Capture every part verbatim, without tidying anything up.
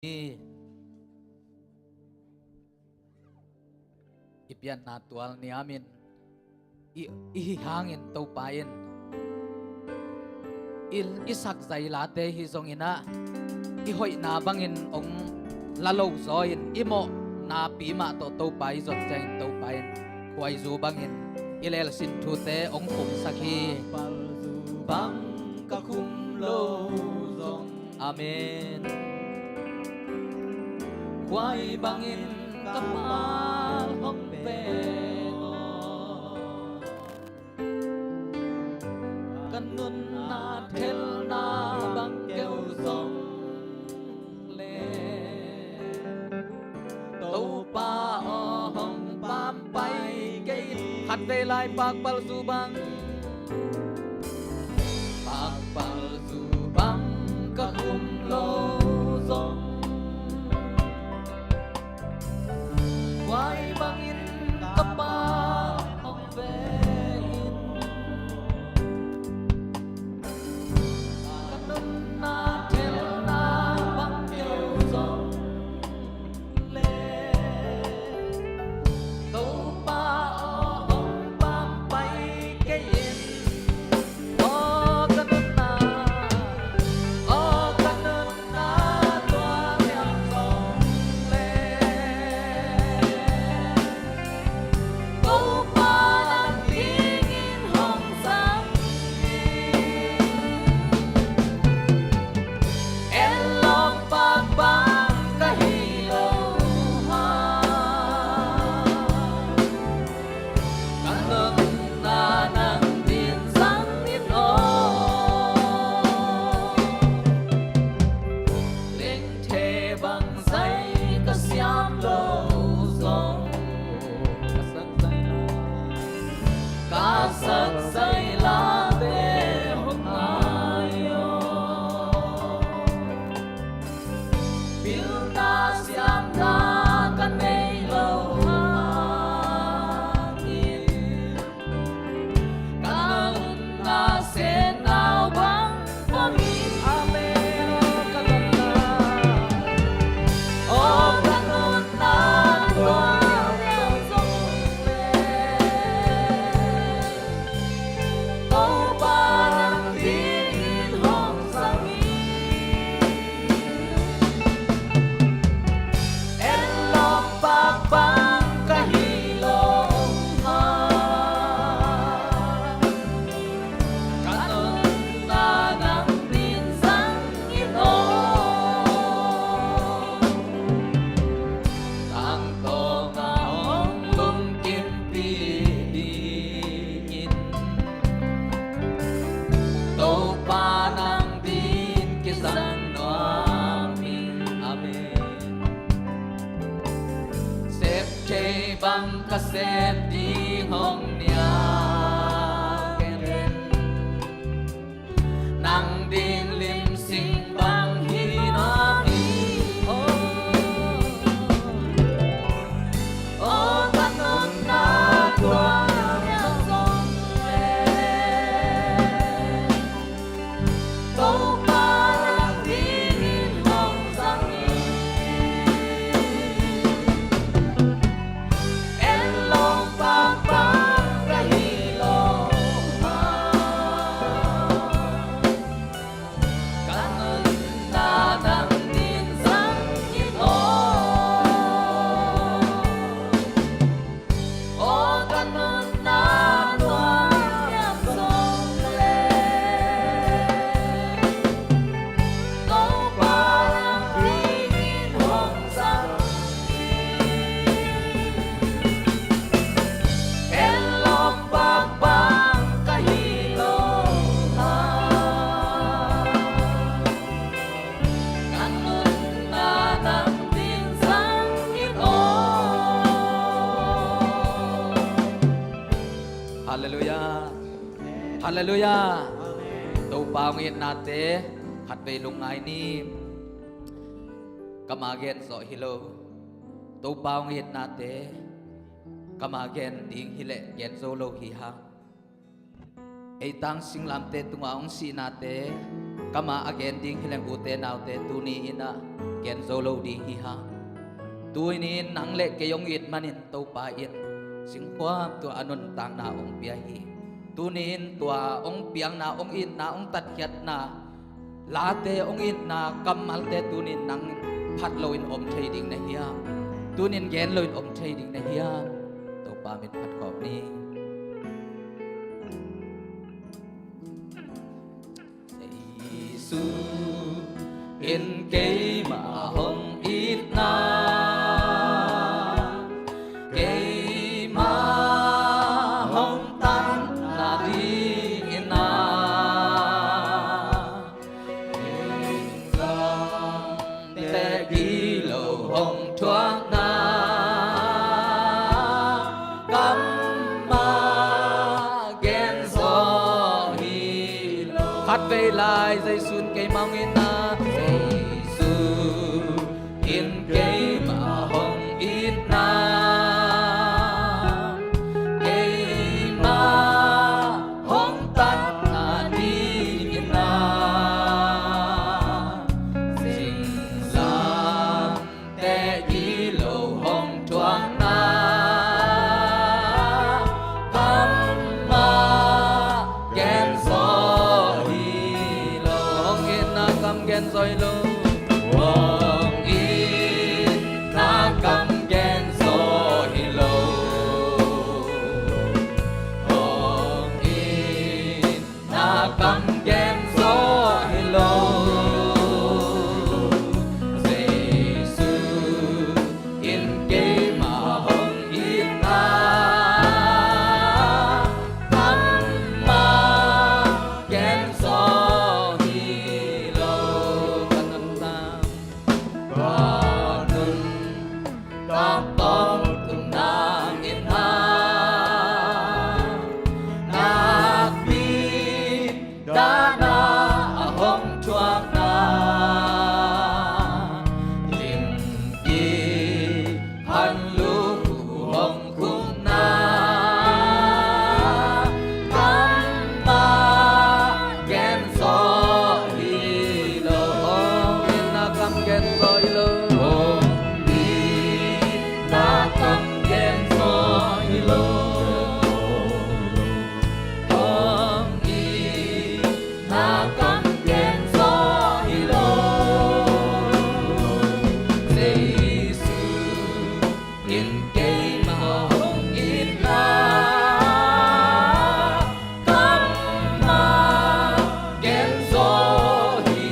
hi. I pianna tual niamin i, i hi hangin Topa in i, i sak zailate hi zongin ah, i hoihna bangin hong la lo zaw in, i mawhna pi mah tawh Topa i zon ciangin Topa in khuaizu bangin i lelsin thute hong khumsak hi. Bang ka khum lo zong. Amen. Khuai bangin ka pal hong ve aw. Ka nunna thelna bang keu zong le, Topa aw hong pampai kei in. Khatvei lai pakpalzu bang. Pakpalzu bang ka khum lo zong, khuai bangin ka pal hong ve in. Ka nunna thelna bang keu zong le, Topa aw hong pampai kei in. Aw ka nunna, aw ka nunna tua liang zong le, Topa nang dingin hong zang in. En lawm pak bang ka hi lo hang, ka nunna nang dingin zang in aw. Lengthe bang zai ka siam lo zong, ka sak zaila, ka sak zailate hong ngai aw. Pilna siamna ka nei lo hangin, ka nunna senau bang pom in. Amen. Aw ka nunna, aw ka nunna tua liang zong le, Topa nang dingin hong zang in. En lawm pak bang ka hi lo hang, ka nunna nang dingin zang in aw. Tangtawng a hong lungkimpih dingin, Topa nang dingin kizang nuam ing. Amen. Sep thei bang ka sep ding hong nial ken, nang ding lim sing bang hi nuam ing. Aw, aw ka nunna tua liang zong le, Topa nang dingin hong zang in. En lawm pak bang ka hi lo hang, ka nunna nang dingin zang in aw. Aw ka nunna tua liang zong le, Topa nang dingin hong zang in. En lawm pak bang ka hi lo hang, ka nunna nang dingin zang in aw. Halleluiah. Halleluiah. Topa hong itnate khatvei lungngai ni. Kama gen zawh hi lo. Topa hong itnate kama gen ding hileh gen zo lo hi hang. Ei tang singlamteh tungah hong sihnate Ka mah a gen ding hi leng, ute naute, tuni in ah gen zo lo ding hi hang. Tuni in nang le kei hong it manin Topa in singkhuam tua a nuntakna hong pia hi. Tuni in tua hong piakna, hong itna, hong tatkhiatna late, hong itna kammalte tuni in nang phat loin om thei ding na hiam? Tuni in gen loin om thei ding na hiam? Topa min phat khawm ni. Jesu in keimah hong itna, keimah hong tatna dingin ah, teh gilo hong thuakna, kammaw gen zaw hi lo. Khatvei lai, Jesu in keimah hong itna, Jesu in keimah hong itna, keimah hong tatna dingin ah, singlam teh gilo hong thuakna, kammaw gen zaw hi lo. Hong itna kam gen zaw hi lo. Hong itna kam gen zaw hi lo. Hong it na kam gen zaw hi lo. Jesu in keimah hong itna, kammaw gen zaw hi lo. Ka nuntak, ka nun tak tawh tung nang in ah, nakpi dahna a hong thuakna, limkiphan lukhu hong khukna, kammaw gen zaw hi lo. Hong itna kam gen zaw hi lo. Hong itna kam gen zaw hi lo. Hong itna kam gen zaw hi lo. Jesu in keimah hong itna, kammaw gen zaw hi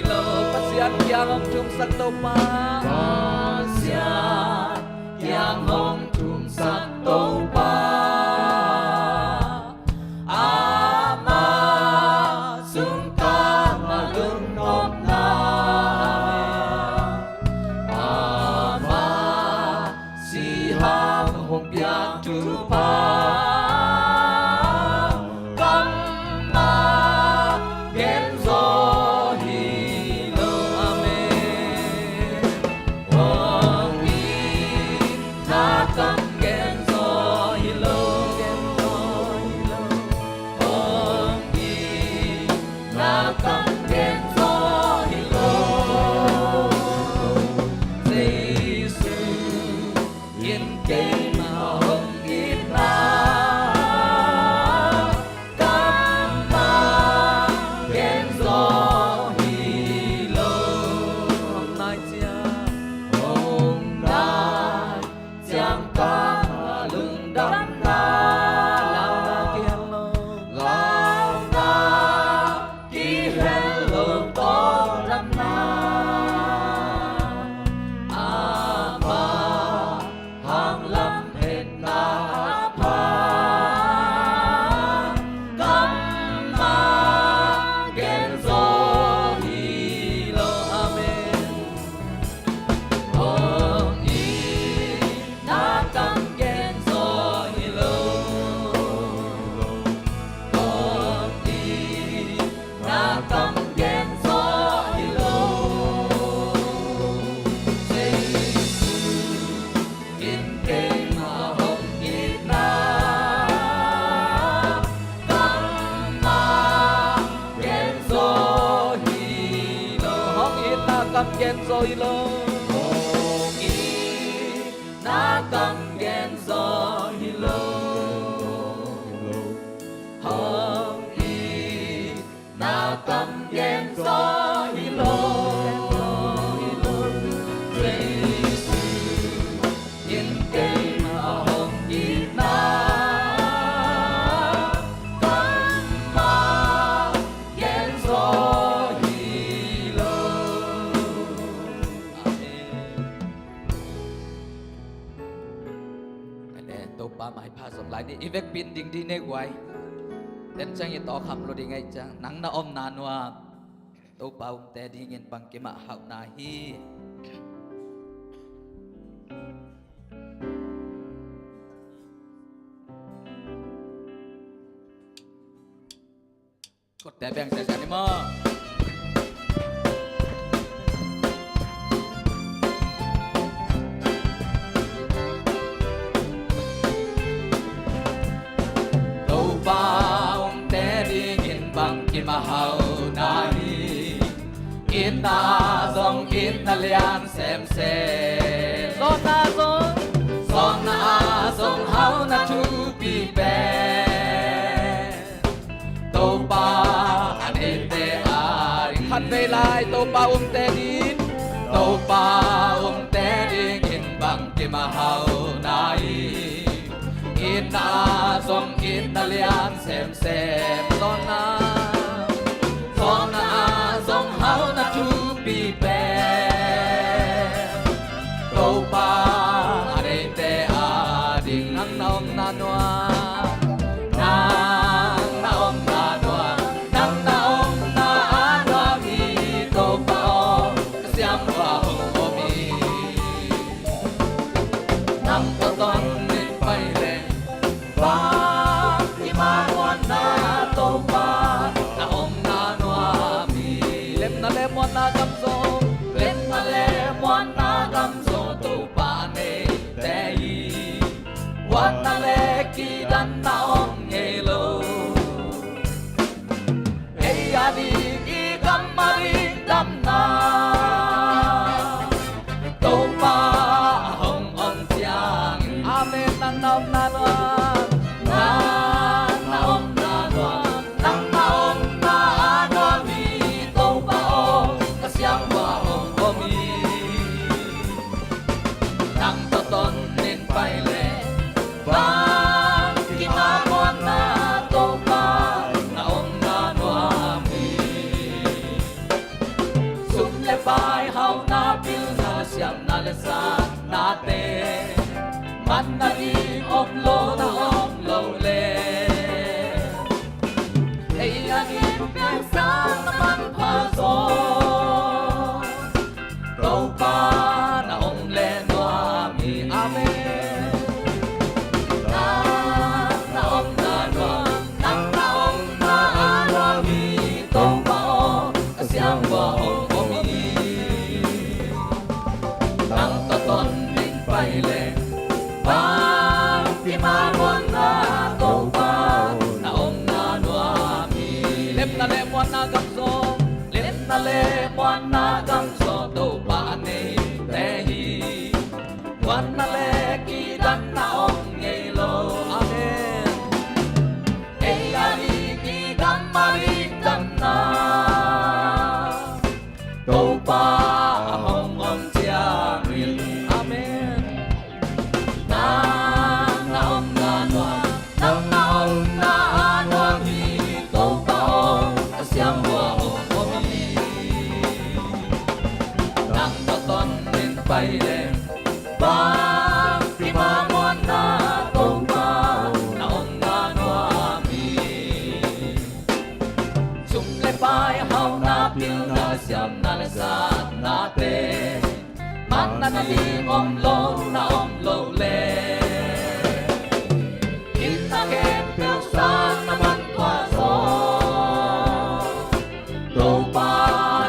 lo. Pasian kiang hong thumsak Topa. Pasian kiang hong thumsak Topa. Ama sung tangah lungnopna, ama si hang hong piak thupha, kammaw gen zaw hi lo. Amen. Hong itna kam gen zaw Zaw hi lo. Hong itna kam gen zaw hi lo. Hong itna kam gen zaw hi lo. Jesu in keimah hong itna kam mah gen zaw hi lo. Amen. Amen. Topa maipha zom lai ni. I vekpi in ding dih ni guai. Tua ciang i tawkham lua ding ahih ciang, nang na omna nuam Topa omte dingin bangkim a hauhna hi. Kotte beng sese ni maw. Topa omte dingin bangkim a hauhna hi. Itna zong itna lian semsem. Zawhna zong, zawhna zong hauhna thupi pen Topa a neite ading. Khatvei lai Topa omte ding, Topa omte dingin bangkim a hauhna hi. Itna zong itna lian semsem. Zawhna, zawhna zong hauhna thupi pen Topa a neite ading. Nang na omna nuam, nang na omna nuam, nang na omna a nuam hi Topa aw, ka siangtho ah hong om hi. Nang tawh ton in pai leng bangkim a muanna Topa na omna nuam hi. Lemna le muanna gam zaw, lemna le muanna gam zaw Topa a neite hi. Huatna le kidanna om ngei lo. Ei a ding i gam a ding damna Topa a hong om ciangin. Amen. Nang na omna nuam, nang na omna nuam, nang na omna a nuam hi Topa aw, ka siangtho ah hong om hi. Nang tawh ton in pai leng bangkim a muanna Topa na omna nuam hi. Sum le pai hauhna pilna siamna le satnate manna ding om lo na om lo leh ei a ding piangsak na manpha zaw Topa na om le nuam hi. Amen. Nang na omna nuam, nang na omna a nuam hi Topa aw, ka siangtho ah hong om hi. Nang tawh ton in pai leng bangkim a muanna Topa na omna nuam hi. Lemna le muanna gam zaw, lemna le muanna gam zaw Topa a neite hi. Huatna le kidanna om ngei lo. Amen. Ei a ding i gam a ding damna Topa a hong om ciangin. Amen. Nang na omna nuam, nang na omna a nuam hi Topa aw, ka siangtho ah hong om hi. Nang tawh ton in pai leng bangkim a muanna Topa na omna nuam hi. Sum le pai hauhna pilna siamna le satnate manna ding om lo na om lo leh itna khempeuh sang na manpha zaw Topa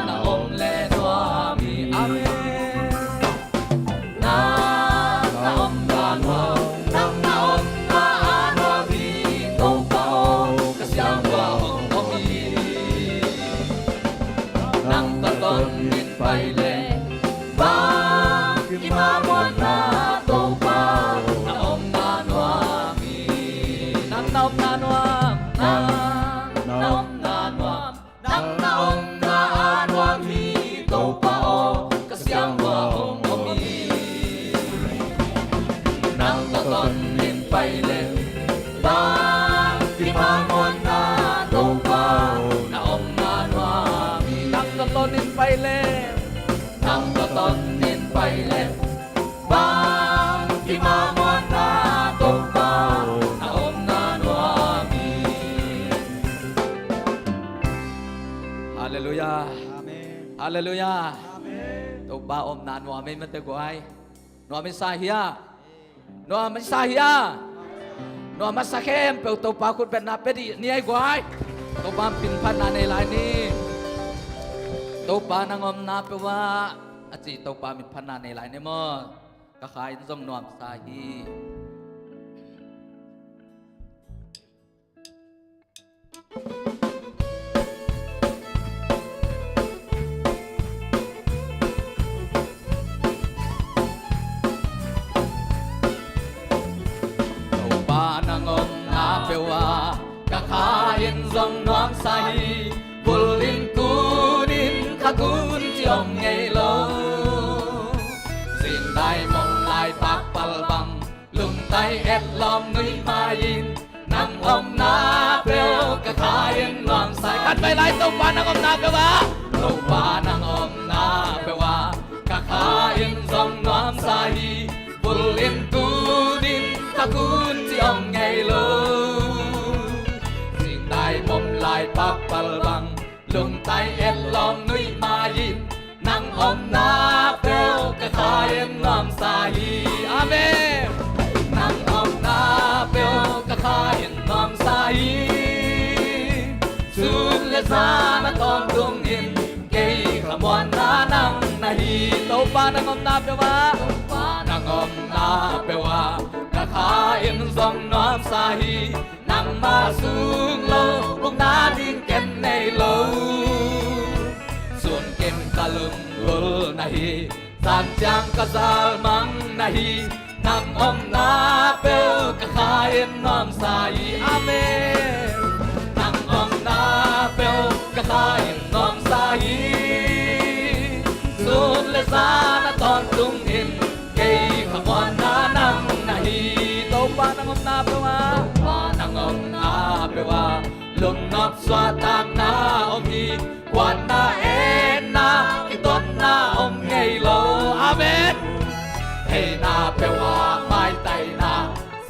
na om le nuam hi. Amen. Nang na omna nuam, nang na omna a nuam hi Topa aw, ka siangtho ah hong om hi. Nang tawh ton in pai leng Kima muanna Topa, na omna nuam hi. Nang na omna nuam, nang na omna nuam, nang na omna a nuam hi Topa aw, ka siangtho ah hong om hi. Nang tawh ton in pai leh bang kima muanna Topa, na omna nuam hi. Nang tawh ton in pai leh, nang tawh ton in pai leh bang kima muanna Topa, na omna nuam hi. Halleluiah. Amen. Halleluiah. Amen. Topa omna nuam hi mate guai. Nuam hi sa hia? Nuam hi sa hia? Nuam a sa khempeuh Topa khutbetna pia dih ni ei guai. Topa min phatna nei lai ni. Topa nang omna peuh ah a ci Topa min phatna nei lai ni maw. Ka kha in zong nuamsa hi. Topa nang omna peuh ah ka kha in zong nuamsa hi. Vul in kun in kha kun ci om ngei lo. Zingdai mong lai pakpal bang lungtai et lawm nuih mai in nang omna peuh ka kha in nuamsa hi. Khat pai lai Topa nang omna peuh ah. Topa nang omna peuh ah ka kha in zong nuamsa hi. Vul in kun in kha kun ci om ngei lo. Zingdai mong lai pakpal bang lungtai et lawm nuih mai in nang omna peuh ka kha in nuamsa hi. Amen. Nang omna peuh ka kha in nuamsa hi. Sun le zan a tawntung in kei khamuanna nang na hi. Topa nang omna peuh ah, Topa nang omna peuh ah ka kha in zong nuamsa hi. Nangma sung lo ukna ding ken nei lo. Sun kim ka lunggulh na hi, zan ciang ka zalmang na hi. Nang omna peuh ka kha in nuamsa hi. Amen. Nang omna peuh ka kha in nuamsa hi. Sun le zan a tawntung in kei khamuanna nang na hi. Topa nang omna peuh ah, Topa nang omna peuh ah lungnop suahtakna om hi. Kuanna, etna, kitotna om ngei lo. Amen. Theihna peuh ah maitaina,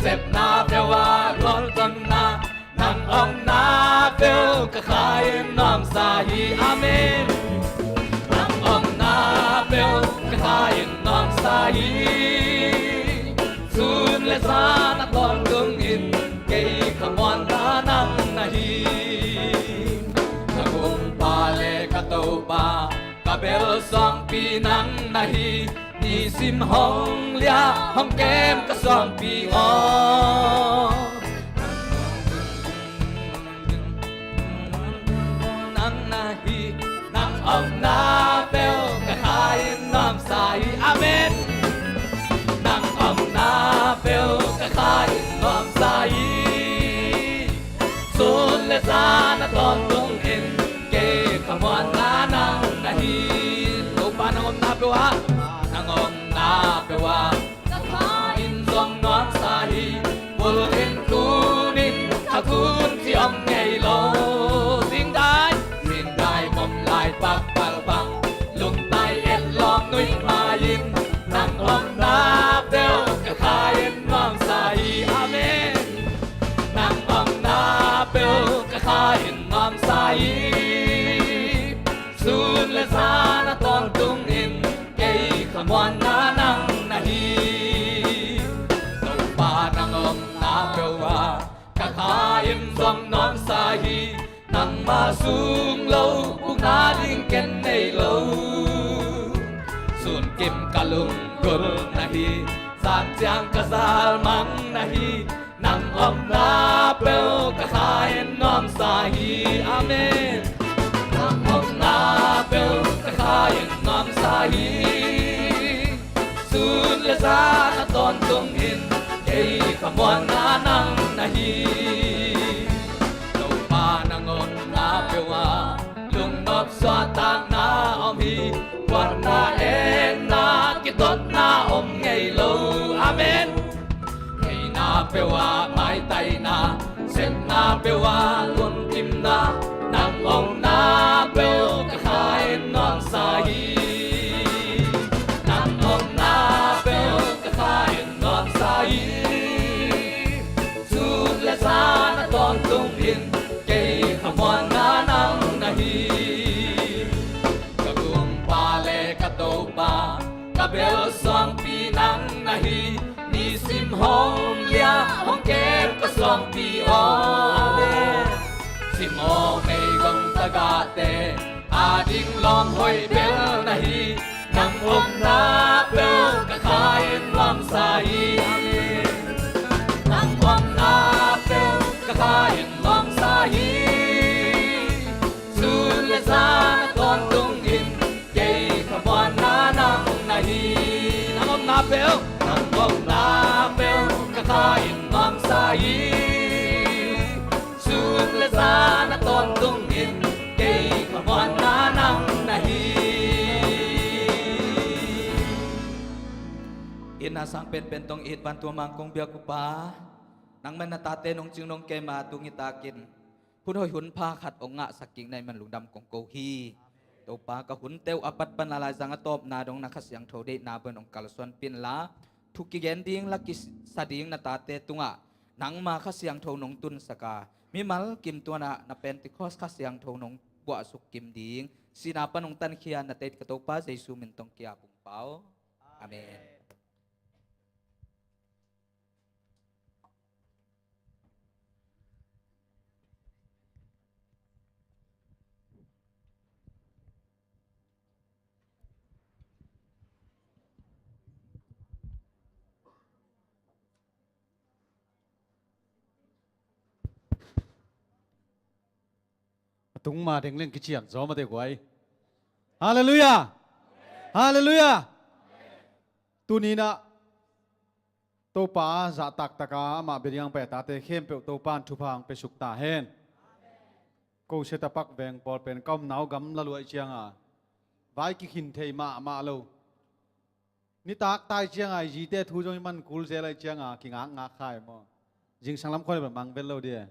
sepna peuh ah lawltonna, nang omna peuh ka kha in nuamsa hi. Amen. Nang omna peuh ka kha in nuamsa hi. Sun le zan a tawntung in kei khamuanna nang na hi. Ka gumpa le ka Topa, ka bel suangpi nang na hi. Nisim hong liah hong kem ka suangpi aw, nang na hi. Nang omna peuh ka kha in nuamsa hi. Amen. Nang omna peuh ka kha in nuamsa hi. Sun le zan a tawntung in kei khamuanna nang na hi. Topa nang omna peuh ah, nang omna peuh ah ka kha in zong nuamsa hi. Vul in kun in kha kun ci om ngei lo. Zingdai, zingdai mong lai pakpal bang lungtai et lawm nuih mai in nang omna peuh ka kha in nuamsa hi. Amen. Nang omna peuh ka kha in nuamsa hi. Sun le zan a tawntung in kei khamuanna nang na hi. Topa nang omna peuh ah ka kha in zong nuamsa hi. Nangma sung lo ukna ding ken nei lo. Sun kim ka lunggulh na hi, zan ciang ka zalmang na hi. Nang omna peuh ka kha in nuamsa hi. Amen. Nang omna peuh ka kha in nuamsa hi. muanna nang na hi. Topa nang omna peuh ah lungnop suahtakna om hi. Huatna etna kitotna om ngei lo. Amen. Ngeina peuh ah maitaina, sepna peuh ah lungkimna, nang omna peuh ka kha in nuamsa hi. Nang omna peuh ka kha in nuamsa hi. Sun le zan a tawntung in kei kha muanna nang na hi. Ka gumpa le ka Topa, ka bel suangpi nang na hi. Nisim hong liah hong kem ka suangpi aw. Amen. Simaw meigong tagahte ading lawm hoih bel na hi. Nang omna peuh ka kha in nuamsa hi. Amen. Nang omna peuh ka kha in nuamsa hi. Sun le zan a tawntung in kei kha muanna nang na hi. Nang omna peuh, nang omna peuh ka kha in nuamsa hi. Sun le zan a tawntung in kei kha muanna nang na hi. Itna sang penpen tong it vantung a mangkong biak uh Pa, nangmah in na tate nong cing nong kem a tung i takin hun hoih hun pha khat hong ngahsak kik na hih man lungdam kong ko hi. Topa, ka hunte uh a pat pan a laizang a tawpna dong na Kha Siangtho deihna bang hong kalsuanpih inla, thu kigen ding la kisa ding na tate tungah nangma Kha Siangtho nong tunsak a, mimal kim tuanah na Pentecost Kha Siangtho nong buahsuk kim ding, sihna pan hong tankhia na teit ka Topa Jesu min tong ki-ap ung Pa aw. Amen. A tung ma deng leng kician zaw mate guai. Halleluiah. Halleluiah. Tuni-in ah Topa zahtak taka amah bia ding a hong pai a tate khempeuh Topa in thupha hong piasuk ta hen. Ko Setapak veng pawl pen ka omna uh gamla luai cianga vai kikhin thei mahmah lo. Nitak tai cianga i zite thu zong i man kul zel ai cianga kingakngak khai maw? Zingsang lam khua le bang mang vel lo dia.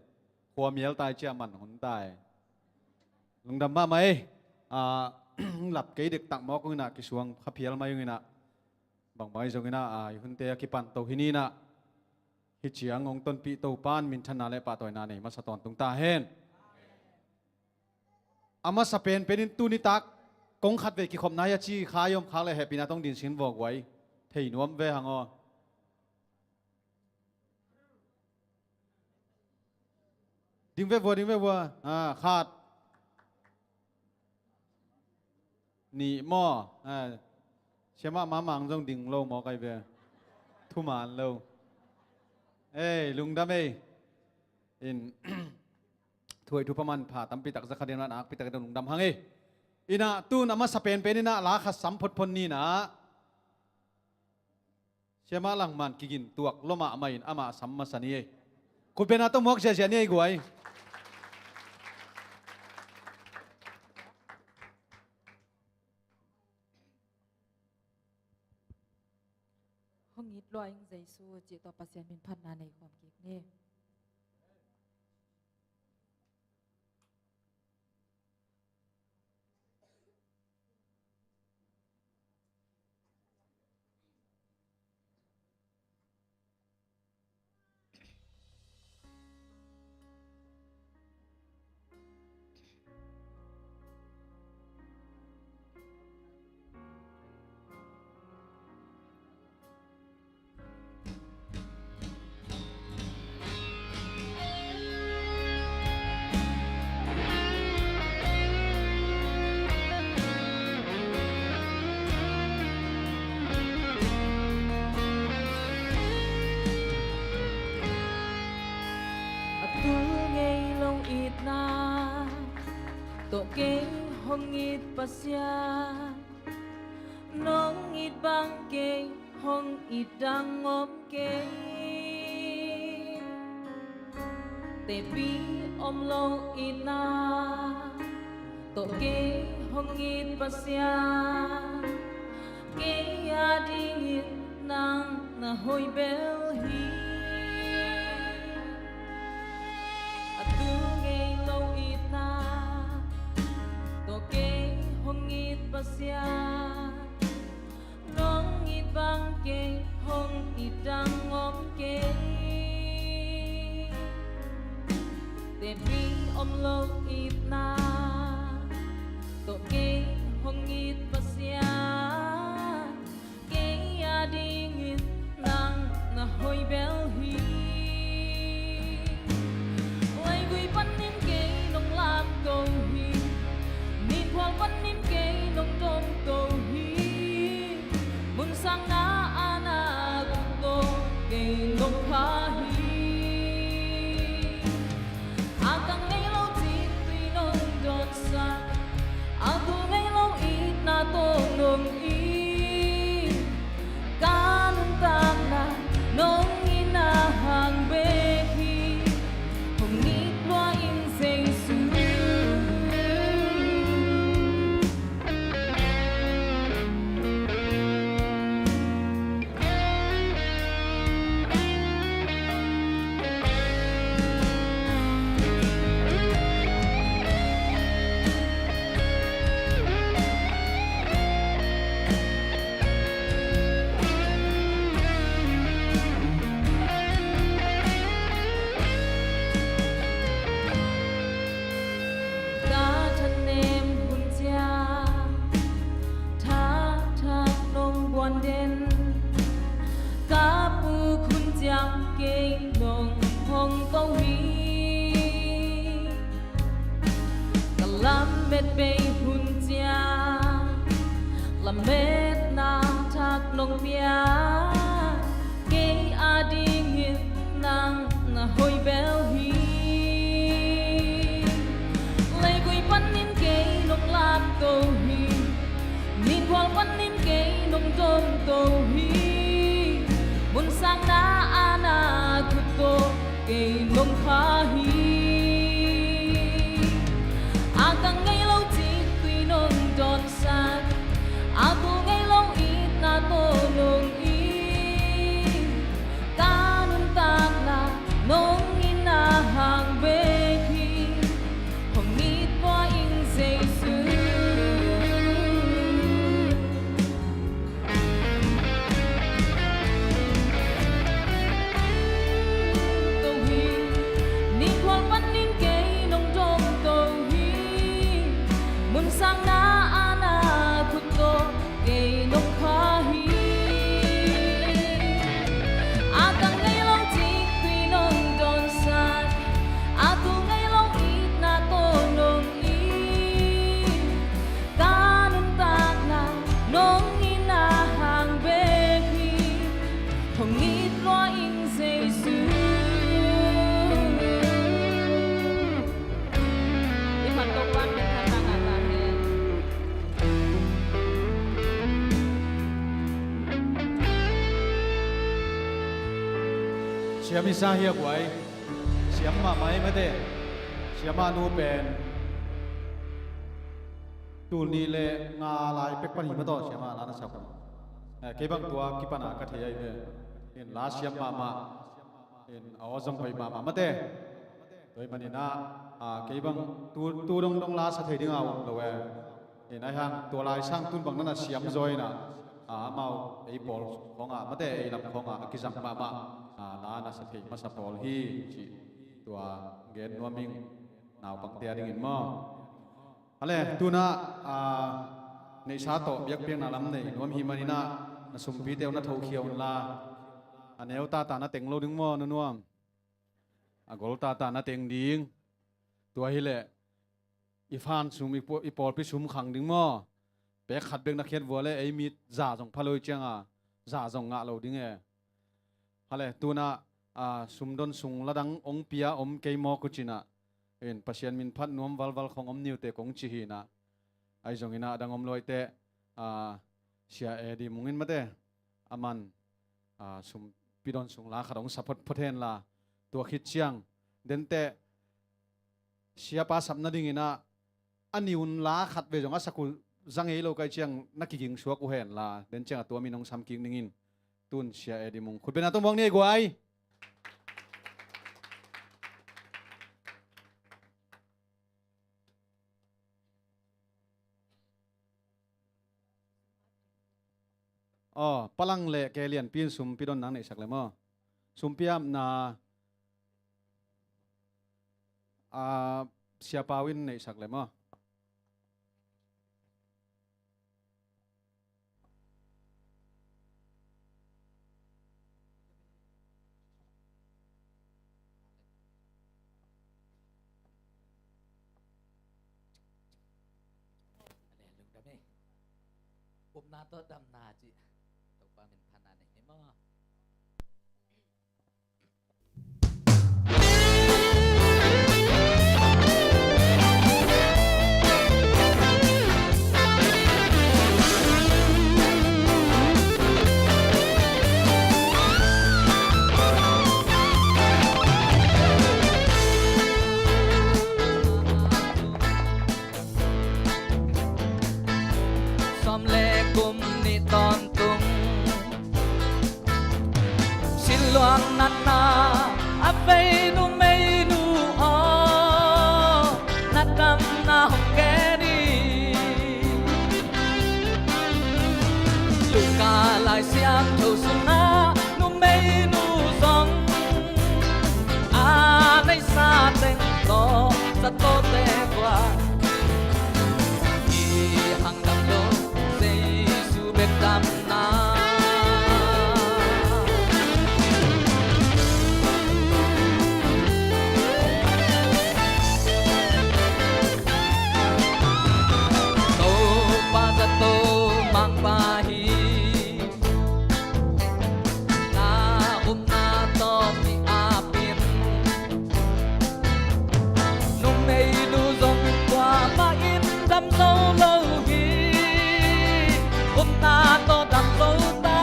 Khua mial tai cia man hun tai. Lungdam mahmah ei. A, lap kei dektak mawk ung inah, kisuang kha phial mai ung inah. Bangmah i zong inah, a, i hunte a kipan to hi ni inah. Hi ciang hong tonpih Topa in minthanna le pahtawina nei masa tawntung ta hen. A masa penpen in tu nitak kong khatvei kikhopna hi a ci kha i om khak le hehpihna tong din sin vawk uai. Thei nuam ve hang aw. Ding ve vua, ding ve vua. A, khat. Nih maw. A, siamah mamang zong ding lo maw kai ve. Thuman lo. Ei, lungdam ei. In, thuai thupha manpha tampi tak za kha ding a, nakpi tak in lungdam hang ei. Inah tun a masa penpen inah la khat sam photphot ni inah. Siamah Langman kigin tuak lua mahmah in amah sam masa ni ei. Khutbetna tawh muak ziahziah ni ei guai. Hong it lua ing Jesu, cih tawh Pasian min phatna nei khawm kik ni. A tul ngei lo itna tawh kei hong it Pasian, nong it bang kei hong it dang om kei. Tepi om lo itna tawh kei hong it Pasian, kei a dingin nang na hoih bel hi. A tul ngei lo itna tawh kei hong it Pasian, nong it bang kei hong it dang om kei. Tepi om lo itna tawh kei hong it Pasian, kei a dingin nang na hoih bel hi. Leivui panin kei nong lamto hi, ningkhual panin kei nong domto hi. Munsang na a na kut tawh kei nong kha hi. A kang ngei lo cik tui nong dawnsak, a tul ngei lo itna tawh nong it. Ka nuntakna nong itna hang bek hi. Hong it lua ing Jesu. Ka thanem hun ciang, thakthak nong buan den. Ka puk hun ciang kei nong hong ko hi. Ka lamet bei hun ciang, lametna thak nong pia. Kei a dingin nang na hoih bel hi. Leivui panin kei nong lamto hi, ningkhual panin kei nong domto hi. Munsang na a na kut tawh kei nong kha hi. A kang ngei lo cik tui nong dawnsak, a tul ngei lo itna tawh nong it. Ka nuntakna nong itna hang bek hi. Hong it lua ing Jesu. To hi, ningkhual panin kei nong domto hi. Munsang na a na kut tawh kei nong kha hi. A kang ngei lo cik tui nong dawnsak, a tul ngei lo itna tawh nong it. Ka nuntakna nong itna hang bek hi. Hong it lua ing Jesu. I phat Topa'n minthanna ngah ta hen. Siam i sa hi a guai. Siam mahmah ei mate. Siamah nu pen tul nih le nga lai pek pan hi mataw, siamah la na sak. Eh, kei bang tua kipana ka thei ahi ve. In la siam mahmah. In a aw zong hoih mahmah mate. Tua ahih manin ah, ah, kei bang tu, tu dongdong la sa thei ding a om lo e. In ahi hang tua lai sang tun bang na na siam zaw in ah, ah, amau ei pawl khawngah mate, ei lam khawngah a kizang mahmah, ah, la na sa thei masa pawl hi cih tua gen nuam ing, naupangte a dingin maw. A le, tu-in ah, ah, neihsa tawh biakpiakna lam nei nuam hi manin ah, na sumpite uh na thokhia un la, a neu tata na teng lo ding maw, Nu Nuam? A gol tata na teng ding. Tua hi leh i fan sum, i paw-, i pawlpi sum khang ding maw? Pek khat bek na khiat vua leh ei mit za zong pha lo hi cianga, za zong ngah lo ding e. A le, tu-in ah, a, sumdon sung la dang ong pia om kei mawk uh cin ah, in Pasian min phat nuam valval khong om ni uh teh kong ci hi in ah. Ahi zongin ah a dang om luai teh, a, Sia Eddie Mung in mate, aman, a, sumpi don sung la khat ong sa photphot hen la, tua khit ciang Denteh siapa sap nadingin ah a niun la khat vei zong a sak uh za ngei lo ka hih ciang na kiging suak uh hen la, den ciang a tua min hong sam kik ning in. Tun Sia Eddie Mung khutbetna tawh muak ni ei guai. Aw, Palang le Kei Lianpi in sumpi don nang neihsak le maw? Sumpi apna, a, Sia Pau in neihsak le maw? Upna tawh damna cih Topa min phatna nei hi maw? Sawm le kum nih tawntung silluang natna a vei numeinu aw, na damna hong gen hi. Luka Lai Siangtho sungah numeinu zong a neisa teng tawh zatawte kua i hang dam lo, Jesu bek damna. Topa zato mangpa hi. Na upna tawh ki-ap in, numeinu zong kuamah in dam zo lo hi. Upna tawh dam zo ta.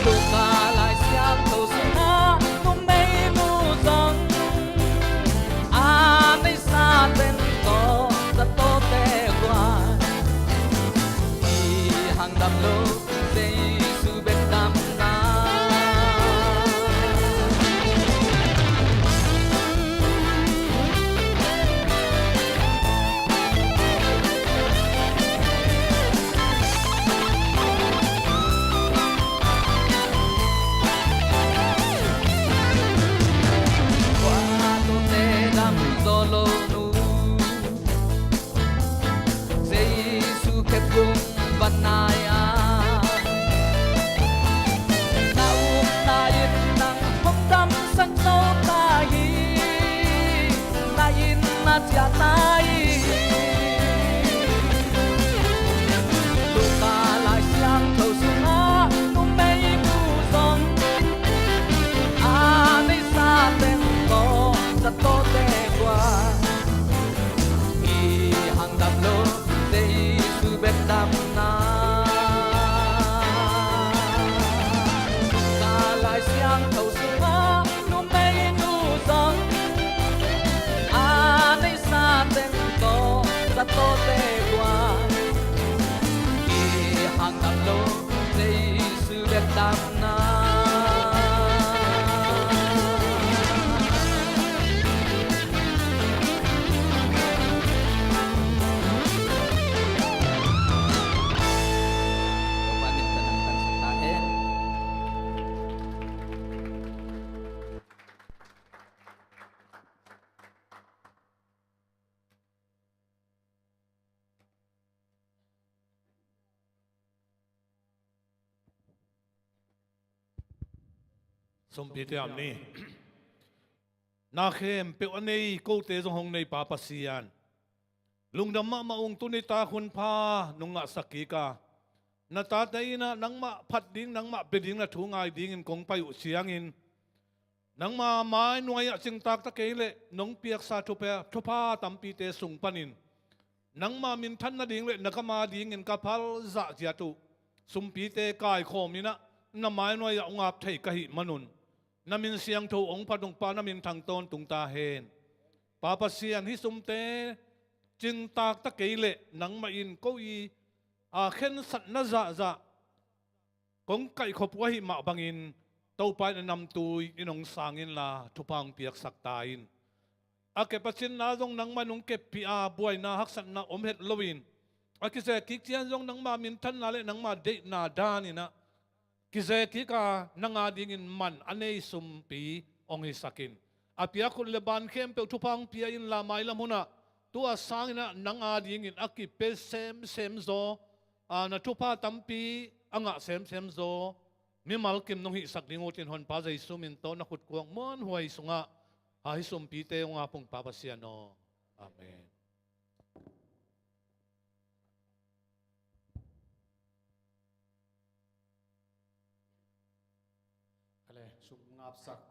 Luka Lai Siangtho sungah numeinu zong a neisa teng tawh zatawte kua i hang dam lo, Jesu bek damna. Kua tawh te dam zo lo nu, Jesu khepbung van nai a, na upna in nang hong damsak zo ta hi. Na inn a ciah ta hi. Luka Lai Siangtho sungah numeinu zong a neisa teng tawh zatawte kua i hang dam lo, Jesu bek damna. Luka Lai Siangtho sungah numeinu zong a neisa teng tawh zatawte kua i hang dam lo, Jesu bek damna. Sumpite am ni. Na khempeuh a nei kote zong hong neipa Pasian, lungdam mahmah ung. Tuni tak hun pha nong ngahsak kik a, na tate inn ah nangmah phat ding, nangmah pia ding na thu ngai dingin kong pai uh ciangin, nangma mai nuai-ah cingtak ta kei leh nong piaksa thupha, thupha tampite sung panin nangma minthan nading le na gam adingin ka phal zahziat uh sumpite kaikhawm in ah na mai nuai-ah hong ap thei ka hih manun, Na min siangtho hong phat ung Pa, na min thang tawntung ta hen. Pa Pasian, hih sumte cingtak ta kei leh nangmah in ko i, a, khensatna zahzah kong kaihkhop uh ahih mah bangin Topa in a namtui in hong sang inla thupha hong piaksak ta in. A kep a cinna zong nangmah in hong keppih a, buaina haksatna om het loin, a kizek kik ciang zong nangma minthanna le nangma deihna danin ah kizek kik a, nang adingin man a nei sumpi hong hisak in. A piak khut le ban khempeuh thupha hong pia inla mailam hunah tua sangin ah nang adingin a kipia semsem zaw, a, na thupha tampi a ngah semsem zaw mimal kim nong hihsak ding uh cin Honpa Jesu min tawh na khutkuang muanhuai sungah, a, hih sumpite hong ap ung Pa Pasian aw. Amen. Ale, sum ngapsak,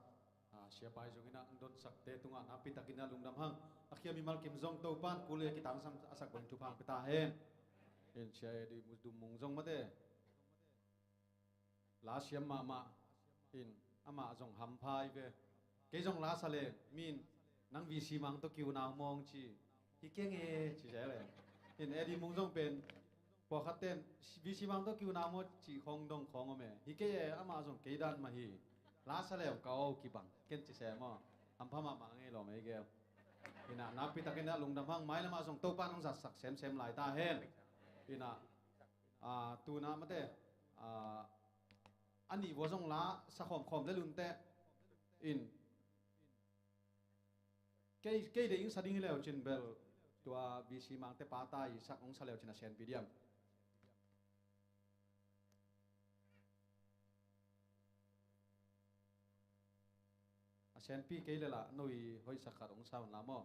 a, Sia Pai zong in ah hong donsakte tungah nakpi takin ah lungdam hang. A khia mimal kim zong Topa'n kul le kitangsam a sak bangin thupha hong pia ta hen. In Sia Eddie Dum Mung zong mate, la siam mahmah in, amah zong hampha hi ve. Kei zong la sa leng mi in nang V C Mang tawh kiuna uh maw hong ci. Hi keng e ci zel e. In Eddie Mung zong pen pawlkhat ten V C Mang tawh kiuna uh maw cih khawng dong khawng om e. Hi kei e, amah zong kei dan mah hi. La sa leng ka aw kibang ken ci se maw. Hampha mahmah ngei lawm ei gel. In ah nakpi takin ah lungdam hang, mailam ah zong Topa'n hong zatsak semsem lai ta hen. In ah, a, tu-in ah mate, a, a nih vua zong la sa khawmkhawm le lunte in, kei, kei deih in sa ding hi leu cin bel tua V C Mangte pa ta i sak hong sa leu cin a senpi diam. A senpi kei le lah no i hoihsak khat hong sa un la maw.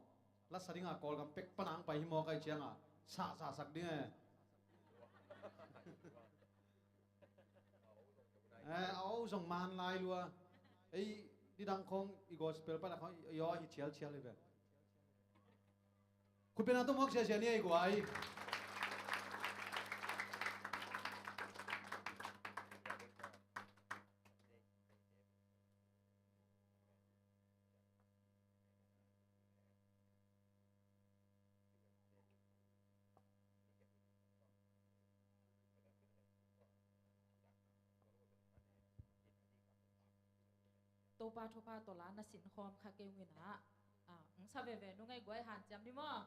La sa ding a Kawlgam pek pan a hong pai hi maw, kai ciang a sa, sa sak ding e. Eh, a aw zong man lai lua. Ei, nidang khawng i gospel pan a khawng i aw hi cialcial hi ve. Khutbetna tawh muak siasia ni ei guai. Topa thupha tawh la na sinkhawm kha kei ung in ah, ah, hong sa veve nung ei guai, hanciam ni maw?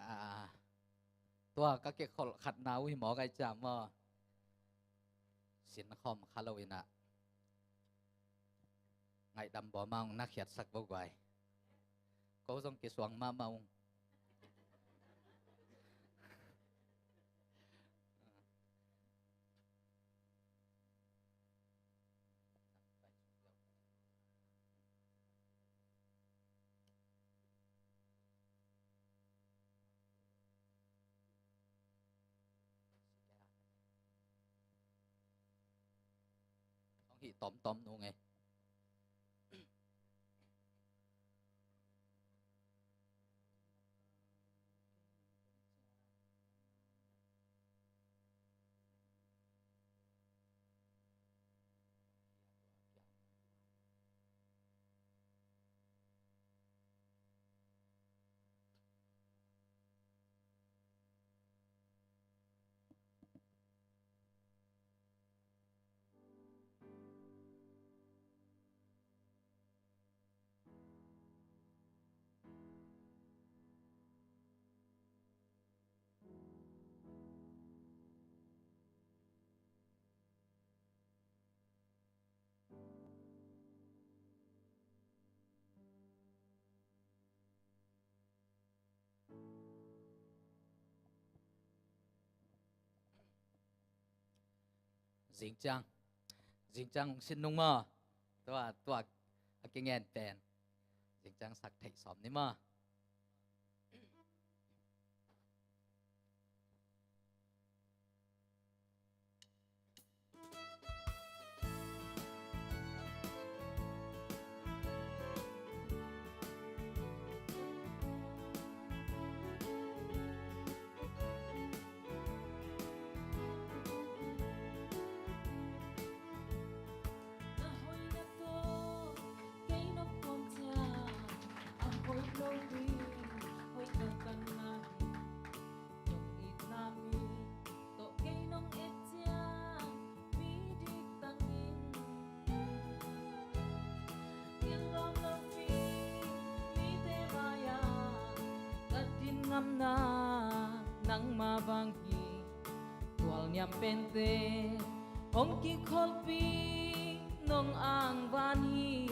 Ah, tua ka kekholh khatna uh hi maw, kai ciang maw? Sinkhawm kha lo in ah. Ngaihdam bawl mah ung, na khiatsak vo guai. Ko zong kisuang mahmah ung. Hong hih tawmtawm nung e. Zingciang, zingciang hong sin nung maw? Tua, tua a kingen pen zingciang sak theih sawm ni maw? Na hoihna tawh kei nong pom ciang a hoih lo ding hoih ka kan ngah hi. Nong itna mi tawh kei nong et ciang mi dik tangin kilawm lo pi mite mai-ah ka din ngamna nangma vang hi. Tualniam pente hong kikholhpi nong angvan hi.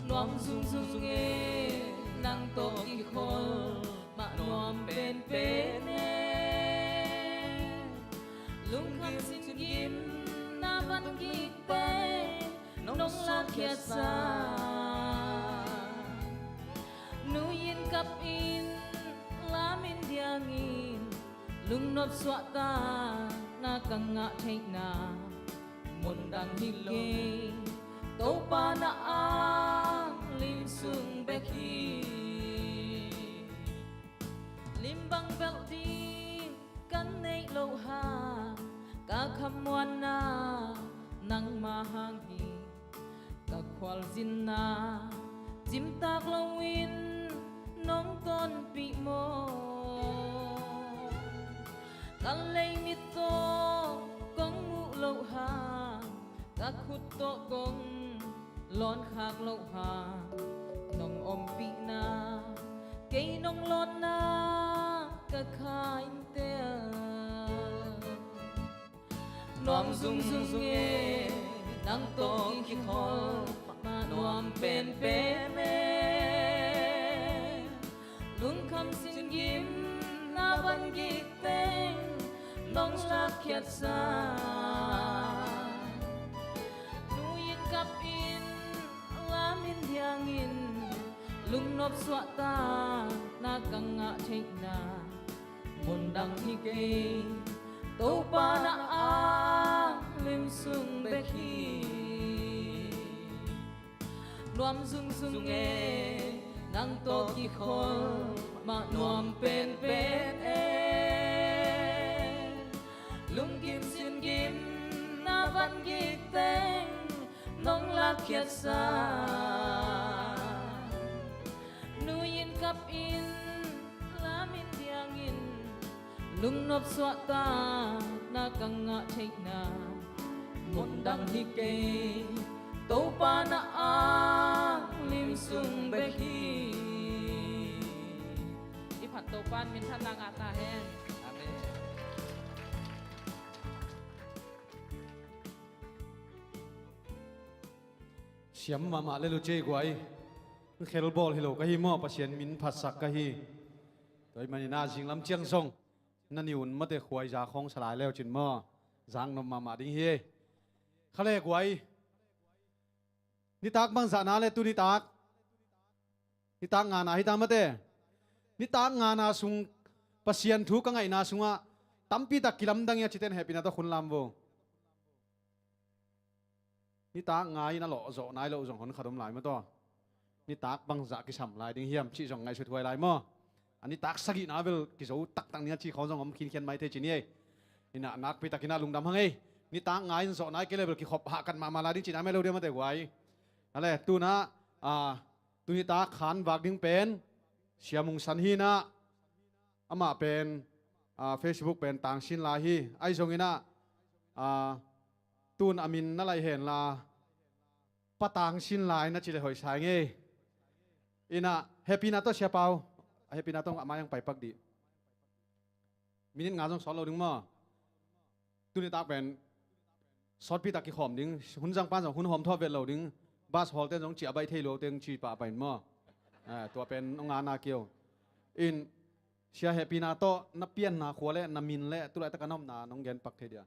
Nuam zungzung e nang tawh kikhol mah nuam penpen e. Lungkham singgim na van gikte nong lakkhiatsa. Nuiin kapin lamin diangin lungnop suahtakna ka ngah theihna mun dang hi kei, Topa na a lim sung bek hi. Lim bang belh ding kan neih loh hang ka khamuanna nangma hang hi. Ka khualzinna cimtak loin nong tonpih maw? Ka leimit tawh kong muh loh hang, ka khut tawh kong lawnkhak loh hang, nong ompihna kei nong lawnna ka kha in tel. Nuam zungzung e nang tawh kikhol mah nuam penpen e. Lungkham singgim na van gik teng nong lakkhiatsa. Nuiin kapin lamin diangin lungnop suahtakna ka ngah theihna mun dang hi kei, Topa na a lim sung bek hi. Nuam zungzung e nang tawh kikhol mah nuam penpen e. Lungkim singgim na van gik teng nong lakkhiatsa. Nuiin kapin lamin diangin lungnop suahtakna ka ngah theihna mun dang hi kei, Topa na a lim sung bek hi. I phat Topa in minthanna ngah ta hen. Amen. Siam mahmah le lu cei guai. Khelbawl hi lo ka hi maw, Pasian min phatsak ka hi. Tua ahih manin a zinglam ciang zong na ni un mate khuaiza khawng salai leu cin maw, zaknop mahmah ding hi. Kha le guai. Nitak bangzahna le tu nitak, nitak ngana hi ta mate. Nitak ngana sung Pasian thu ka ngaihna sungah tampitak kilamdang hi a citen hehpihna tawh khun lam vo. Nitak ngai in a lawhzawh nai loh zong hon khat om lai maw taw. Nitak bangzah kisam lai ding hiam cih zong ngaihsut huai lai maw. A nitak sagihna bel kizo taktak ni a ci khawng zong om khinkhian mai thei ci ni ei. Inah nakpitakin a lungdam hang ei. Nitak ngai in zawh nai kei le bel kikhop hahkat mahmah lai ding cihna mei lo dia mate guai. A le tunah a, tunitak khan vak ding pen Sia Mung San hi inah. Amah pen a, Facebook pen tangsin lai hi. Ahi zongin ah a, tun a min na laih henla Pa Tangsin Lai na ci le hoih sa ing ei. Inah hehpihna tawh Sia Pau, a hehpihna tawh a mai ang paipak dih. Minit nga zong sawt lo ding maw. Tunitak pen sawtpitak kikhawm ding, hun zang pan zong hun hawm thawh vet lo ding. Bus hall ten zong ciah baih thei lo teng ci pah pain maw. A, tua pen hong ngana kio. In Sia hehpihna tawh na pianna khua le na min le tulaitak a na omna nong gen pak thei dia?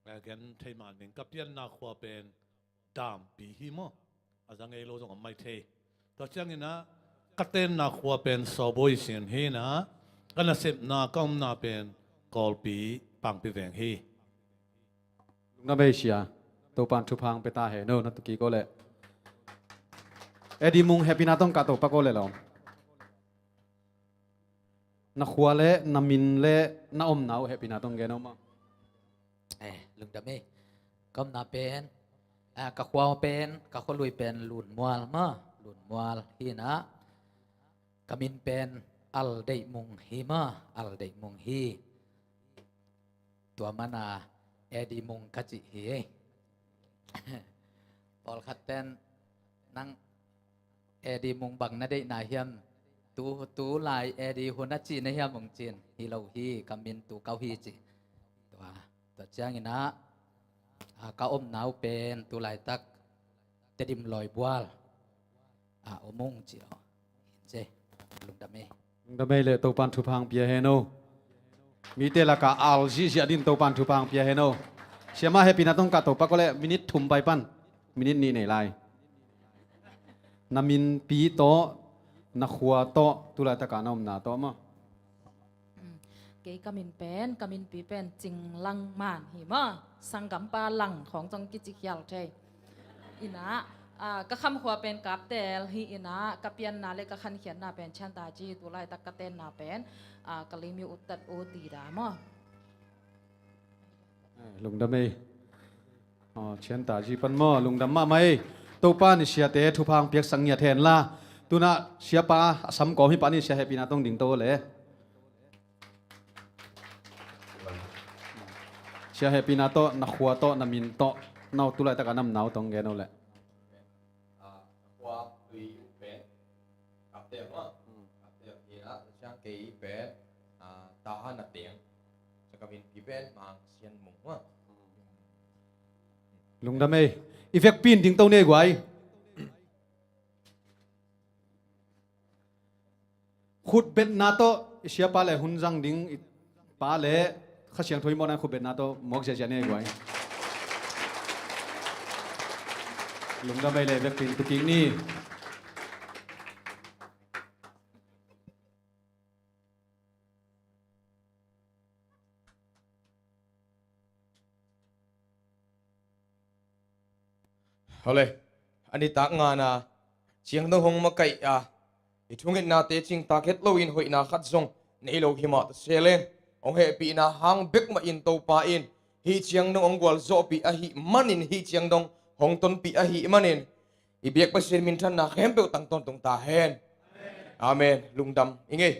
A gen thei man ning, ka pianna khua pen Dampi hi maw. A za ngei lo zong om mai thei. Tua ciangin ah ka tenna khua pen Sawboi sin hi in ah, ka nasepna ka omna pen Kawlpi Pangpi Veng hi. Lungdam ei sia. Topan thupha hong pia ta hen o, na tu kik o leh. Eddie Mung hehpihna tawh kah to pak o leh lawm. Na khua le na min le na omna uh hehpihna tawh gen o maw. Eh, lungdam ei. Ka omna pen, ah, ka khua pen, ka khualui pen Lunmual maw, Lunmual hi in ah. Ka min pen Al Deih Mung hi maw, Al Deih Mung hi. Tua mana Eddie Mung ka cih hi. Pawlkhat ten nang Eddie Mung bang na deihna hiam, tu, tu lai Eddie hun a cih na hiam hong cin, hi lo hi, ka min Tu Kau hi ci. Tua, tua ciangin ah, a, ka omna uh pen tu laitak Tedim Lawibual a om ung ci lo. Hi in ci. Lungdam ei. Lungdam ei le Topan thupha hong pia hen o. Mite lakah al zihziah din Topan thupha hong pia hen o. Siamah hehpihna tawh kah to pak o leh minit thum pai pan. Minit nih nei lai. Na minpi tawh, na khua tawh, tulaitak a na omna tawh maw. Kei ka min pen, ka minpi pen Cing Lang Man hi maw. Sanggampa Lang khawng zong kici khial thei. In ah, ah, ka khamkhua pen Kaptel hi in ah, ka pianna le ka khankhiatna pen Chiantaji, tulaitak ka tenna pen, ah, Kalaymyo Uttat Utida maw. Eh, lungdam ei. Oh, Chiantaji pan maw, lungdam mahmah ei. Topa in siate thupha hong piaksak ngiat hen la. Tu in ah siapa a sam kawm hi pah ni, sia hehpihna tawh ding to le. Sia hehpihna tawh, na khua tawh, na min tawh, na tulaitak a na omna uh tawh gen o leh. Ah, khua tui uh pen Kaptel maw. Hmm. Kaptel hi a, ciang kei pen, ah, Taha Na Teng. Sia ka minpi pen Mang Sian Mung maw. Lungdam ei. I vekpi in ding to ni ei guai. Khutbetna tawh i siapa le hun zang ding i pa le Kha Siangtho i mawhna khutbetna tawh mawk ziahziah ni ei guai. Lungdam ei le vekpi in tu kik ni. Hale, a nitak ngana ciang dong hong makaih a, i thungetnate cingtak het loin hoihna khat zong nei lo hi mah ta se leng, hong hehpihna hang bek mah in Topa in hih ciang dong hong gualzawhpih ahih manin, hih ciang dong hong tonpih ahih manin, i biak Pasian minthanna khempeuh tang tawntung ta hen. Amen. Lungdam i ngei.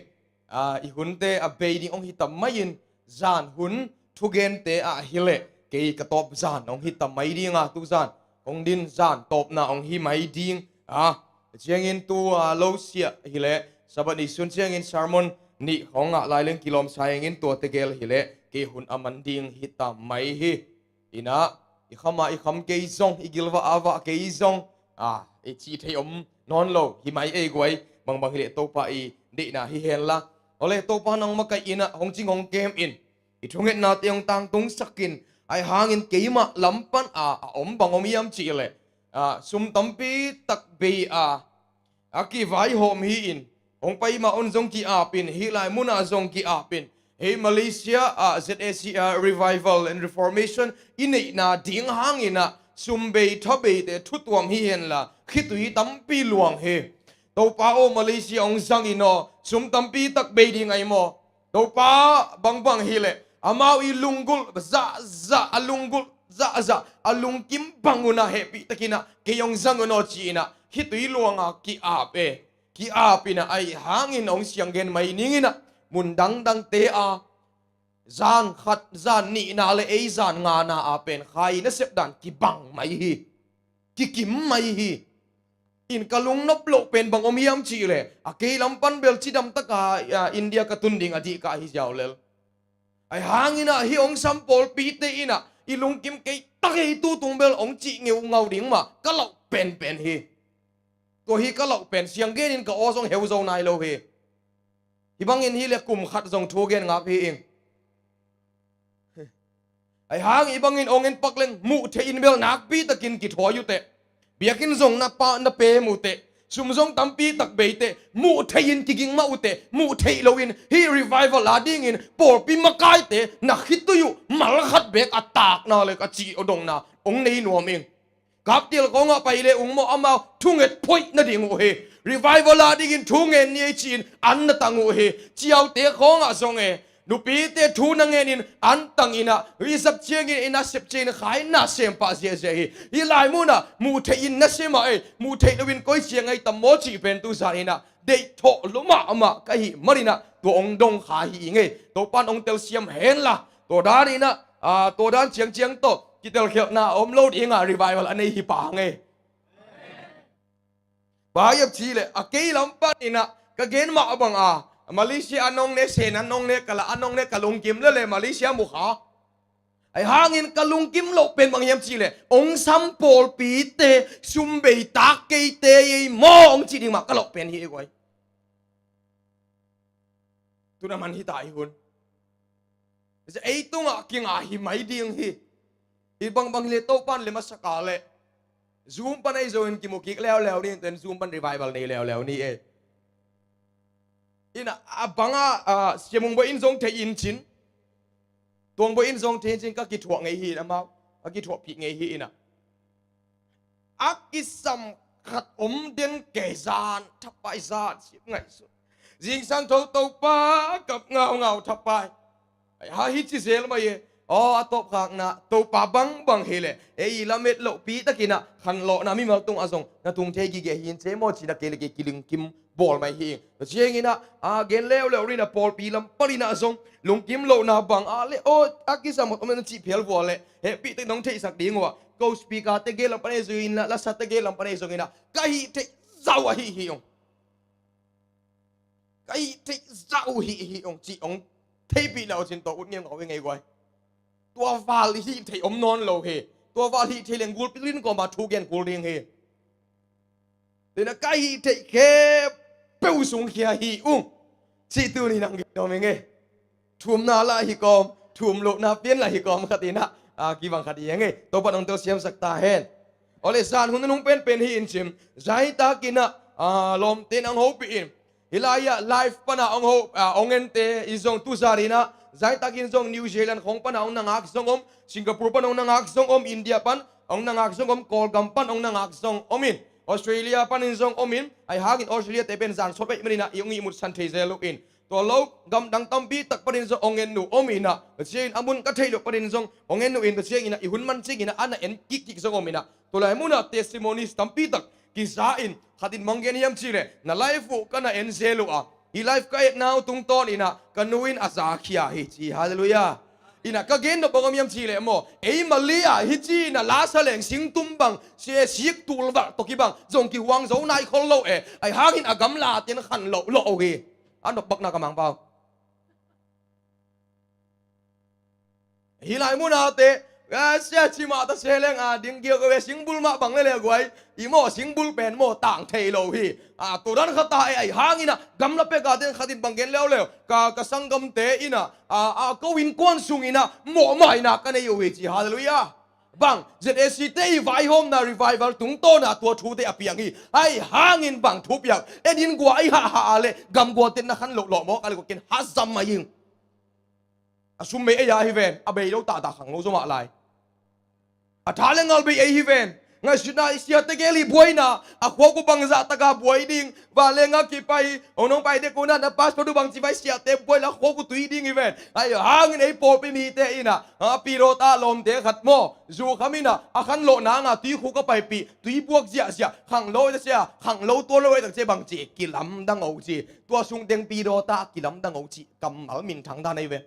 A, i hunte a bei ding hong hi ta mai in, zan hun thugente ah hileh kei ka tawp zan hong hi ta mai ding a, tu zan kong din zan tawpna hong hi mai ding a, ciangin tu, a, lo siah hileh Sabbath ni sun ciangin sermon nih hong ngah lai leng kilawm sa ingin tua tegel hileh kei hun a man ding hi ta mai hi. Inah, i kham a i kham kei zong, i gilvah a vah kei zong, a, i cih thei om nawn lo hi mai ei guai, bangbang hileh Topa i deihna hi hen la. Awle, Topa nang makaih inah hong cing hong kem in, i thungetnate hong tangtungsak in, ahi hangin keimah lam pan a, a om bang om hiam cihleh, a, sum tampi tak bei a, a kivaihawm hi-in, hong pai mah un zong ki-apin, hih lai munah zong ki-apin, hei Malaysia ah Z A C ah Revival and Reformation i neihna ding hangin ah, sum bei tha beite thutuam hi henla, khitui tampi luang hi. Topa aw, Malaysia hong zangin aw, sum tampi tak bei ding ahi maw? Topa, bangbang hileh amau i lunggulh zahzah, a lunggulh zahzah, a lungkim bang unah hehpih takinah kei hong zang un aw ci-inah khitui luanga ki-ap e. Ki-ap inah ahi hangin hong sianggen mai ninginah mun dangdangte a zan khat, zan nihna le ei zan ngana a pen khai nasep dan kibang mai hi. Kikim mai hi. In ka lungnop loh pen bang om hiam cihleh, a kei lam pan bel cidam taka, a, India ka tun ding a dih ka hi ziau lel. Ahi hangin ah hih hong sam pawlpite inah i lungkim kei tak hi, tu tung bel hong cih ngeungau ding mah ka lauh penpen hi. Tua hi ka lauh pen sianggen in ka aw zong heu zo nai lo hi. Hih bangin hi le kum khat zong thu gen ngap hi ing. Ahi hang hih bangin ong en pak leng muh theih in bel nakpi takin kithawi uh teh. Biakinn zong na pah na pem uh teh. Sum zong tampi tak bei teh. Muh theih in kiging mah uh teh. Muh theih loin hih revival a dingin pawlpi makaite na khitui uh mal khat bek a takna le ka cih aw dongna ong nei nuam ing. Kaptial kongah pai le ung maw, amau thunget phoih nading uh hi. Revival a dingin thungen ni ei ci-in an na tang uh hi. Ciaute kongah zong e, nupite thu na ngenin an tang inah, i sap ciangin i nasep ciangin khai na sem pah ziahziah hi. Hih lai munah muh theih in na sem ah ei, muh theih loin koi ciang ei tam maw cih pen tu zan inah deih thawh lua mahmah ka hih maninah tua ong dong kha hi ing ei. Topan ong telsiam henla tua dan inah, aa, tua dan ciangciang tawh kitelkhialhna a om lo dingah revival a nei hi pah hang ei. Bang hiam cih leh a kei lam paninah ka gen mah bang a Malaysia a nong ne, Sen a nong ne, ka la a nong ne, ka lungkim lele Malaysia mu kha. Ahi hangin ka lungkim loh pen bang hiam cih leh ong sam pawlpite sum bei tak keite ei maw ong cih ding mah ka loh pen hi ei guai. Tuna man hita i hun. Ei tungah kinga hi mai ding hi. Hih bangbang hi le Topan le masaka le Zoom pan ei zongin kimu kik leuleu ni, tuen Zoom pan revival nei leuleu ni e. Inah a banga, ah, Sia Mung Bawi in zong thei in cin, Tuang Bawi in zong thei in cin ka kithuah ngei hi inah, amau ka kithuahpih ngei hi inah. A kisam khat om den kei zan thapai zan sip ngaihsun. Zingsang tho Topa kap ngaungau thapai. Ai ha hi ci zel mai e. Aw, a tawpkhakna Topa bangbang hi le ei i lamet lohpi takinah khanlawhna mimal tungah zong na tung thei gige hi in ce maw cina kei le kei kilingkim bawl mai hi ing. Tua cianginah a gen leuleu rinah pawlpi lam paninah zong lungkim lohna bang a le aw a kisam khat om den cih phial vua le hehpih tek nong theihsak ding uh ah ko speaker te gel lam pan ei zong inah lasa te gel lam pan ei zong inah ka hih theih zau ahi hi ung. Ka hih theih zau hi hi ung cih ong theihpih le uh cin tua ut ngeungau i ngei guai. Tua val hih theih om nawn lo hi. Tua val hih theih leng gulpi lin kawma thu gen kul ding hi. Tena ka hih theih khempeuh sungkhia hi ung cih tuni nang gen nuam ing e. Thumna lah hi kawm, thum lohna pian lah hi kawm khat inah, a, kibang khat hi ing e. Topan ong telsiamsak ta hen. Awle zan hun nung penpen hi in cim zaitakinah, a, lawmte nang hopih in. Hih lai-ah live pana ong ho, a, ong ente i zong tu zarinah zaitakin zong New Zealand khong pana ong na ngak zong om, Singapore pan ong na ngak zong om, India pan ong na ngak zong om, Kawlgam pan ong na ngak zong om in, Australia panin zong om in, ahi hangin Australia te pen zan sawt peih maninah i ong ihmutsan thei zel uh in. Tua lo gamdang tampi tak panin zong ong en uh om inah, tua ciangin a mun ka theih loh panin zong ong en uh in, tua cianginah i hun man cianginah a na en kikkik zong om inah, tua lai munah testimonies tampi tak kiza in khatin mong gen hiam cih leh na live uh ka na en zel uh a, hih live ka etna uh tungtawn inah ka nu in a zakhia hi ci. Halleluiah. Inah ka gen nop bang om hiam cih leh maw, ei Mali ah hih ci inah lasa leng singtum bang sia sik tulvalh tawh kibang zong kihuang zo nai khol lo e. Ahi hangin a gamla ten khan loh loh uh hi. A nopbakna ka mangpau. Hih lai munate, a, sia cimah ta se leng a ding giak ve singbul mah bang lele guai. I maw singbul pen maw tang thei lo hi. A, tua dan khata e ahi hangin a gamla peka den khatin bang gen leuleu. Ka, ka sanggamte inah, a, a, ko innkuan sung inah mawhmaina ka nei uh hi ci. Halleluiah. Bang, Z A C te i vaihawmna revival tungtawna tua thute a piang hi. Ahi hangin bang thu piang. En in gua i hahha a le gam guaten na khan loh loh maw ka le gua ken hazam mai ing. A sum bei ei a hi ven, a bei lo tahta khang lo zomah lai. A tha le ngal bei ei hi ven. Ngaihsutna i siate gel hi buaina, a khuak uh bangzah taka buai ding. Vanleng a kipai, ong nong pai dek unah na pastor uh bangci vai siate buai la khuak uh tui ding hi ven. Ahi hangin ei pawlpi mite inah, a pidawta lawmte khat maw zu kham inah a khan loh nanga tui khuk a paipih, tui buak ziahziah, khang lo ei ta sia, khang lo tuan lo ei tak cia bangci kilamdang o ci. Tua sung teng pidawta kilamdang o ci kammal minthang dan ei ve.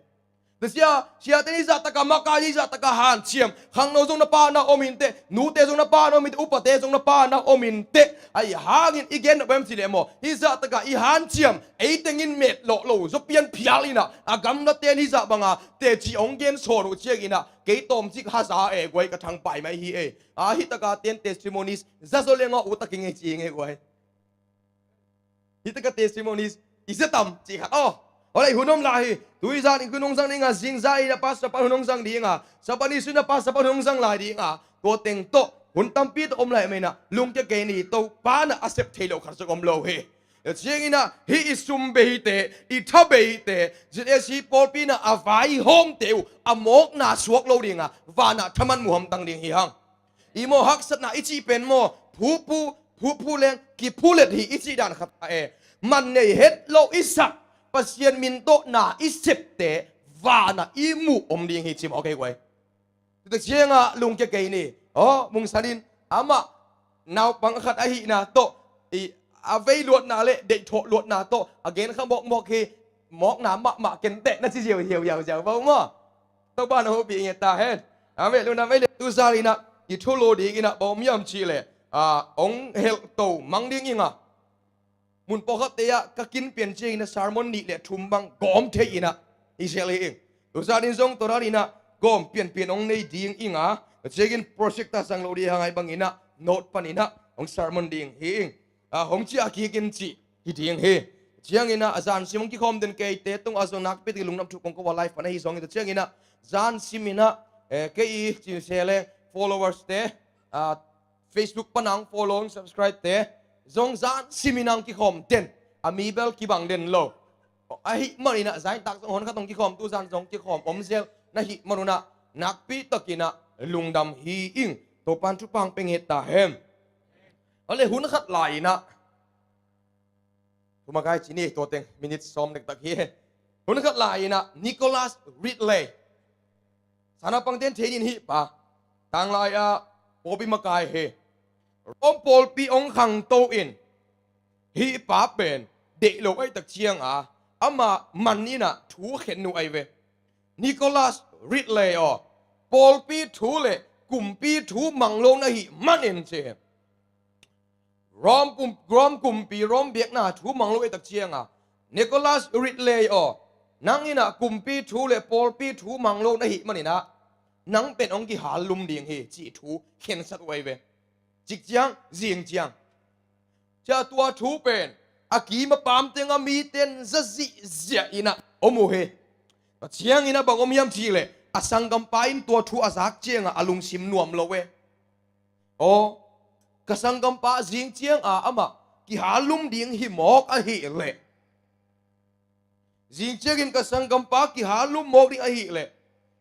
Sia, siate ni zah taka makai, ni zah taka hanciam. Khangno zong na pana om inteh, nute zong na pana om inteh, upate zong na pana om inteh. Ahi hangin i gen nop em ci leh maw, hi zah taka i hanciam, ei tengin met lawh lo zaw pian phial inah, a gamlate ni zah banga teci ong gen sawn uh cianginah kei tawmcik haza e guai ka thangpai mai hi e. A hi taka ten testimonies za zaw lengawh uh taking e ci ing e guai. Hih taka testimonies i zia tam cih khat aw. Aw le, hun om lai hi. Tuizan in hun hong zang ding a, zingzan in a pastor pan hun hong zang ding a, Sabbath ni sung in a pastor pan hun hong zang lai ding a, tua teng tawh hun tampi tawh om lai mah in a, lungkia kei ni, Topa in a sep thei lo khat zong om lo hi. Tua ciangin a, hih i sum beite, i tha beite, Z A C pawlpi in a a vaihawmte uh a mawkna suak lo ding a, van ah thaman mu hamtang ding hi hang. I maw, haksatna i cih pen maw, phuphu, phuphu leng kiphulet hi i cih dan khat a e. Man nei het lo i sak, Pasian min tawh na i septe van ah i muh om ding hi ci mawk kei guai. Tua ciang a lungkia kei ni. Aw, Mungsan in amah naupang khat ahihna tawh, i, a vei luatna le deihthawh luatna tawh a gen kha mawkmawk hi. Mawkna mahmah ken teh na ci ziauziau ziauziau vo maw. Topa in a hopih nget ta hen. Amen. Lungdam ei le, tuzan in a i thulu ding in a bang om hiam cih leh, a, hong helh to mang ding ing a, mun pawlkhatte ah ka kin pian ciangin a sermon nih le thum bang gawm thei in a i zel hi ing. Tuzan in zong tua dan in a gawm pianpian hong nei ding ing a, tua ciangin projector zang lo ding hang a, hih bangin a note panin a hong sermon ding hi ing. A, hong ciah kik in cih hi ding hi. Ciangin a, a zan sim hong kikhawm den keite tungah zong nakpi takin lungdam thu kong ko a, live pan ahi zongin, tua ciangin a zan sim in a, eh, kei i cih se leng followers te, a, Facebook pan a hong follow, hong subscribe te zong zan sim in a hong kikhawm den, a mi bel kibang den lo. Ahih manin a zan tak zong hon khat hong kikhawm, tuzan zong kikhawm om zel na hih man un a nakpi takin a lungdam hi ing. Topa in thupha hong pia nget ta hen. Aw le, hun khat lai in a, thumah kai ci ni, tua teng minute sawm dektak hi. Hun khat lai in a Nicholas Ridley, sana pangte'n thei ni, hih pa tanglai a pawlpi makai hi. Rom pawlpi hong khangto in, hih pa pen deih lo ahih tak ciang a, amah man in a thu khen uh ahi ve. Nicholas Ridley aw, pawlpi thu le kumpi thu mang lo na hih manin ci hi. Rom kum, Rom kumpi, Rom biakna thu mang lo ahih tak ciang a, Nicholas Ridley aw, nang in a kumpi thu le pawlpi thu mang lo na hih manin a, nang pen hong kihal lum ding hi, cih thu khensat uh ahi ve. Cik ciang, zing ciang. Cia tua thu pen a kim a pam teng a mite'n za zihziah in a om uh hi. Tua ciangin a bang om hiam cih leh, a sanggampa in tua thu a zak ciang a, a lungsim nuam lo e. Aw, ka sanggampa zing ciang a amah kihal lum ding hi mawk ahih leh, zing ciangin ka sanggampa kihal lum mawk ding ahih leh,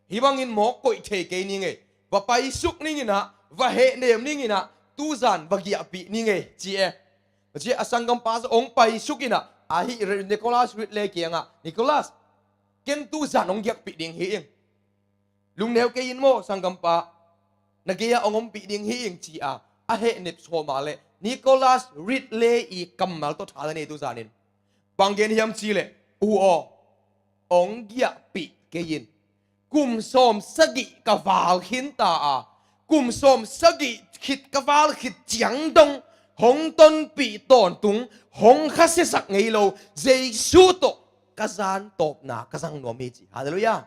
hih bangin mawk koih thei kei ning e. Va paisuk ning in a, va hehnem ning in a, tuzan va giahpih ning e, ci e. Tua ciang a sanggampa zong hong paisuk in a, ahih Nicholas Ridley kiangah, Nicholas, ken tuzan hong giahpih ding hi ing. Lungneu kei in maw, sanggampa, na gei-ah hong ompih ding hi ing, ci a, a hehnep sawm a leh Nicholas Ridley i kammal tawh tha na nei, tuzan in bang gen hiam cih leh, u aw, hong giahpih kei in. Kum sawm sagih ka val khin ta a, kum sawm sagih khit ka val khit ciang dong hong tonpih tawntung, hong khasiasak ngei lo Jesu tawh ka zan tawpna ka zang nuam hi, ci. Halleluiah.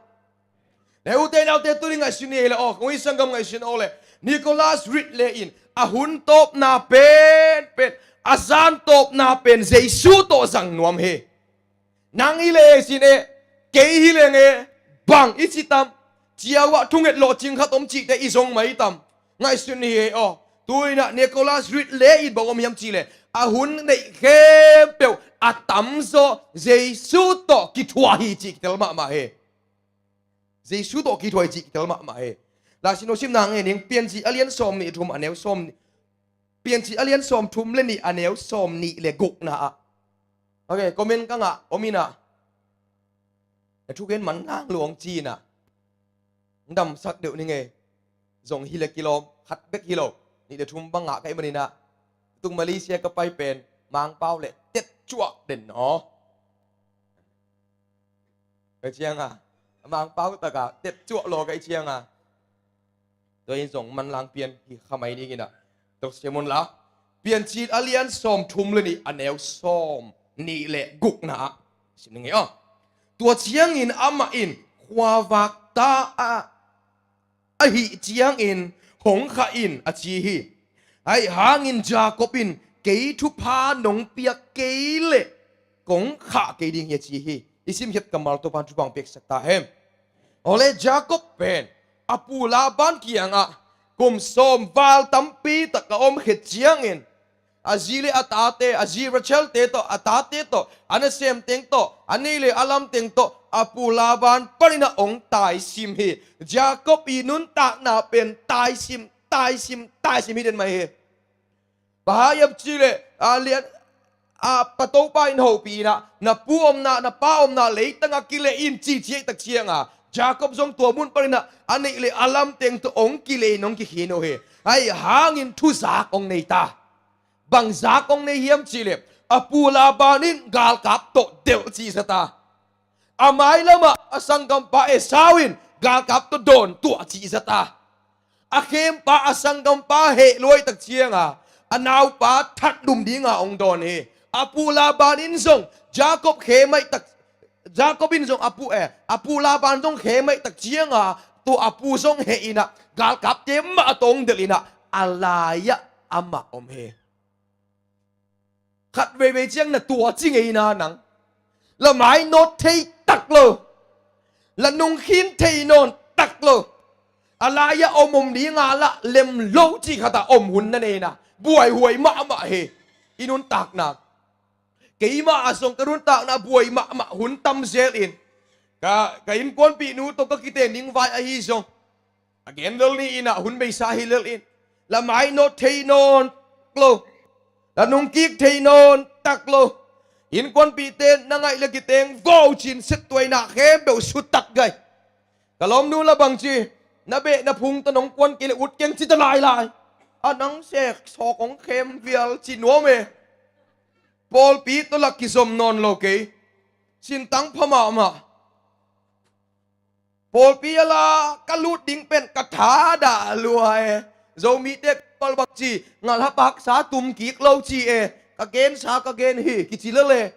Neu te nau te, tuni ngaihsun ni ei le aw, kong i sanggam ngaihsun aw le, Nicholas Ridley in a hun tawpna pen, pen, a zan tawpna pen Jesu tawh zang nuam hi. Nang hi leh sin e, kei hi leng e, bang i ci tam? Ciau ah thunget lawhcing khat om cihte i zong mai tam? Ngaihsun ni ei aw. Tu in a Nicholas Ridley in bang om hiam cih leh, a hun neih khempeuh a tamzaw Jesu tawh kithuah hi cih kitel mahmah hi. Jesu tawh kithuah hi cih kitel mahmah hi. Laisim no simna ngen ning, Piancil a lian sawm nih thum a neu sawm nih, Piancil a lian sawm thum le nih a neu sawm nih le gukna ah. Ok, comment kang ah om in a, na thugen manlang lua hong ci in a, damsak deuh ning e. Zong hi le kilawm, khat bek hi lo, nih le thum bang ngah ka hih manin a, tung Malaysia ka pai pen Mangpau le tetcuah den aw. Ka ciang a, a Mangpau tak a tetcuah law ka hih ciang a, tua in zong manlang pian hi kha mai ning in a, tok sia mun la. Piancil a lian sawm thum le nih a neu sawm nih le gukna ah sim ning e aw. Tua ciangin amah in khuavak ta a, ahih ciangin hong khah in, a ci hi. Ahih hangin Jacob in kei thupha nong piak kei leh, kong khah kei ding hi a ci hi. I simkhiat kammal Topa'n thupha piaksak ta hen. Awle Jacob pen a pu Laban kiangah kum sawm val tampi tak a om khit ciangin a zi le a tate, a zi Rachel-te tawh, a tate tawh, a nasemteng tawh, a nei le a lamteng tawh a pu Laban panin a hong taisim hi. Jacob i nuntakna pen taisim, taisim, taisim hi den mai hi. Bang hang hiam cih leh a lian a pa Topa in hopih in ah na pu omna, na pa omna leitangah kileh in ci, ci ahih tak ciangin Jacob zong tua mun panin ah a neih le a lamteng tawh hong kileh in hong kikhin uh hi. Ahih hangin thuzak hong nei ta. Bang zak hong nei hiam cih leh a pu Laban in galkap tawh delh cihzat a, a mailamah a sanggampa Esau in galkap tawh dawn tuah cihzat a, a khempa a sanggampa heh lua ahih tak ciangin a naupa that lum dingin hong dawn hi. A pu Laban in zong Jacob khem ahih tak, Jacob in zong a pu, eh, a pu Laban zong khem ahih tak ciangin tua a pu zong heh in ah galkapte mah tawh hong delh in ah a lai-ah amah om hi. Khat veivei ciang na tua ci ngei na nang. La mainawt thei tak lo. La nungkhin thei nawn tak lo. A lai-ah om om dingin lah lem lo cih khat ah om hun na nei na. Buaihuai mahmah hi. I nuntakna. Keimah a zong ka nuntakna buai mahmah hun tam zel in. Ka, ka innkuanpihnu tawh ka kiten ding vai ahi zong. A gen lel ni in ah hun beisa hi lel in. La mainawt thei nawn tak lo. La nungkik thei nawn tak lo. Innkuanpihte na ngaih le kiteng vau cin set tuaina khempeuh sut tak gai. Ka lawmnu la bangci, na beh na phung tawh nong kuan kei le ut keng ci ta lailai. A nang sek sawk hong khem vial ci nuam e. Pawlpi tawh la kizom nawn lo kei. Sintang pha mahmah. Pawlpi a la ka lut ding pen ka thadah lua e. Zomite kipal bangci ngalhap haksa tum kik lo ci e. Ka gensa ka gen hi kici lel e.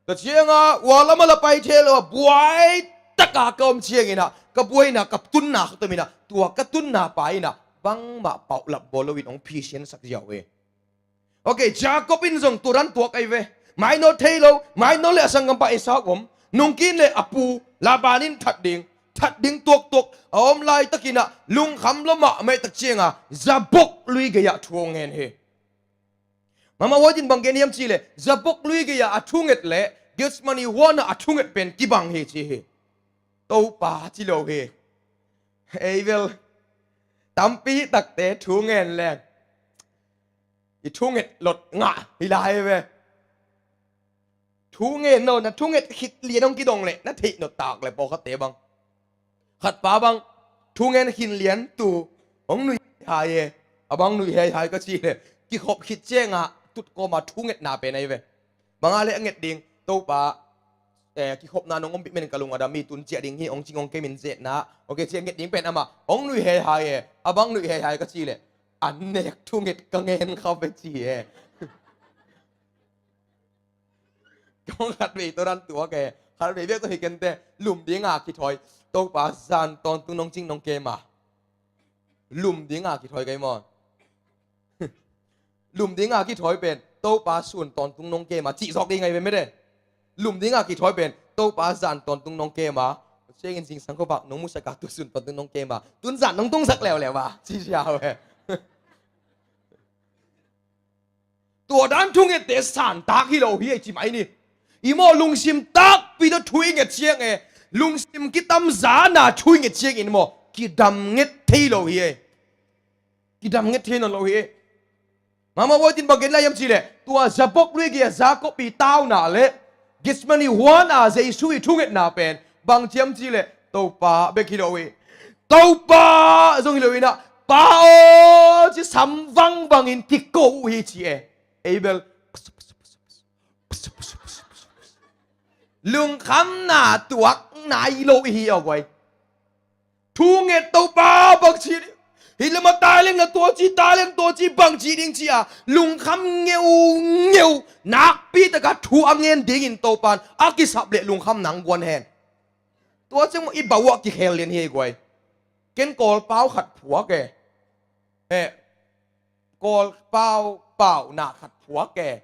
Tua ciangin ua lam ah la pai thei lo a buai taka ka om ciangin ah ka buaina ka tunna khat om in ah tua ka tunna pa in ah bangmah paulap bawl loin hong phisiansak ziau e. Ok, Jacob in zong tua dan tuak ahi ve. Mainawt thei lo, mainawt le a sanggampa Esau om. Nungkik le a pu Laban in that ding, that ding tuaktuak a om laitakin ah lungkham lua mahmah ahih tak ciangin Jabok lui gei-ah thu hong ngen hi. Mahmah huai in bang gen hiam cih leh Jabok lui gei-ah a thunget le Gethsemane huan ah a thunget pen kibang hi ci hi. Topa ci lo hi. Ei bel tampi takte thu ngen leng i thunget lot ngah hi lai ve. Thu ngen lo, na thunget khit lian hong kidong leh na theih nop tak leh pawlkhatte bang. Khatpa bang thu ngen khin lian tu hong nuih hai e. A bang nuih hai hai ka cih leh kikhop khit ciangin tutkawm a thungetna pen ahi ve. Bang a leh a nget ding Topa, eh, kikhopna nong ompih men ka lung a dam hi, tun ciah ding hi hong cing hong kemin zetna. Ok, ci a nget ding pen amah hong nuih hai hai e. A bang nuih hai hai ka cih leh an nek thunget ka ngen kha ve ci e. Kong khat vei tawh dan tuak e. Khat vei bek tawh hi kei inteh. Lum dinga kithawi Topa zan tawntung nong cing nong kem a. Lum dinga kithawi kei maw? Lum dinga kithawi pen Topa sun tawntung nong kem a cih zawk ding ahi ve mete. Lum dinga kithawi pen Topa zan tawntung nong kem a. Ciangin zingsang khuavak nong musak a tu sun tawntung nong kem a. Tun zan nong tungsak leuleu a ci sia ve. Tua dan thungette santak hi lo hi ei ci mai ni. I maw lungsim takpi tawh thu i nget ciang e, lungsim kitamzana thu i nget ciangin maw kidam nget thei lo hi ei. Kidam nget thei nawn lo hi ei. Mahmah huai in bang gen lai hiam cih leh tua Jabok lui gei-a Jacob i tauna le Gethsemane huan a Jesu i thungetna pen bang hiam cih leh Topa bek hi lo hi. Topa zong hi lo in ah Pa aw ci samvang bangin kiko uh hi ci e. Ei bel lungkhamna tuak nai lo i hi aw guai. Thunget Topa bang ci ding. Hi lam a tai leng na tua ci, tai leng tua ci bang ci ding ci a lungkham ngeungeu nakpi taka thu a ngen dingin Topan a kisap leh lungkham nang guan hen. Tua ciang maw i bau ah kikhel lian hi ei guai. Ken Kawlpau khat phuak e. Eh, Kawlpau pauna khat phuak e.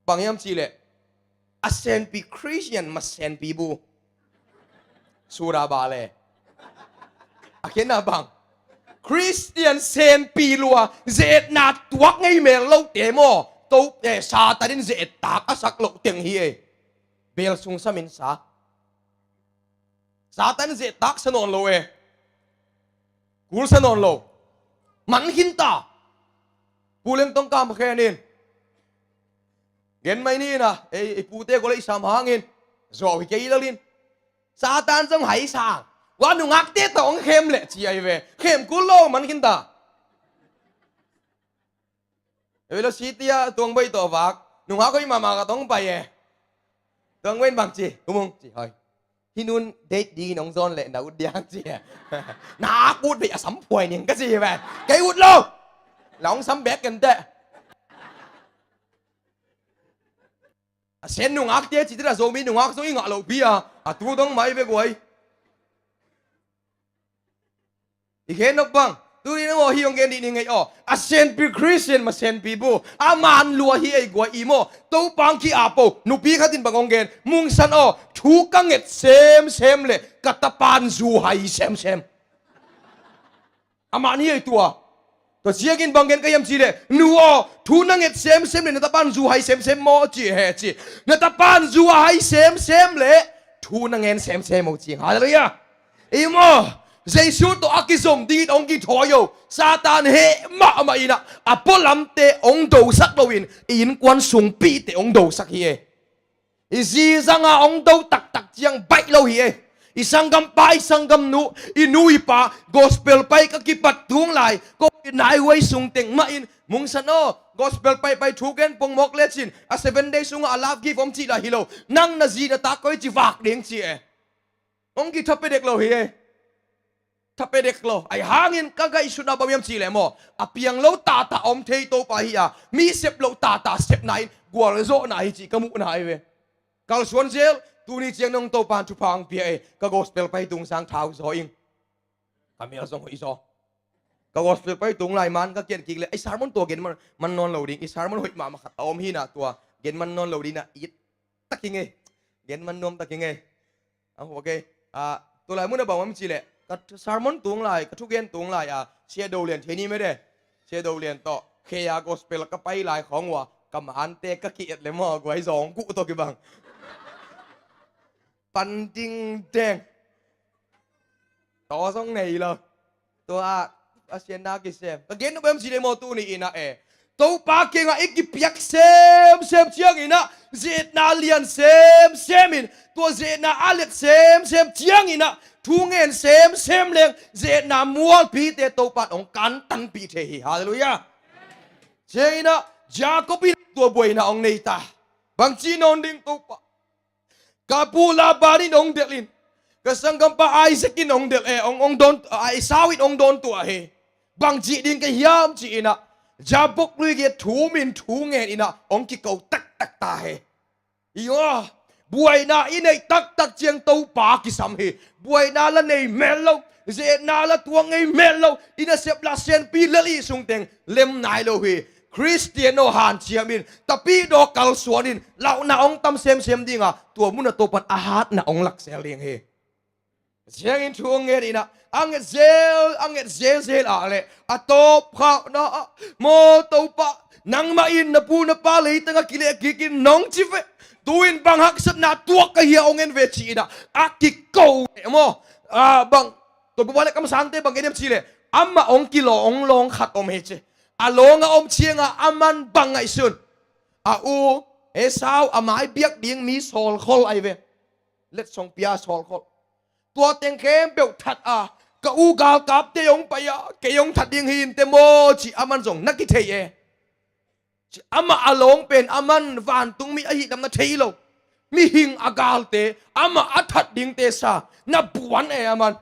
Bang hiam cih leh A senpi Christian ma senpi bu. Sura ba le. A khenna bang. Christian senpi lua, ze-etna tuak ngei mel lote maw. To, eh, Satan in ze-et tak a sak loh teng hi e. Bel sung samin sa. Satan zehtak sa nawn lo e. Kul sa nawn lo. Man khin ta. Pu Leng Tong Kam khen in. Gen mai ni in a, ei, ei pute gol ei sam hangin. Zo hi kei lalin. Satan zong hai sang. Wa nungakte tawh hong khem leh ci ai ve. Khem kul lo man khin ta. Velocity ah Tuang Boih tawh vak. Nungak hoih mahmah ka tong pai e. Tuang Boih in bang ci, Pu Mung ci, hoi. Hih nun date dingin hong zawn leh na ut diang ci e. Na ut vei a sam phuai ning ka ci ve. Kei ut lo. La hong sam bek ken teh. A sen nungakte cih teh a Zomi nungak zong i ngah loh pi a. A tu dong mai ve guai. I khen nop bang. Tuni na maw hi hong gen dih ni ngei aw. A senpi Christian ma senpi bu. A man lua hi ei guai i maw. Topa hong ki-ap o. Nupi khat in bang hong gen. Mungsan aw. Thu ka nget semsem le. Ka tapan zu hai semsem. A man hi ei tua. Tua ciangin bang gen ka hiam cih leh, nu aw, thu na nget semsem le na tapan zu hai semsem maw ci he ci. Na tapan zu a hai semsem le thu na ngen semsem o ci. Halleluiah. I maw, Jesu tawh a kizom dingin hong kithawi o. Satan heh mahmah in a, a pualamte hong dosak loin i innkuan sungpite hong dosak hi e. I zi zanga hong do taktak ciang baih lo hi e. I sanggampa, i sanggamnu, i nu i pa, gospel pai ka kipat tung lai, covid nai huai sung teng mah in, Mungsan aw, gospel paipai thu gen pongmawk lecin, a seven day sungah a love gift om cih lah hi lo. Nang na zi na tak koi ci vak ding ci e. Hong kitha pia dek lo hi e. Tha pia dek lo. Ahi hangin ka ngaihsutna bang hiam cih leh maw, a piang lo tata om thei Topa hi a, mi sep lo tata sepna in gualzawhna hi cih ka muhna ahi ve. Kalsuan zel, tuni ciang nong Topa in thupha hong pia e, ka gospel pai tung sang thau zaw ing. Ka mel zong hoih zaw. Ka gospel pai tung lai man ka kian kik leh, ei sermon tua gen man, man nawn lo ding, i sermon hoih mahmah khat a om hi na tua, gen man nawn lo ding na it tak ing e. Gen man nuam tak ing e. A, okay. A, tu lai mun a bang om cih leh, ka sermon tung lai, ka thugen tung lai a, Sia Do Lian thei ni mede. Sia Do Lian tawh, kei a gospel ka pai lai khawng ua, ka mante ka ki-et le maw, guai zawng kuh tawh kibang. Pan ding deng. Taw zong nei lo. Tua ah, Pasian na kisem. Ka gen nop em ci dei maw tuni in ah e. Topa kiangah i kipiak semsem ciangin ah, ziatna lian semsem in, tua ziatna a liat semsem ciangin ah, thu ngen semsem leng, ziatna mualphite Topa in hong kantanpih thei hi. Halleluiah. Ciangin ah, Jacob in tua buaina hong nei ta. Bangci nawn ding Topa. Ka pu Laban in hong delh in, ka sanggampa Isaac in hong delh, eh, hong, hong dawn, ah, Esau in hong dawn tuah hi. Bang cih ding ka hiam ci-in ah, Jabbok lui gei thum in thu ngen in ah, hong kiko taktak ta hi. Io, buaina i neih taktak ciang Topa kisam hi. Buaina la nei mel lo, ziatna la tuang ngei mel lo, i nasep la sianpi lel i sung teng lem nai lo hi. Khristian aw hanciam in, tapidaw kalsuan in, lauhna hong tam semsem ding a, tua mun a Topa in a hatna hong laksel ding hi. Ciangin thu hong ngen in ah, a nget zel, a nget zelzel ah leh, a tawpkhakna ah, maw Topa, nangmah in na pu na pa leitang a kileh kik in nong ci ve. Tu-in bang haksatna tuak ka hia hong en ve ci-in ah, a kiko leh maw. Ah, bang, tua pu pa le kamsangte bang gen hiam cih leh, amah hong kilawng, hong lawng khat om hi ci. A lawng a om ciangah aman bang ngaihsun. A u Esau a mai biak ding mi sawlkhol ahi ve. Letsong pia sawlkhol. Tua teng khempeuh that a, ka u galkapte hong pai a, kei hong that ding hi inteh maw ci aman zong na kithei e. Ci amah a lawng pen aman vantung mi ahih lam na thei lo. Mihing a galte, amah a that dingte sa, na buan e aman.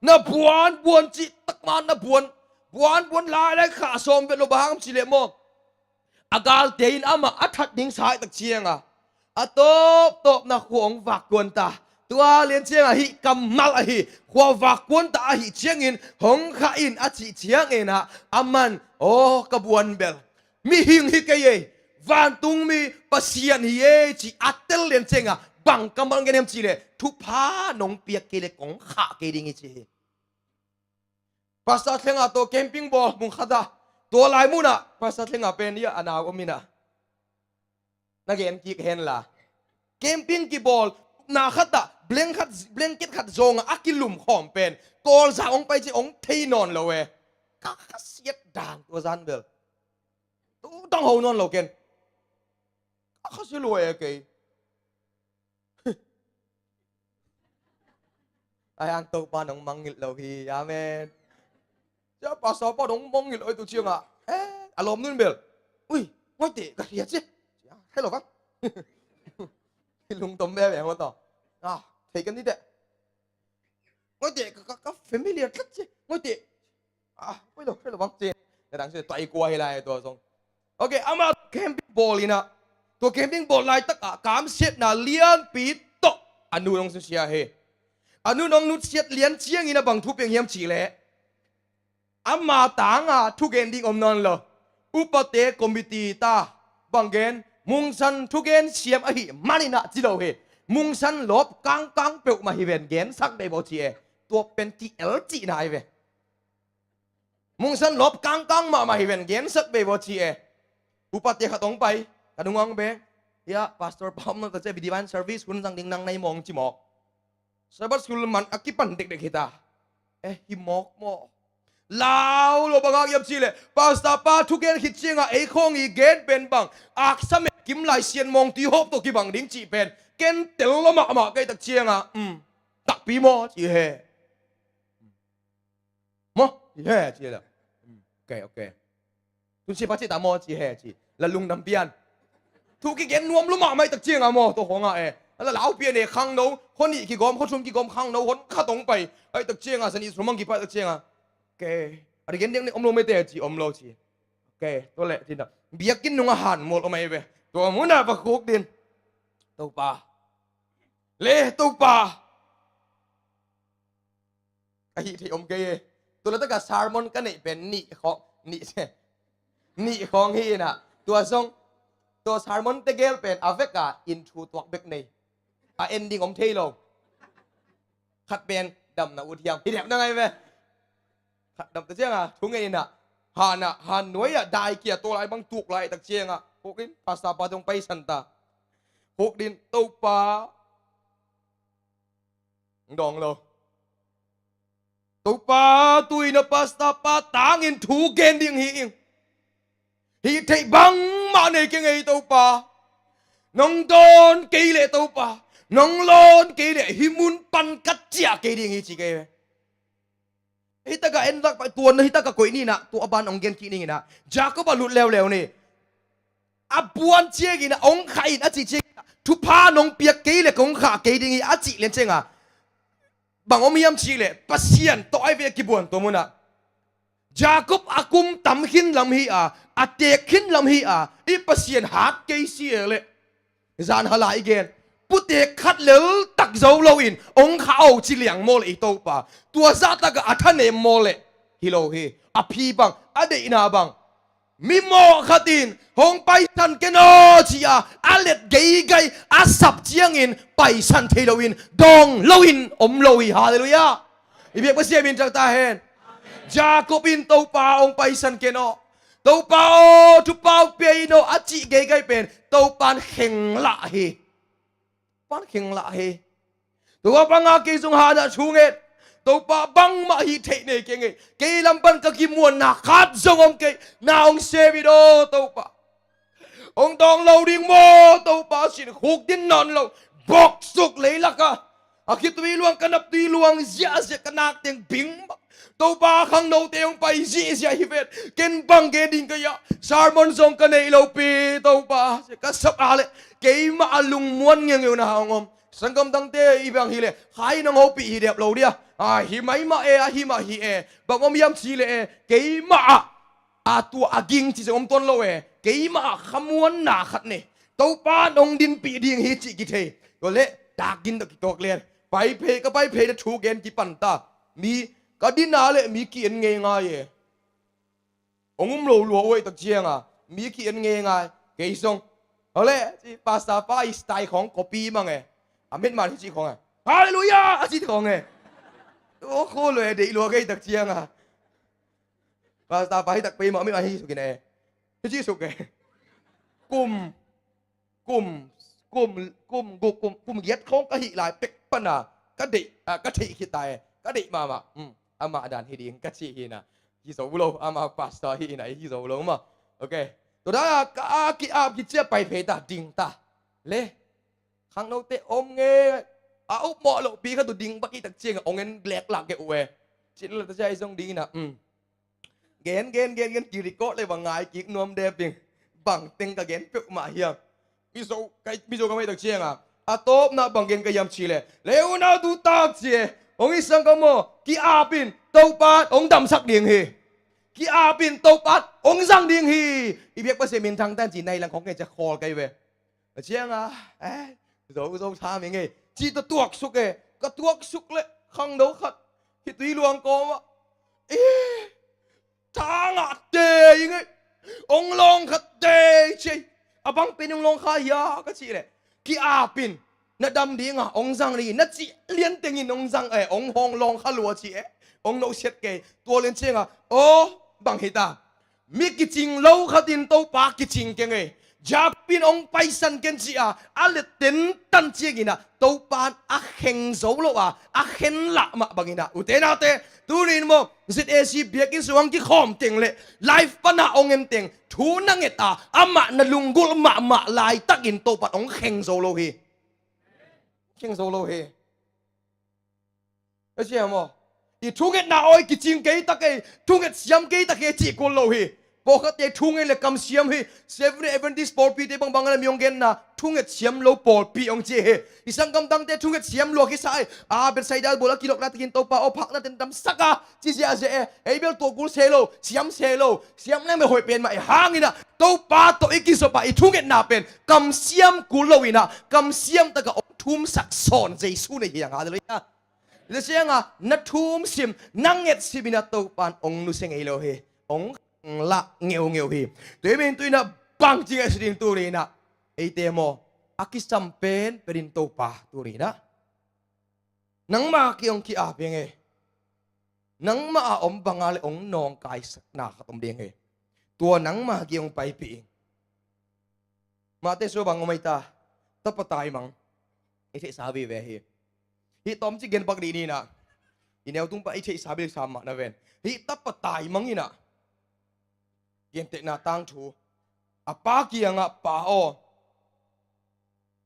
Na buan, buan cih takma na buan. Buan, buan lai lai kha sawm vet lo bang hang ci leh maw. A galte in amah a that ding sa ahih tak cianga, a tawptawpna khua hong vakkuan ta. Tua lian cianga hih kammal ahi, khua vakkuan ta ahih ciangin hong khah in a cih ciangin ah, aman, aw, ka buan bel. Mihing hi kei ei. Vantungmi Pasian hi e ci a tel lian ciangah bang kammal gen hiam cihleh, thupha nong piak kei leh kong khah kei ding hi ci hi. Pastor Thlenga tawh camping bawl mun khatah, tua lai munah Pastor Thlenga pen ia a nau om inah, na gen kik henla, camping kibawl na khatah blanket khat, blanket khat zawngah a kilum khawm pen Kawlzau hong pai ci hong thei nawn lo e. Ka khasiat dan tua zan bel tu dang ho nawn lo ken. Ka khasiat lua e kei. Ai ang Topa nong mangngilh lo hi. Amen. Cia pastor pa nong mangngilh oi tu ciangah, eh, a lawm nun bel, ui, ngoite ka hria ci. Hei lo vang. Lungtom bebe hong taw. Ah, thei kan ni teh. Ngoite ka, ka, ka familiar tlat ci. Ngoite. Ah, oi lo, hei lo vang ci. Ka dang ci tuai kua hi lai tua zong. Ok, amah camping bawl inah, tua camping bawl laitakah kamsiatna lianpi tawh a nu nong nusia hi. A nu nong nusiat lian ciangin a bang thu piang hiam cihleh, ama tanga thugen ding om nawn lo. Upate committee ta bang gen, Mungsan thugen siam ahi maninah ci lo hi. Mungsan lawp kangkang peuhmah hi ven gensak dei baw ci e. Tua pen ti el cihna hi ve. Mungsan lawp kangkang mahmah hi ven gensak bei baw ci e. Upate khat hong pai, ka nungang be, ia pastor pa om nang ta ci e, divine service hun zang ding nang nai mawng ci mawk. Sabbath school man a kipan dekdek hita. Eh, hi mawk maw? Lau lo bangak iam cihleh, pastor pa thugen khit ciangah ei khawng i gen pen bang aksa me kim lai sian mawng ti hawp tawh kibang ding cih pen ken tel lo mahmah kei tak ciangah, um, takpi maw ci he. Maw ci he ci la. Ok, ok. Tun si pa ci ta maw ci he ci la lungdam pian. Thu kigen nuam lua mahmah i tak cianga maw, tua khawngah e, a la lau pian e, khangno khuanih kigawm, khuathum kigawm, khangno hon khat hong pai ai tak cianga, sani sumang kipai tak cianga. Ok. A ri gen ding ni om lo mete ci om lo ci. Ok, tua leh cina biakinn nunga han mual om ai ve. Tua muna va khuk din. Topa. Le Topa. Ka hih theih om kei e. Tua latakah sermon ka neih pen nih khawng, nih, nih khawng hi inah. Tua zong, tua sermon tegel pen a veka in thu tuak bek nei. A ending om thei lo. Khat pen damna ut hiam. Hi dep na ngai ve. Khat dam ta cianga, thu ngei inah. Hanah, han nuai ah dai kia tua lai bang tuk lai tak cianga. Huk din, pastor pa zong paisan ta. Huk din, Topa. Dawng lo. Topa, tuina pastor pa tangin thu gen ding hi ing. Hih theih bangmah nei kei ngei Topa. Nong dawn kei leh Topa, nong lawn kei leh hih mun pan ka ciah kei ding hi ci kei ve. Hih takah en lak pai tuan na hih takah koih ni inah, tua a ban hong gen kih ning inah. Jacob a lut leuleu ni. A buan ciangin a hong khah in a cih ciangin a, thupha nong piak kei le kong khah kei ding hi a cih lian cianga. Bang om hiam cih leh Pasian tawh ai ve a kibuan tua munah. Jacob a kum tam khin lam hi a, a teek khin lam hi a, i Pasian hat kei si e leh. Zan hala i gen. Puteek khat lel tak zo loin hong khah o ci liang maw leh i Topa. Tua zahtakah a thanem maw leh. Hi lo hi. A phi bang, a deihna bang. Mimawh khat in hong paisan ken aw ci-a a let geigai a sap ciangin paisan thei loin dawng loin om lo hi. Halleluiah. I biak Pasian min thang ta hen. Jacob in Topa hong paisan ken aw, Topa aw thupha pia in aw a cih geigai pen Topan kheng lah hi. Pan kheng lah hi. Tua banga kei zong hanah thu ngen. Topa bangmah hih theih nei kei ngei. Kei lam pan ka kimuanna khat zong om kei. Na hong save in aw Topa. Hong dawng lo ding maw Topa, sin khuk din nawn lo. Bawksuk leilakah a khitui luang, ka naptui luang ziahziah, ka nak teng bing. Topa, khangnote hong pai zihziah hi vet. Ken bang gen ding ka hiah, sermon zong ka neih lo pi Topa. Ka sap a leh keimah a lungmuan ngeungeu na hong om. Sanggam dangte i bang hileh khai nong hopih hi dep lo dia. A hi maimah e, a hi mah hi e. Bang om hiam cih leh e, keimah ah a tua a ging ci zong om tuan lo e. Keimah ah khamuanna khat nei. Topa nong dinpih ding hi cih kithei. Tua leh takgin dah kituak lian. Pai phei, ka pai phei dah thu gen kipan ta. Mi ka din a leh mi ki-en ngeingai e. Hong um lo lua uh aih tak cianga mi ki-en ngeingai. Kei zong. Hole, ci pastor pa i style khawng copy mang e. A met man hi ci khawng e. Halleluiah! A ci khawng e. O kho lo e, deih lua kei tak ciang a. Pastor pa hi tak pei mah a met man hi ci suk in e. Hi ci suk e. Kum, kum, kum, kum, kum, kum giat khawng ka hih lai pek pan a. Ka deih, a, ka theih khit ta e. Ka deih mahmah. Hmm. Amah dan hi ding ka ci hi na. Hi zo lo, amah pastor hi na, hi zo lo mah. Ok. Tua dan a, ka a ki-ap khit ciang pai phei ta, ding ta. Le. Khangnote om nge, a upmawh lohpi khat uh ding bak i tak ciang a, ong en lek lak kei uh e. Cin la ta cia i zong ding na, um. Gen, gen, gen, gen, ki record le bang ngai kik nuam dep ding. Bang teng ka gen peuhmah hiam. Mizo, kai, Mizo ka mai tak ciang a. A tawpna bang gen ka hiam ci le. Le unau tu tak ci e. Ong i sang ka maw, ki-ap in, Topa ong damsak ding hi. Ki-ap in, Topa ong zang ding hi. I biak Pasian min thang tan ci nai lang khong ke cia khawl kai ve. A ciang a, eh, zo, zo tha mi ngei. Ci ta tuak suk e, ka tuak suk le, khangno khat. Hi tui luang kawm a. Eh, tha ngah te i ngei. Ong lawng kha te i ci. A bang pen ong lawng kha hia ka ci le. Ki-ap in, na dam ding a, ong zang ding, na ci lian teng in ong zang e, ong hong lawng kha lua ci e. Ong no siat kei, tua lian ciang a, aw, bang hi ta. Mi kicing lo khat in Topa kicing keng e. Jakob in ong paisan ken ci a, a let tentan ciangin a, Topa in a kheng zo lo a, a khen lah mah bangin a. Ute naute, tunin maw, Z A C biakinn sung ang kikhawm teng le, live pan a ong en teng, thu na nget a, amah na lunggulh mahmah laitakin Topa in ong kheng zo lo hi. Kheng zo lo hi. A sia maw? I thungetna awi kicing kei ta kei, thunget siam kei ta kei cih kul lo hi. Pawlkhatte thungen le kamsiam hi. Seventh-day Adventist pawlpite bangbang a le mi hong genna thunget siam lo pawlpi hong ci hi. I sanggam dangte thunget siam lua kisa hi. A, Bethsaida bul a kilawkna takin Topa aw phakna ten damsak a ci ziahziah e. Ei bel tua kul se lo, siam se lo. Siam leng bel hoih pen mah i hang in a, Topa tawh i kizop a i thungetna pen kamsiam kul lo in a, kamsiam taka hong thumsak sawn Jesu nei hi hang. Halleluiah. Tua ciang a, na thum sim, na nget sim in a Topa in hong nusia ngei lo hi. Hong lah ngeungeu hi. Tua hi men tu in a bangci ngaihsun ding tuni in a, eite maw, a kisam pen pen in Topa tuni in a, nangma ki hong ki-ap hi ing e. Nangma a om bang a le hong nawngkaisakna khat om ding hi. Tua nangma ki hong paipih ing. Mahte sua bang om ei ta, tapa taimang. I theihsa vive hi. Hih tawmci gen bak dih ni in a, i neu tung pan i theihsa vive sa mah na ven. Hih tapa taimang in a, gentehna tangthu, a pa kiangah, Pa aw,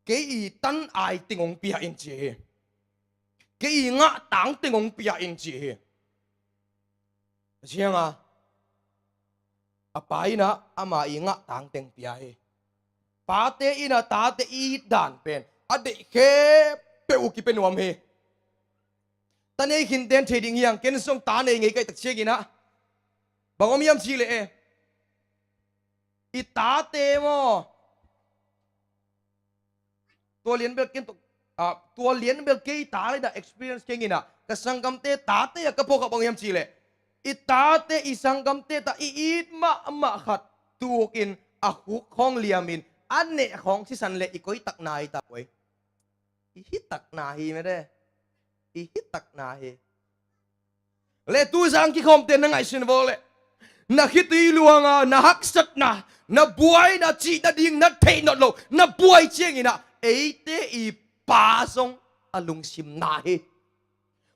kei i tan ai teng hong pia in ci hi. Kei i ngah tang teng hong pia in ci hi. A ciang a, a pa in a ama i ngah tang teng pia hi. Pate in a tate i it dan pen a deih khempeuh uh kipia nuam hi. Ta nei khin ten thei ding hi hang, ken zong ta nei ngei ka hih tak ciangin a, bang om hiam cih leh e, i tate maw, tua lian bel ken tuk, ah, tua lian bel kei ta le dah experience keng in a, ka sanggamte tate a ka phawk a bang hiam cih leh, i tate i sanggamte ta i it mahmah khat tukin a khuk khawng liamin a neh khawng sisan leh i koi takna hi ta uai. I hi takna hi mede. I hi takna hi. Le tu zang kikhawmte na ngaihsun vawh leh, na khitui luanga, na haksatna, na buaina, cih nading na theih nawn loh, na buai ciangin a, eite i Pa zong a lungsim na hi.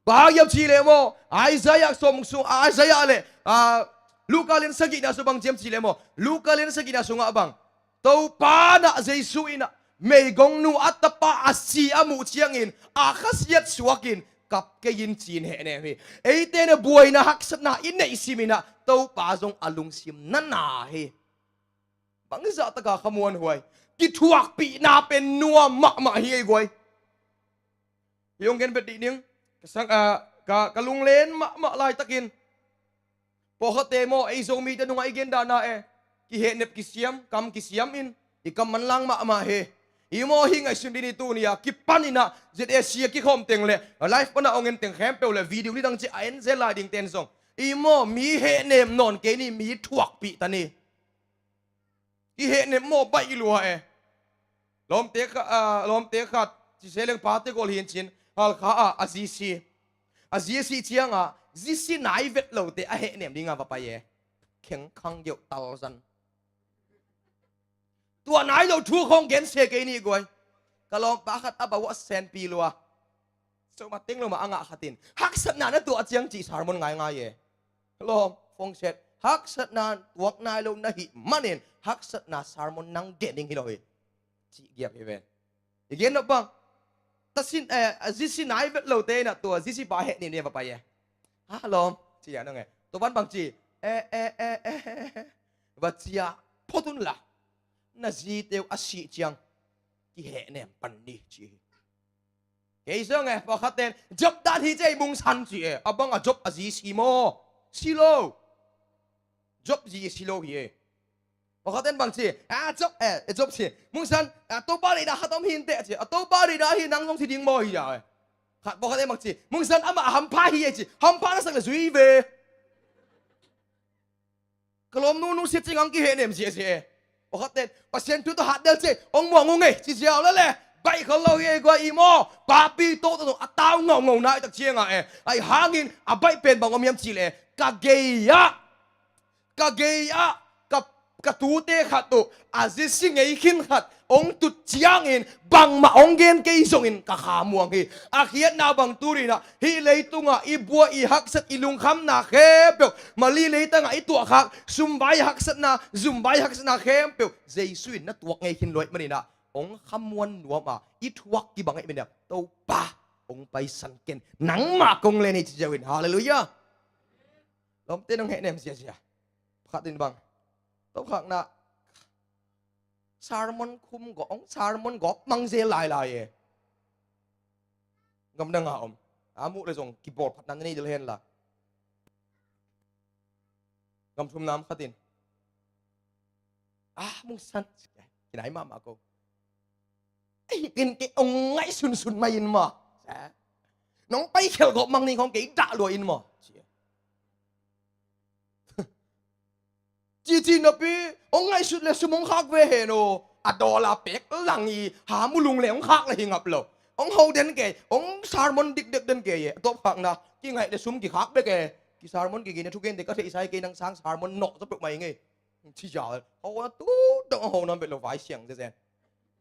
Bang hang hiam cih leh maw, Isaiah sawm sung, Isaiah le, ah, Luka lian sagihna sung bang ci hiam cih leh maw, Luka lian sagihna sungah bang, Topa in a, Jesu in a, meigongnu a tapa a si a muh ciangin a khasiat suakin, kap kei in ci-in hehnem hi. Eite na buaina haksatna i neih simin a, Topa zong a lungsim na na hi. Bangzah taka khamuanhuai. Kithuakpihna pen nuam mahmah hi ei guai. Hih hong gen bet dih ning. Ka sang, ah, ka, ka lunglen mahmah laitakin, pawlkhatte maw, ei Zomite nungah i gen dahna e, kihehnep kisiam, kam kisiam in, i kam manlang mahmah hi. I maw, hih ngaihsun dih ni, tuni a kipan in a, Z A C a kikhawm teng le live pan a hong en teng khempeuh le video nidang ci a en zel lai dingte in zong, i maw, mi hehnem nawn kei ni, mi thuakpih ta ni. kihehnem maw baih lua e. Lawmte kha, ah, lawmte khat, ci se leng pate gol hi in cin, Halkha ah, a zi si. A zi a sih ciangah, zi si nai vet lote a hehnem dingah va pai e. Khengkhang geuh talzan. Tua nai lo thu khawng gen se kei ni guai. Ka lawmpa khat a bau a senpi lua. So ma teng lo ma a ngah khat in, haksatna na tuah ciang cih sermon ngaingai e. Lawm, fongset, haksatna tuak nai lo na hih manin haksatna sermon nang gen ding hi lo hi. Cih giap hi ven. I gen nop bang, ta sin, eh, a zi si nai vet lote inah tua zi si pa heh ni ne va pai e. Ha lawm, ci a nong e. Tua pan bang ci, eh, eh, eh, eh, eh, eh. Va cia phot un la. Na zite uh a sih ciang kihehnem pan ni ci hi. Kei zong e, pawlkhat ten Job dan hi ci ei, Mungsan ci e. A bang a Job a zi si maw? Si lo. Job zi si lo hi e. Pawlkhat ten bang ci, a Job, eh, Job ci, Mungsan, a Topa deihna khat om hi inteh ci. A Topa deihna hi, nang zong si ding maw hi a e. Khat pawlkhat ten bang ci, Mungsan amah a hampha hi e ci. Hampha na sak le zui ve. Ka lawm nunu sia cing ang kihehnem ziahziah e. Pawlkhat ten Pasian thu tawh hatdel ci, hong muang ung e ci ziau la le. Baih khol lo hi e guai, i maw? Papi tawh tawh a tau ngaungau nai tak ciangah e. Ahi hangin a baih pen bang om hiam cih leh, ka gei ah, ka gei ah, ka, ka tute khat uh a zi si ngei khin khat hong tut ciangin bangmah hong gen kei zongin ka kha muang hi. A khiatna bang tuninah hih leitungah i buai, i haksat, i lungkhamna khempeuh, Mali leitangah i tuahkhak sumvai haksatna, zumvai haksatna khempeuh Jesu in na tuak ngei khin luai maninah hong khamuan nuam a, i thuak kibang ahih maninah Topa hong paisan ken, nangmah kong len hi ci ziau in. Halleluiah. Lawmte nong hehnem ziazia. Pakhat in bang, tawpkhakna sermon khum gawh, hong sermon gawh mang zel lailai e. Gamdang a om a muh le zong kibawl phatna na nei del hen la. Gamthum nam khatin, ah, Mungsan, kinai mahmah ko. Ei, in ke hong ngaih sunsun mai in maw? Nong paikhial gawh mang ning khawng kei dah lua in maw? Cici napi hong ngaihsut le sum hong khak ve hen aw. A dawl a pek lang i ha mulung le hong khak le hi ngap lo. Hong ho den kei, hong sermon dikdek den kei e. A tawpkhakna kingaih le sum kikhak bek e. Kisermon kigin a thugente ka theihsa hi kei, nang sang sermon nawh za peuh mai ngei. Ci zia ho a tu dong a ho nam bek lo vai siang zezen.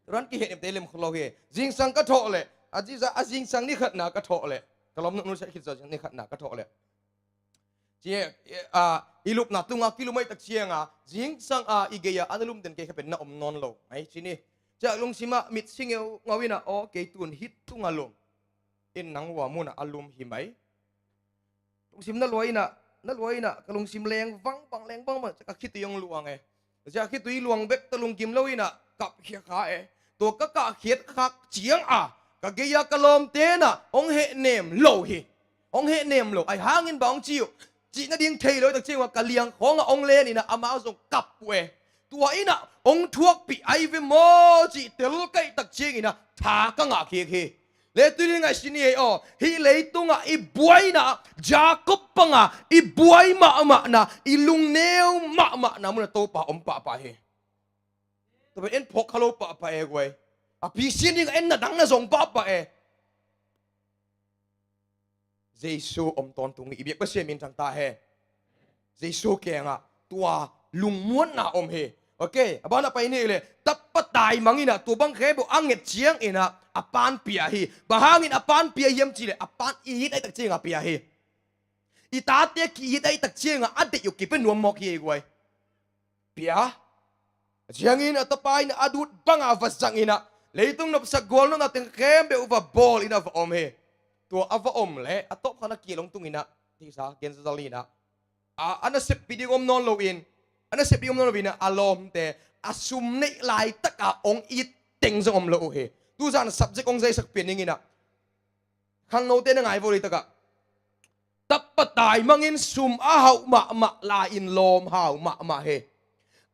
Ran kihehnemte lem kholo hi. Zingsang ka thawh leh a ziza a zingsang ni khatna ka thawh leh, ka lawm nuknu siah khit zaw ni khatna ka thawh leh, ci, a, i lupna tunga kilum aih tak cianga zingsang a i gei a ana lum den kei kha pen na om nawn lo ai ci ni. Ciah lungsimah mit singeu ngau inah aw kei tun hit tunga lum in nang ua munah a lum hi mai. Lungsim na lua inah, na lua inah ka lungsim leng vangbang, leng vangbang, ka khitui hong luang e. Ka khitui luang bek ta lungkim lo inah kap khia kha e. Tua ka kah khiat khak ciang a ka gei a ka lawmte inah hong hehnem lo hi. Hong hehnem lo ai hangin bang hong ci uh cih nading thei lo tak ciang a ka liang khawngah hong len inah amau zong kap uh e. Tua inah hong thuakpih ai ve maw cih tel kaih tak ciang inah tha ka ngah kik hi. Le tuni ngaihsun ni ei aw, hih leitungah i buaina, Jacob panga i buai mahmahna, i lungneu mahmahna munah Topa om pahpah hi. Topa en phawk kha lo pahpah e guai. A pisian dingah en na dang na zong pahpah e. Jesu om tawntung i biak Pasian min thang ta hen. Jesu kiangah tua lungmuanna om hi. Ok, a banah pai nih leh tapa taimang inah tua bang khempeuh a nget ciang inah a pan pia hi. Bang hangin a pan pia hiam cihleh a pan i it aih tak ciangah pia hi. I tate ki it aih tak ciangah a deih uh kipia nuam mawk hi ei guai. Pia. A ciangin a tapa in a dut banga va zang inah leitung nopsak gual nopna teng khempeuh va bawl inah va om hi. Tua a va om leh a tawpkhat a kial hong tung inah tisa gen zazal inah a, a nasep pi ding om nawn loin, a nasep ding om nawn loin a lawmte a sum neih laitakah hong it teng zong om lo uh hi. Tuzan subject hong zaisak pian ning inah khangnote na ngai vo leitakah tapa taimangin sum a hauh mahmah lai-in lawm hau mahmah hi.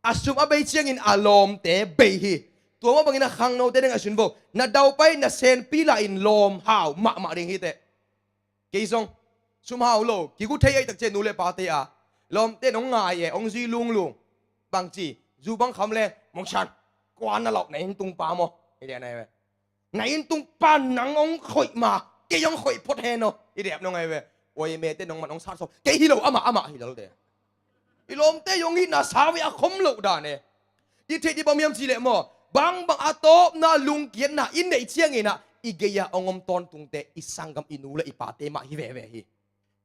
A sum a bei ciangin a lawmte bei hi. Tua mah bangin a khangnote na ngaihsun vo, na daupai na senpi lai-in lawm hau mahmah ding hiteh. Kei zong sum hau lo kigu thei aih tak ciang nu le pate a lawmte nong ngai e, hong zui lunglung. Bangci zu bang kham le Mungsan, kua na lauk na inntung pa maw? I deh na hi ve. Na inntung pa nang hong khoih ma, kei hong khoih phot hen aw. I deh nong ahi ve. Oi, mete nong man hong sat so. Kei hi lo, amah, amah hi lo de. I lawmte hong itna sau hi a khom loh dan e. I theih dih bang hiam cih leh maw, bangbang a tawpna lungkiatna i neih ciangin ah i gei-a hong om tawntungte i sanggam, i nu le i pate mah hi veve hi.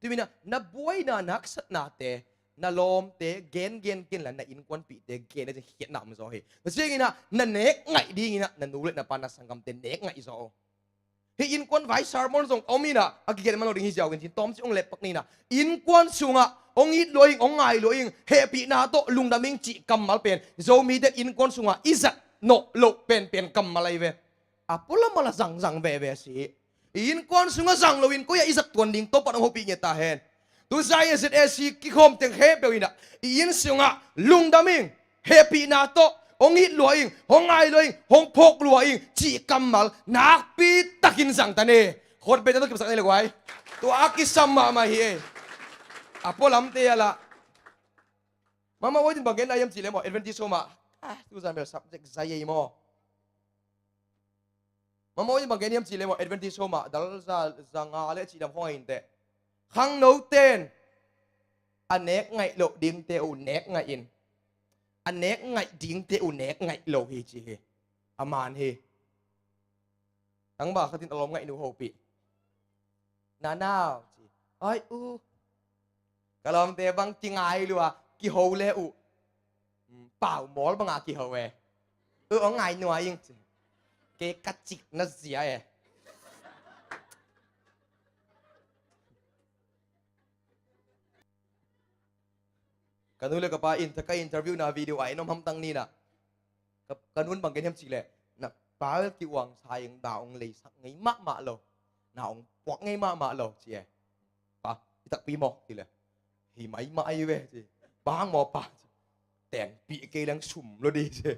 Tuminah na buaina, na haksatnate, na lawmte gengen kenla, na innkuanpihte gen a khiatna om zaw hi. Tua cianginah na nek ngaih dinginah na nu le na pa, na sanggamte nek ngaih zaw. Hih innkuan vai sermon zong om inah a kigen man lo ding hi ziau in cin tawmci hong leppak ninah innkuan sungah hong it lua ing, hong ngai lua ing, hehpihna tawh lungdam ing cih kammal pen Zomite innkuan sungah i zat nawh loh penpen kammal ahi ve. A pualam a la zangzang veve si. I innkuan sungah zang loin koi-ah i zat tuan ding Topan hong hopih nge ta hen. Tu zai a Z A C kikhawm teng khempeuh inah i inn sungah lungdam ing, hehpihna tawh hong it lua ing, hong ngai lua ing, hong phawk lua ing cih kammal nakpi takin zang ta ni. Khawt beta tawh kipsak ni le guai. Tua a kisam mahmah hi e. A pualamte a lah. Mama waitin bang gen a hiam cih le maw, Adventist home ah. Ah, tu zan bel subject zai ei maw. Mama waitin bang gen hiam cih le maw, Adventist home ah dal za, za nga le cih lam khong a inteh. Khangnoten a nek ngaih loh dingte uh nek ngaih in, a nek ngaih dingte uh nek ngaih lo hi ci hi. A man hi. Tangba khatin a lawm ngaihnu hopih. Nanau ci. Ai u. Ka lawmte bang kingai lua, kiho le uh. Pau mawl banga kiho e. U, hong ngai nua ing ci. Kei ka cik na zia e. Ka nu le ka pa in, ka interview na video a in om hamtang ninah. Ka, ka nun bang gen hiam cih leh, na pa kiuang sa ing, na hong leisak ngei mahmah lo. Na hong puak ngei mahmah lo ci e. Pa, i takpi maw ci leh. Hi mai mah ahi ve ci. Bang maw pa ci. Tenpih kei leng sum lo di ci.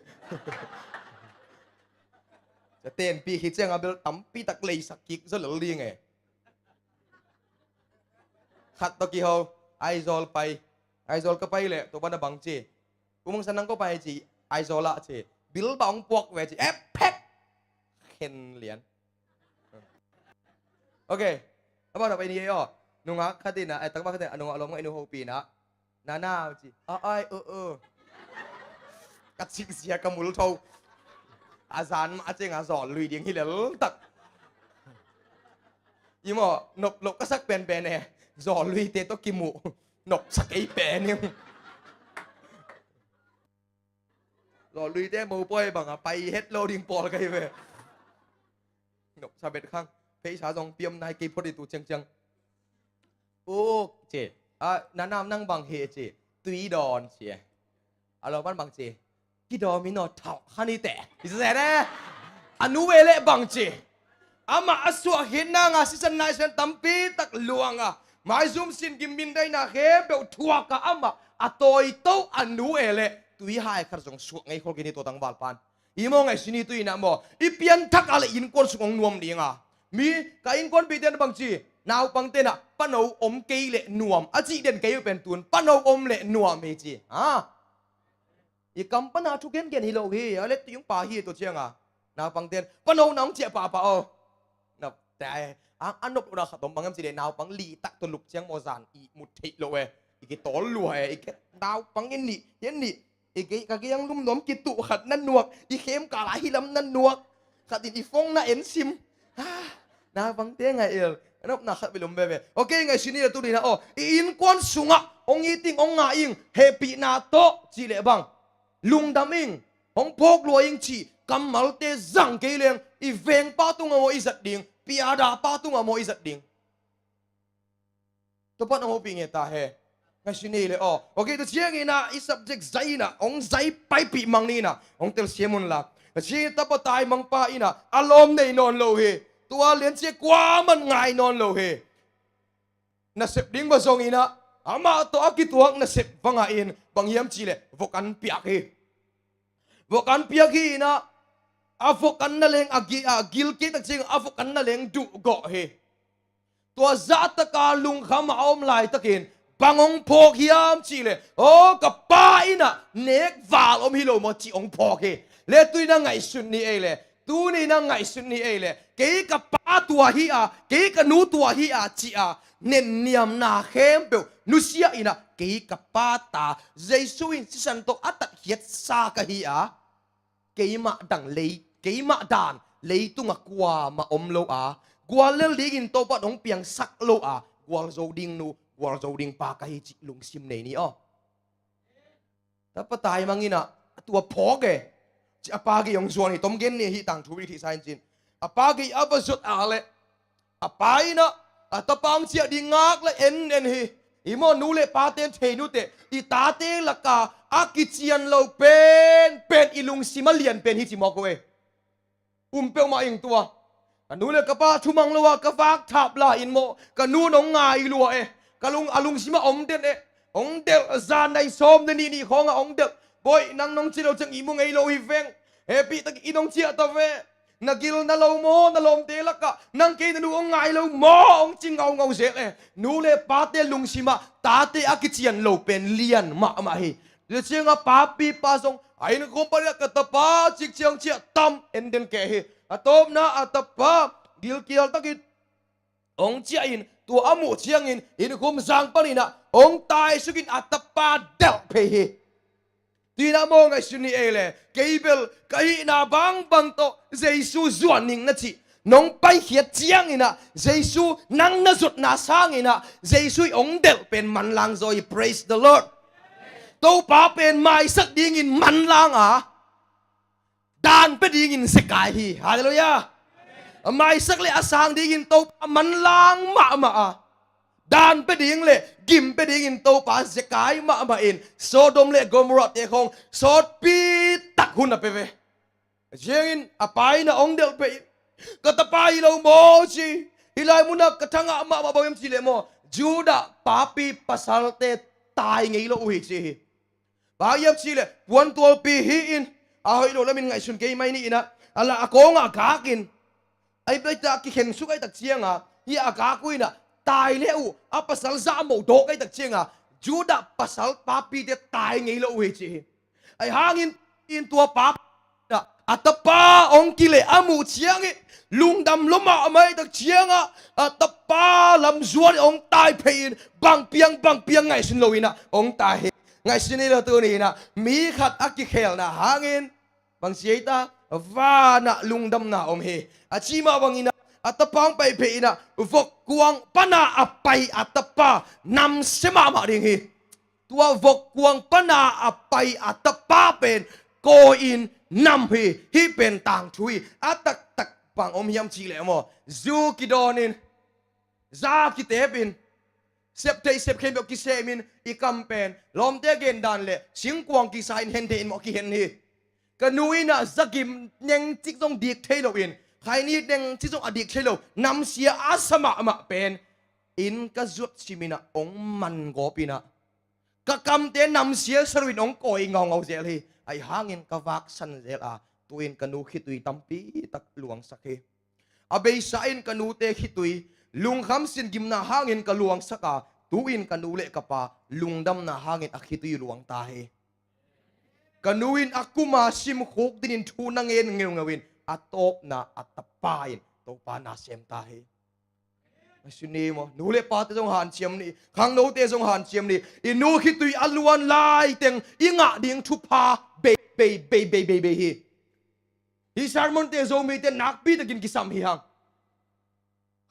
Tenpih hi ciang a bel tampi tak leisak kik zaw lel ding e. Khat tawh kiho, Aizawl pai. Aizawl ka pai leh, tua pan a bang ci. U Mangsan nang ko pai ci, Aizawl ah ci. Bil bang puak ve ci, eh, phek! Khen lian. Ok. A ban a pai ni e aw. Nungak khatin a, eh, tangba khatin a, nungak lawm ngaihnu hopih na. Nana ci. A ai, uh, uh. Ka cik zia ka mul tho. A zan mah a ceng a zawl lui ding hi lel tak. I maw, nop loh ka sak penpen e. Zawl luite tawh kimuh. Nop sak ei pen i. Zawl luite mo pawi banga pai het lo ding pawl ka hi ve. Nop sa bet khang. Pheisa zong piam nai kei phot i tu ciangciang. U ci. A, nanam nang bang hi ci. Tui dawn ci. A lo pan bang ci. Kidawm in aw thauh khan i teh. I zet e. A nu e leh bang ci. Amah a suah khit nanga sisan naisian tampi tak luanga maizum sin gim mindaina khempeuh thuaka amah a tawito a nu e leh tui hai khat zong suah ngei khol kini tua tangval pan. I maw ngaihsun i tu inah maw i pianthak a le innkuan sung hong nuam dinga. Mi ka innkuanpihte na bang ci. Naupangte na pano om kei leh nuam a cih den kei uh pen tun pano om leh nuam hi ci. Ha? I kam pana thu gengen hi lo hi. A let tui hong pa hi tua cianga. Naupangte na pano na hong ciah pahpah aw. Na te a, a nop lo na khat om bang em ci leh naupang lihtak tua lup ciang maw zan i mut theih lo e. I kitawl lua e. I ke naupang i nih i nih. I kei, ka kei ang lum nuam kituh khat na nuak, i khem kala hilam na nuak, khat in i phone na ensim. Ha, na bangte ngai el. Nop na khat bilum bebe. Ok, ngaihsun ni la tu dina aw. I innkuan sungah hong it ing, hong ngai ing, hehpihna tawh cih leh bang. Lungdam ing, hong phawk lua ing cih kammalte zang kei leng i vengpa tungah maw i zat ding, piada pa tungah maw i zat ding. Tua pan hong hopih nge ta he. Ngaihsun ni le aw. Ok, tua ciangin ah i subject zai in ah hong zai paipih mang ni in ah hong telsiam un la. Tua ciangin tapa taimangpa in ah a lawm nei nawn lo hi. Tua lian ciang kuaman ngai nawn lo hi. Nasep ding va zong in ah amah tawh a kituak nasep va ngah in bang hiam cih leh vok an piak hi. Vok an piak hi in ah a vok an na leng a gi, a gil kei tak ciang a vok an na leng duh gawh hi. Tua zahtaka lungkham a om laitakin bang hong phawk hiam cih leh, aw, ka pa in ah nek val om hi lo maw cih hong phawk hi. Le tuni-in ah ngaihsun ni ei le, tuni-in ah ngaihsun ni ei le, kei ka pa tua hi a, kei ka nu tua hi a ci a, nenniamna khempeuh nusia in ah, kei ka pa ta, Jesu in sisan tawh a tatkhiatsa ka hi a, keimah dang lei, keimah dan leitungah kuamah om lo a, guallel dingin Topa in hong piangsak lo a, gualzo ding nu, gualzo ding pa ka hi cih lungsim nei ni aw. Tapa taimang in ah, tua phawk e, ci a pa gei hong zuan hi. Tom gen ni hi, tangthu i thihsa in cin. A pa gei a va zuat a leh, a pa in ah a tapa hong ciah ding ngak le en en hi. I maw, nu le pate in thei nuteh, i tate laka a kician lo pen pen i lungsim a lian pen hi ci mawk uh e. Um peuhmah ing tua. Ka nu le ka pa thumang lo a ka vak thap lai in maw, ka nu in hong ngai lua e. Ka lung, a lungsim ah hong delh e. Hong delh, zan nai sawm nai nih ni khawngah hong delh. Bawi, nang nong ci lo ciang ihmu ngei lo hi veng. Hehpih takin hong ciah ta ve. Na gil na lo maw, na lawmte lakah nang kei na nu hong ngai lo maw, hong ci ngaungau zel e. Nu le pate lungsim ah tate a kician lo pen lian mahmah hi. Tua ciangah papi pa zong a innkhum panin ah ka tapa cik ciang ciah tam en den keh hi. A tawpna a tapa gilkial takin hong ciah in, tua a muh ciangin innkhum zang panin ah hong taisukin a tapa delh phei hi. Tua in ah maw, ngaihsun ni ei le, kei bel ka hihna bangbang tawh Jesu zuan ning na cih nong paikhiat ciangin ah, Jesu nang na zuatna sangin ah, Jesu in hong delh pen manlang zaw hi. Praise the Lord. Topa pen maisak dingin manlang a, dan pia dingin zekai hi. Halleluiah. A maisak le a sang dingin Topa manlang mahmah a, dan pia ding le gim pia dingin Topa zekai mahmah in, Sodom le Gomorrah te khawng sawtpi tak hun a pia ve. Ciangin a pa in ah hong delh phei in, ka tapa hi lo maw ci. Hih lai munah ka thangah mahmah bang hiam cih leh maw, Judah papi pasalte tai ngei lo uh hi ci hi. Bang hiam cih leh puantualpi hi-in, a hoih lo lamin ngaihsun kei mai ni in ah, a la a kawngah a gak in, a ipleita a kikhen suk ahih tak ciangah, hih a gak uh in ah, tai le uh a pasal zahmoh dawk ahih tak ciangah, Judah pasal papite tai ngei lo uh hi ci hi. Ahi hangin in tua pa a tapa hong kileh a muh ciangin lungdam lua mahmah ahih tak ciangah, a tapa lamzuan in hong tai phei in, bang piang bang piang ngaihsun lo in ah hong tai hi. Ngaihsun ni lo, tuni in ah mi khat a kikhelna hangin bang ci ei ta, vanah lungdamna om hi. A ci mah bangin ah, a tapa hong pai phei in ah, vokkuang pana a pai a tapa namsia mahmah ding hi. Tua vokkuang pana a pai a tapa pen kawi-in nam hi. Hih pen tangthu hi. A taktak bang om hiam cih leh maw, zu kidawnin, za kitepin, septheih sepkhen beuh kisemin, i kam pen lawmte gendan le singkuang kisa in hen thei in maw kihen hi. Ka nu in ah zagim nengcik zong dik thei loin, khaini nengcik zong a dik thei lo, namsia a sa mahmah pen inn ka zuat simin ah hong man gawpin ah, ka kamte namsia sa loin hong kawi ngaungau zel hi. Ahi hangin ka vaksan zel a, tu-in ka nu khitui tampi tak luangsak hi. A beisa in ka nute khitui lungkham sin gimna hangin ka luangsak a, tu-in ka nu le ka pa lungdamna hangin a khitui luang ta hi. Ka nu in a kuma simkhuk dinin thu na ngen ngeungeu in, a tawpna a tapa in Topa na sem ta hi. A suni maw, nu le pate zong hanciam ni, khangnote zong hanciam ni. I nu khitui a luan laiteng i ngah ding thupha bei bei bei bei bei bei hi. Hih sermonte Zomite nakpi takin kisam hi hang.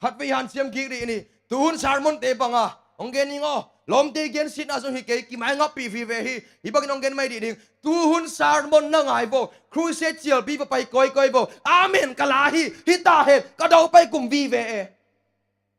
Khatvei hanciam kik dih ni. Tuhun sermonte banga hong gen ning aw. Lawmte gensitna zong hi kei, kimai ngappih vive hi. Hih bangin hong gen mai dih ding. Tuhun sermon na ngai vo, crusade cialpi va pai kawikawi vo. Amen ka la hi. Hita hen ka dau pai kum vive e.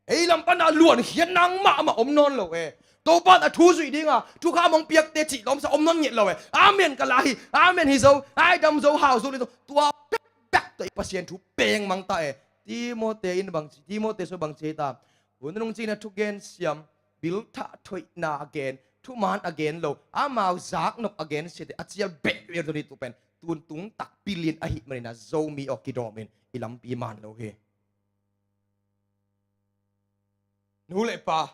Ei lam pana luankhiat nang mahmah om nawn lo e. Topa in a thu zuih dinga thukham hong piakte cih lawmsa om nawn ngiat lo e. Amen ka la hi. Amen hi zo. Ai dam zo, hau zo, li zo. Tua bekbek tawh i Pasian thu pengmang ta e. Timote in bang ci, Timote sung bang ci ta. Hun nung cina thugen siam, bil thah thoihna a gen, thuman a gen lo, amau zaknop a gen siate a cial beh viar tuni tu pen tun tung takpi lian ahih manin a Zomi aw kidawmin i lampi man lo hi. Nu le pa,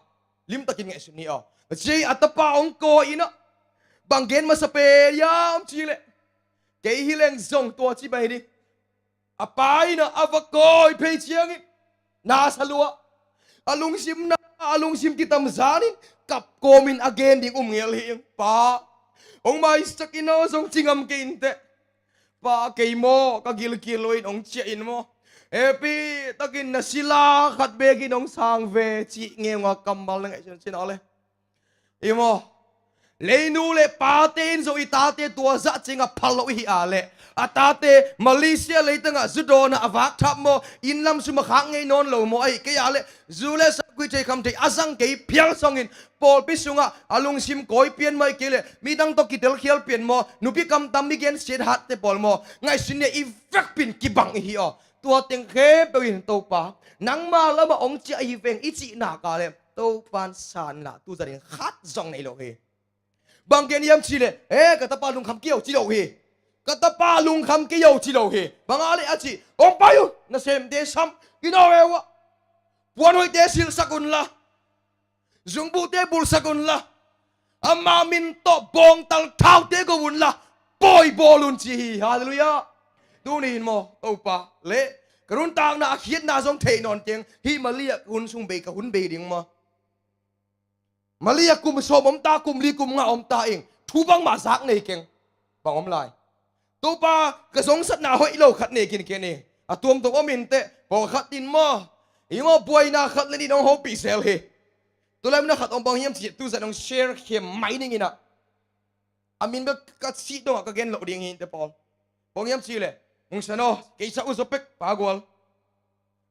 limtakin ngaihsun ni aw. Cia a tapa hong kawi in ah, bang gen masa pen hiam cih leh, kei hi leng zong tua ci mai ding. A pa in ah a va kawi phei ciangin na sa lua. A lungsim na, a lungsim kitamzan in kap kawmin a gen ding um ngel hi. Pa, hong maisak in aw, zong ci ngam kei inteh. Pa, kei maw ka gilkial lo in hong ciah in maw, hehpih takin na sila khat bekin hong sang ve, cih ngeunga kammal na ngaihsun cin aw le. I maw, leinu le pate in zong i tate tua zah ciangah phal lo i hi a leh, a tate Malaysia leitangah zu dawnah a vakthap maw, inn lam sum a khak ngei nawn lo maw, ahi kei a leh zu le sakui thei kham thei a zang kei phial songin pawlpi sungah a lungsim kawi pian maw, ahi kei leh midang tawh kitelkhial pian maw, nupi kamtam mi gensiat hatte pawl maw, ngaihsun ni a, i vekpin kibang i hi aw. Tua teng khempeuh in Topa, nangma lamah hong ciah ahi veng i cih nak a leh Topan sanlah tu zanin khat zong nei lo hi. Bang gen hiam cih leh, e, ka tapa lungkham kei o ci lo hi. Ka tapa lungkham kei o ci lo hi. Bang a leh a cih, hong pai un, nasemte sam, kino e uh ah, puan hoihte silhsak unla, zungbuhte bulhsak unla, ama min tawh bawngtal thaute go unla, pawi bawl un ci hi. Halleluiah. Tuni in maw, Topa, le ka nuntakna a khiatna zong thei nawn keng. Hih Malaysia hun sung bei ka hun bei ding maw? Malaysia kum sawm om ta, kum li kum nga om ta ing, thu bangmah zak nei keng. Bang om lai? Topa, ka zongsatna hoih lo khat nei kin ken hi. A tuamtuam om inteh, pawlkhat in maw, i maw buaina khat le nih in hong hopih sel hi. Tulai mun a khat om, bang hiam cih leh tu zah in hong share khem mai ning in ah, a min bel ka sih dongah ka gen loh ding hi inteh pawl. Bang hiam cih leh, hong san aw, kei sa uh zaw pek pa gual.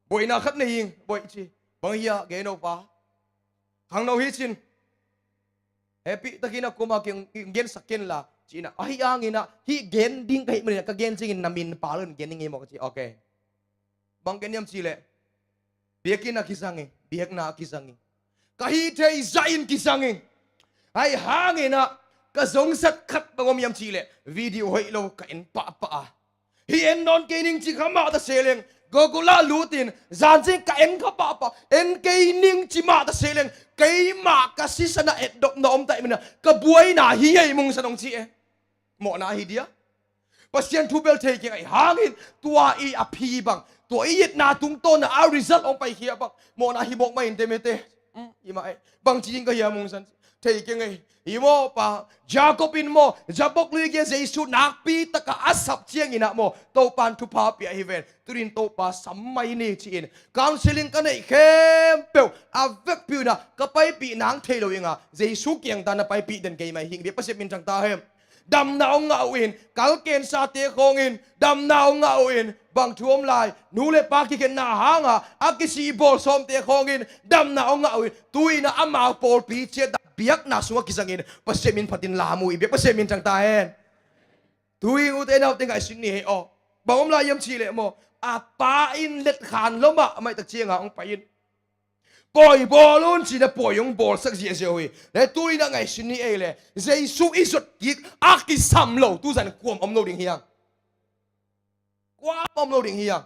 Buaina khat nei ing, buai ci. Bang hia gen o pa? Khangno hi cin, hehpih takin a kuama keng gensak ken la, ci-in ah, ahi hangin ah, hih gen ding ka hih manin ah, ka gen ciangin na min pal un gen ning ei maw, ka ci. Ok. Bang gen hiam cih leh, biakinn ah kizang hi, biakna ah kizang hi. Ka hih theih zahin kizang hi. Ahi hangin ah, ka zongsat khat bang om hiam cih leh, video hoih lo ka en pahpah a, hih en nawn kei ning ci kha mah ta se leng, Google ah lut in, zan ciang ka en kha pahpah, en kei ning ci mah ta se leng, keimah ka sisan ah etdopna om ta ahih manin ah, ka buaina hi ei, mungsan hong ci e. Mawhna ahi dia? Pasian thu bel thei keng ahi hangin, tua i a phi bang, tua i etna tungtawn ah a result hong paikhia bang, mawhna hi mawk mah inteh mete. Um, i mah ei. Bangci ding ka hia, mungsan? Thei keng ei. I maw pa, Jacob in maw, Jabbok lui gei-a Jesu nakpi takah a sap ciangin ah maw, Topan thupha pia hi ven. Tunin Topa sam mai ni ci-in, counseling ka neih khempeuh a vekpi un ah ka paipih nang thei lo ing a, Jesu kiang tan na paipih den kei mai hi ing. Biak Pasian minthang ta hen. Damna hong ngah uh in, kal kensate khawngin damna hong ngah uh in, bang thu om lai? Nu le pa kikhenna hanga a kisih bawl sawmte khawngin damna hong ngah uh in, tu-in ah amau pawlpi ciat ah biakna sungah kizangin Pasian min phatin lam uh hi. Biak Pasian minthang ta hen. Tu-in ute naute ngaihsun ni hei aw. Bang om lai hiam cih leh maw, a pa in letkhan lo mah, a maitak cianga hong pai in, pawi bawl un ci-in ah pawi hong bawlsak ziahziah uh hi. Le tu-in ah ngaihsun ni ei le, Jesu i zot kik a kisam lo tu zan kuam om lo ding hiang. Kuam om lo ding hiang.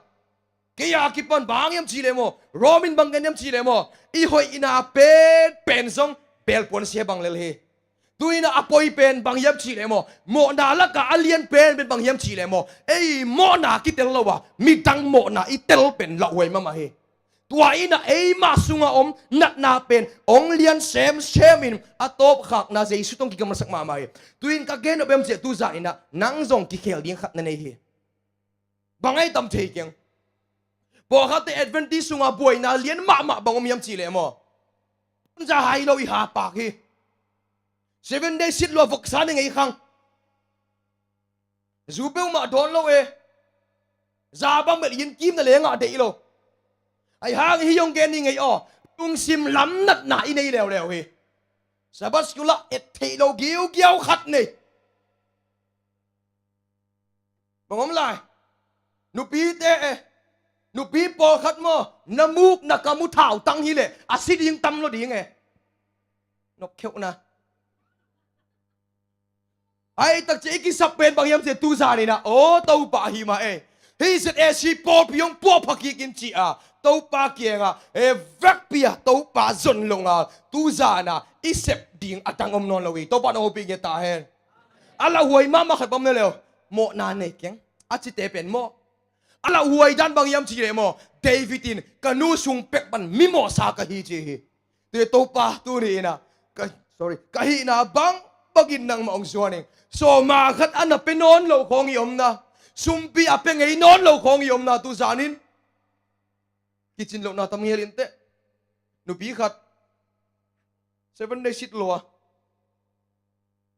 Kei a kipan bang hiam cih leh maw, Rom in bang gen hiam cih leh maw, i hoihna penpen zong belpuan sia bang lel hi. Tu-in ah a pawi pen bang hiam cih leh maw, mawhna lakah a lian penpen bang hiam cih leh maw, ei mawhna kitel lo a, midang mawhna i tel pen lauhuai mahmah hi. Tua in ah eimah sungah om natna pen hong lian semsem in a tawpkhakna Jesu tawh kigamlasak mahmah hi. Tu-in ka gen nop hiam cih leh, tu zan in ah nang zong kikhel ding khat na nei hi. Bang ahi tam thei keng. Pawlkhatte Adventist sungah buaina lian mahmah bang om hiam cih leh maw, tunza hai lo i hapak hi. Seven Day sit lua voksa ning ei khang. Zu peuhmah dawn lo e. Za bang bel i inn kim na lengah deih lo. Ahi hang hih hong gen ning ei aw. Lungsim lamnatna i nei leuleu hi. Sabbath school ah et theih lo giugiau khat nei. Bang om lai? Nupite e, nupi pawlkhat maw, na muk na kam uh thautang hi leh a si ding tam lo ding e. Nopkheuhna. Ahi takciang i kisap pen bang hiam cih leh, tu zan in ah, aw Topa, ahi mah e. Hih Z A C pawlpi hong puahpha kik in ci a, Topa kiangah e vekpi a Topa zon lo ngal, tuzan a i sep ding a dang om nawn lo hi. Topa na hopih ngiat ta hen. A lauhuai mahmah khat bang om na leh, mawhna nei keng a cite pen maw. A lauhuai dan bang hiam cih leh maw, David in ka nu sung pek pan mi mawhsa ka hi ci hi. Tua Topa tuni in ah ka, sorry, ka hihna bangbang in nangmah hong zuan ing. Sawma khat a na pia nawn lo khawng i omna, sumpi a pia ngei nawn lo khawng i omna, tuzan in kicin lohna tam ngial inteh. Nupi khat Seven Day sit lua,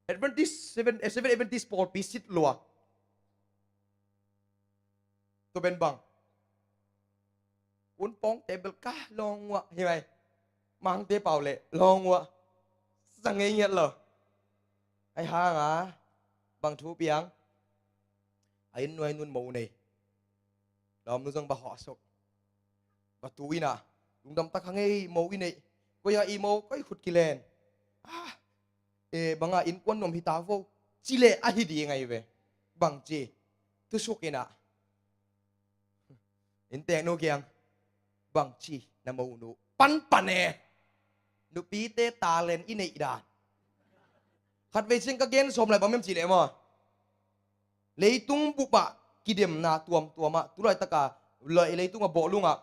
Adventist, Seven, eh, Seven Adventist pawlpi sit lua. Tua pen bang, kun pawngte bel ka lawng uah hi mai. Mangte pau leh lawng uah sa ngei ngiat lo. Ahi hanga bang thu piang, a inn nuai nun mo nei. Lawmnu zong va hawh suk. Va tu in ah, lungdam tak hang ei, mo i neih. Koi a i mo, koi khut kilen. Ah, e, banga innkuan nuam hi ta vo, ci leh ahi ding ahi ve. Bangci, thusuk in ah, innteknu kiang, bangci na monu panpan e. Nupite talent i neih dan. Khatvei ciang ka gen sawm lai, bang hiam cih leh maw, leitung bup ah kidemna tuamtuam ah, tu laitak a leitung a bawlung ah,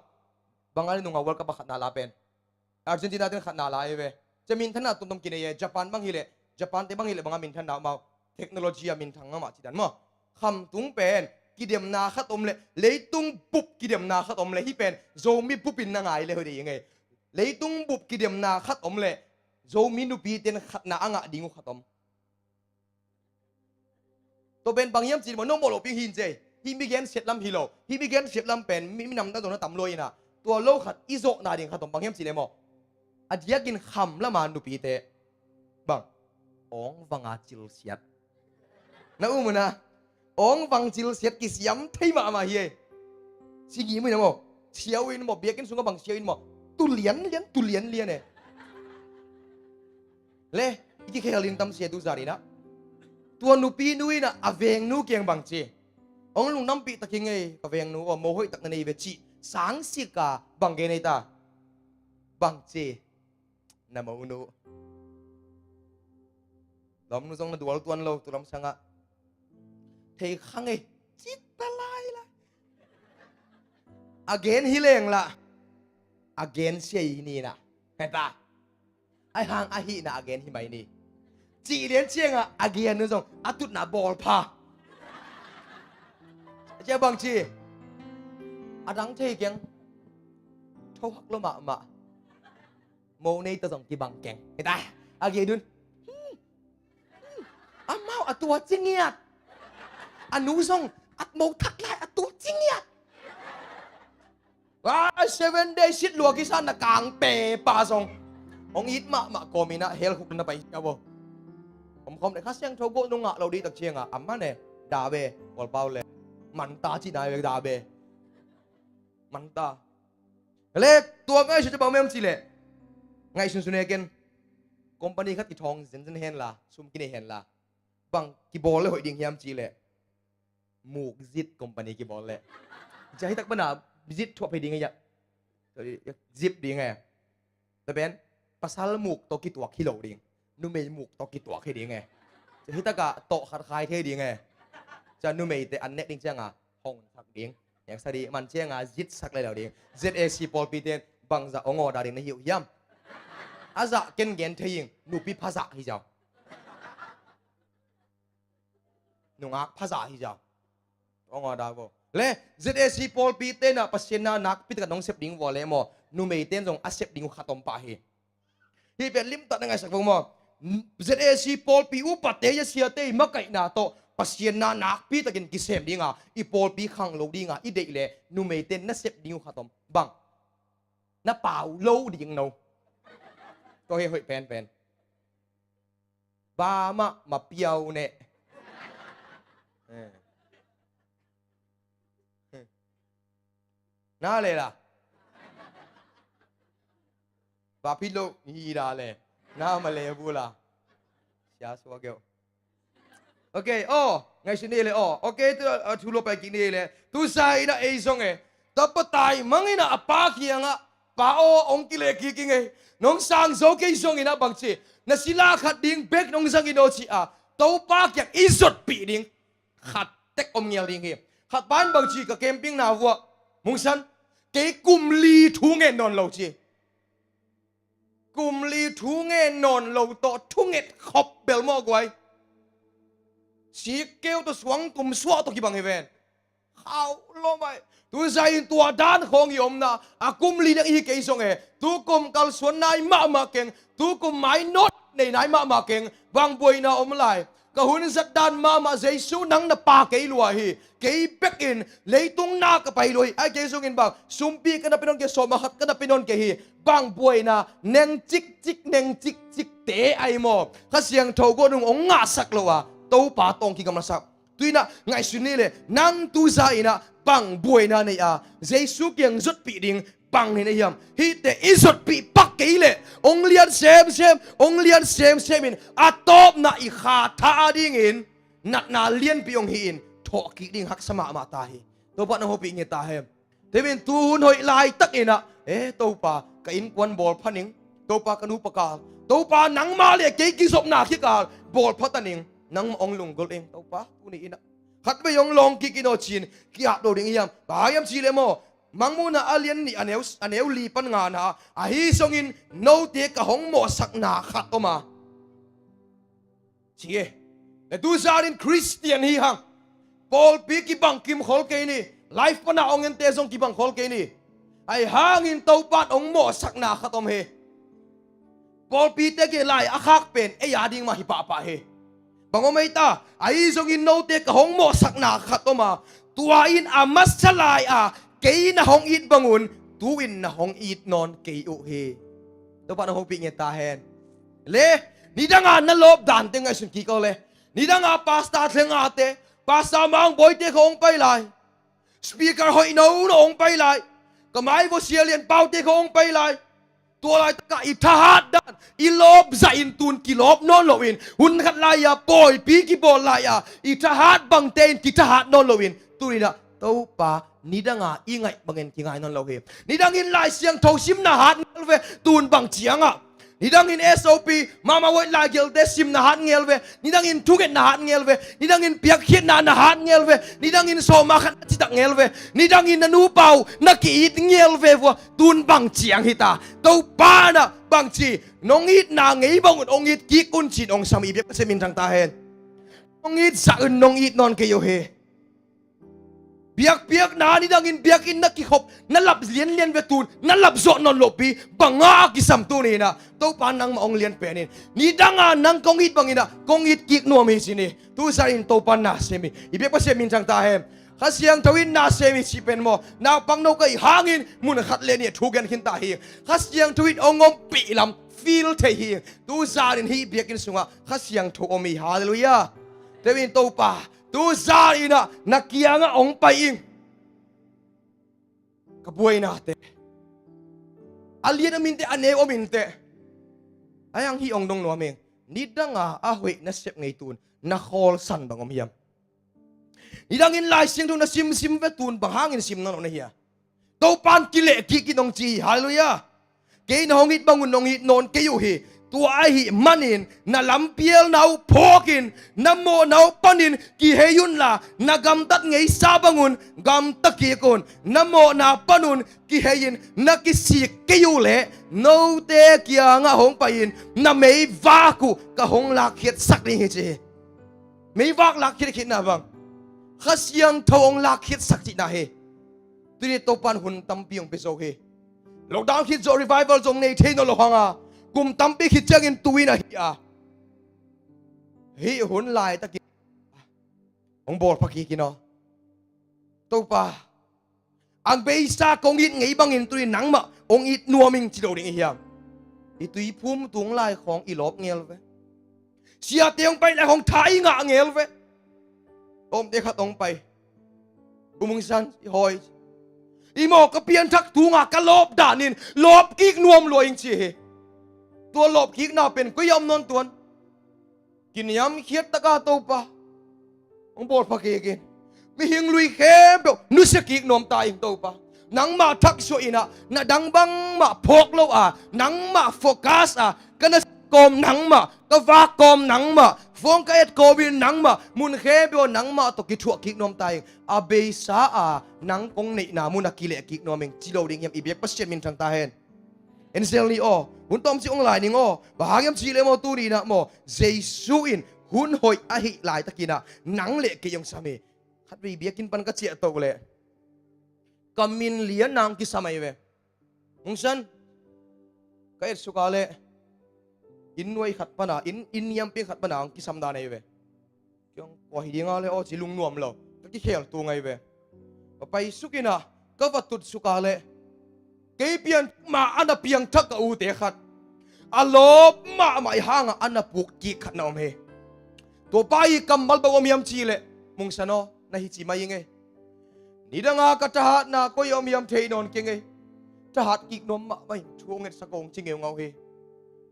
bang a le nung a World Cup a khatna la pen Argentina ten khatna la hi ve. Cia minthanna tuamtuam kinei e. Japan bang hileh, Japan te bang hileh banga minthanna om a, technology a minthang mahmah ci dan maw. Khamtung pen kidemna khat om leh, leitung bup kidemna khat om leh, hih pen Zomi bup in na ngai leh hoih ding e. Leitung bup kidemna khat om leh, Zomi nupi ten khatna a ngah ding uh khat om. Tua pen bang hiam cih leh maw, nong bawl loh ping hi in ci ei. Hih mi gensiat lam hi lo. Hih mi gensiat lam pen mi, minam ta zong na tam lua in ah, tua lo khat i zawhna ding khat om, bang hiam cih leh maw, a diakin kham lama nupite bang, awng vanga cilsiat. Na um uh na, awng vang cilsiat kisiam thei mahmah hi ei. Sigi mu in ah maw, siau in maw, biakinn sungah bang siau in maw, tu lianlian, tu lianlian e. Le, i kikhel in tam sia tu zat in ah, tua nupinu in ah a vengnu kiang bangci, hong lungdampih tak hi ing ei, ka vengnu aw, mo hoih tak na nei ve, cih sangsik a bang gen ei ta? Bangci, na monu. Lawmnu zong na dual tuan lo, tu lam sangah. Thei khang ei, cit ta lai lai. A gen hi leng lah, a gen sia hi ni in ah, heta. Ahi hang ahihna a gen hi mai ni. Cih lian ciangah a gen uh zong a tutna bawl pha. Cia bangci, a dang thei keng. Thohak lo mahmah. Mo nei ta zong kibang keng. Heta, a gen un. Hmm. Hmm. Amau a tua ci ngiat. A nu zong a mo thak lai a tua ci ngiat. Ah, Seven Day sit lua kisa na kang pe pa zong. Hong it mahmah kawm in ah hell khuk na pai sia bo. Om khawm le Kha Siangtho gawh nung ngah lo dih tak ciangah a man e. Da ve, Kawlpau le. Manta cihna ve, da ve. Manta. Le, tua ngaihsun cia bang mem cih leh, ngaihsun sun e ken. Company khat kithawng zenzen hen la, sum kinei hen la, bang kibawl le hoih ding hiam cih leh, muk zit company kibawl leh. Cia hi tak bana zit thuah phei ding e, ya. Zip ding e. Tua pen, pasal muk tawh kituak hi lo ding. Numei muk tawh kituak hi ding e. Cia hi takah tawh khat khai thei ding e. Cia numeite an nek ding cianga hong sak ding. Neksa dih man cianga zitsak le lo ding. Z A C pawlpi ten bangzah hong order ding na hi uh hiam? A zah ken gen thei ing, nupi phazah hi zau. Nungak phazah hi zau. Hong order vo. Le, Z A C pawlpi tenah Pasian na nakpi takin hong sep ding vua le maw, numei ten zong a sep ding uh khat om pah hi. Hih pen limtak na ngaihsak vo maw. Z A C pawlpi upate, a siate i makaihna tawh Pasian na nakpi takin kisem dinga, i pawlpi khang lo dinga i deih leh numeite na sep ding uh khat om. Bang? Na pau lo ding no. Tua hi hoih penpen. Ba mah ma piau neh. Eh. Na le la. Ba phi lo hi da le. Na ma le bu la. Sia sua geu. Ok, aw, ngaihsun ni le aw. Ok, tu a thu lo pai kik ni le. Tu sa in ah ei zong e, tapa taimang in ah a pa kiangah, pa aw, hong kileh kik ing ei. Nong sang zo kei zong in ah bangci, na sila khat ding bek nong zang in aw ci a, Topa kiang i zotpih ding khat tek om ngial ding hi. Khat pa in bangci, ka camping na vuah, Mungsan, kei kum li thu ngen nawn lo ci. Kum li thu ngen nawn lo tawh thunget khop bel maw guai. Sikkeu tawh suangtum suah tawh kibang hi ven. Khauh lo mai. Tu zah in tua dan khawng i omna a kum li dang i hi kei zong e. Tu kum kalsuan nai mahmah keng. Tu kum mainawt nei nai mahmah keng. Bang buaina om lai? Ka hun zat dan mahmah Jesu, nang na pa kei lua hi. Kei bek in leitung na ka pai lua hi. Ai, kei zong in bang, sumpi ka na pia nawn kei, sawma khat ka na pia nawn kei hi. Bang buaina, neng cikcik, neng cikcikte ai maw, Kha Siangtho guah nung hong ngahsak lo a, Topa tawng kigamlasak. Tu in ah ngaihsun ni le, nang tu zah in ah bang buaina nei a, Jesu kiang zotpih ding bang nei na hiam? Hihte i zotpih pak kei leh hong lian semsem, hong lian semsem in a tawpna i kha tha a dingin natna lianpi hong hi in thawhkik ding haksa mahmah ta hi. Topa nang hopih nge ta hen. Temin tu hun hoih laitak in ah, e Topa, ka innkuan bawlpha ning, Topa, ka nupa kal, Topa, nangmah le kei kizopna khikal bawlpha ta ning, nangmah hong lunggulh ing Topa, tuni in ah. Khatvei hong lawng kik in aw ci-in ki-ap lo ding hiam? Bang hiam cih leh maw, Mangmuhna a lian nih a neu, a neu li pan ngana, ahi zongin note ka hong mawhsakna khat om a, ci e. Le tu zah in Khristian hi hang, pawlpi kibang kim khol kei ni, live pana hong ente zong kibang khol kei ni. Ahi hangin Topa in hong mawhsakna khat om hi. Pawlpite kiang lai a khak pen ei a ding mah hi pahpah hi. Bang om ei ta, ahi zongin note ka hong mawhsakna khat om a, tua in a masa lai-a kei na hong it bangun tu-in na hong it nawn kei uh hi. Topa na hopih nge ta hen. Le, nidanga na lawp dante ngaihsun kik aw le. Nidanga pastor thlengate, pastor Mang Bawite khawng hong pai lai. Speaker hoih no no hong pai lai. Ka mai vua Sia Lian Paute khawng hong pai lai. Tua laitakah i thahat dan i lawp zahin tun kilawp nawn loin, hun khat lai-a pawipi kibawl lai-a i thahat bangte in kithahat nawn loin, tuni-in ah Topa nidanga i ngaih bangin kingai nawn lo hi. Nidangin Lai Siangtho simna hat ngel ve, tun bang ciangah. Nidangin S O P, Mama White laigelte simna hat ngel ve. Nidangin thungetna hat ngel ve. Nidangin piakkhiatna na hat ngel ve. Nidangin sawma khat na citak ngel ve. Nidangin na nupa uh na ki-it ngel ve vua. Tun bang ciang hita, Topa in ah bangci, nong itna ngei bangun hong it kik un ci-in hong sam hi. I biak Pasian minthang ta hen. Hong it zah un nong it nawn kei uh hi. Biakpiakna nidangin biakinn na kikhop, na lap lianlian ve, tun na lap zawh nawn lohpi banga a kisam tuni-in ah Topa nangmah hong lian pen in. Nidanga nang kong it bangin ah kong it kik nuam hi ci ni. Tu zah in Topa na sem hi. I biak Pasian minthang ta hen. Kha Siangtho in na sem hi cih pen maw, naupang no ka hih hangin mun khat le nih a thu gen khin ta hi. Kha Siangtho in hong ompih lam feel thei hi. Tu zah in hih biakinn sungah Kha Siangtho om hi. Halleluiah. Temin Topa, tu zah in ah na kiangah hong pai ing. Ka buainate a lian om inteh, a neu om inteh, a hiang hih hong dong nuam ing. Nidanga a hoih na sep ngei tun na khawlsan bang om hiam? Nidangin Lai Siangtho na simsim ve, tun bang hangin sim nawn lo na hia? Topa in kileh kik in hong ci hi. Halleluiah. Kei na hong it bangun nong it nawn kei uh hi. Tua ahih manin na lampialna uh phawkin, na mawhna uh panin kihei unla, na gamtat ngeisa bangun gamta kik un. Na mawhna panun kihei-in na kisik kei uh leh note kiangah hong pai-in na meivak uh ka hong lakkhiatsak ding hi ci hi. Meivak lakkhiat khitna bang, Kha Siangtho hong lakkhiatsak cihna hi. Tuni Topa in hun tampi hong pia zo hi. Lockdown khit zawh revival zong nei thei nawn lo hanga, kum tampi khit ciangin tu-in ahi a, hih hun laitakin hong bawlpha kik in aw. Topa, a beisa kong it ngei bangin tuni nangmah hong it nuam ing ci lo ding i hiam? I tuiphum tung lai khawng i lawp ngel ve. Siate hong pai lai khawng tha i ngah ngel ve. Tawmte khat hong pai. U Mungsan, i hawi. I mawh ka pianthak tunga ka lawp danin lawp kik nuam lua ing ci hi. Tua lawp kikna pen koi a om nawn tuan. Kiniamkhiat taka Topa, Hong bawlpha kik in. Mihing lui khempeuh nusia kik nuam ta ing Topa. Nangmah thaksuah in ah, na dang bangmah phawk lo a, nangmah focus a, ka na kawm nangmah, ka vak kawm nangmah, phone ka et kawmin nangmah, mun khempeuh nangmah tawh kithuah kik nuam ta ing. A beisa a nang kong neihna mun a kileh kik nuam ing ci lo ding hiam? I biak Pasian minthang ta hen. Ensel ni aw, hun tawmcik hong lai ning aw. Bang hang hiam cih leh maw, tuni in ah maw, Jesu in hun hoih ahih laitakin ah nang le kei hong sam hi. Khatvei biakinn pan ka ciah toh leh ka min lian nang kisam ahi ve. Hong san, ka et suk a leh inn nuai khat pan a, inn, inn niampi khat pan a hong kisam dan ahi ve. Kiang kua hi ding a le aw ci lungnuam lo, ka kikhel tung ahi ve. Ka pai suk in ah ka va tut suk a leh kei pian mah a na piangthak ka ute khat, a lawp mahmah i hang ah a na puk kik khat na om hi. Tua pa i kammal bang om hiam cih leh, Mungsan aw, na hi ci mai ing ei. Nidang a ka thahatna koi a om hiam thei nawn keng ei. Thahat kik nuam mahmah ing, thu hong ngetsak aw hong ci ngeungau hi.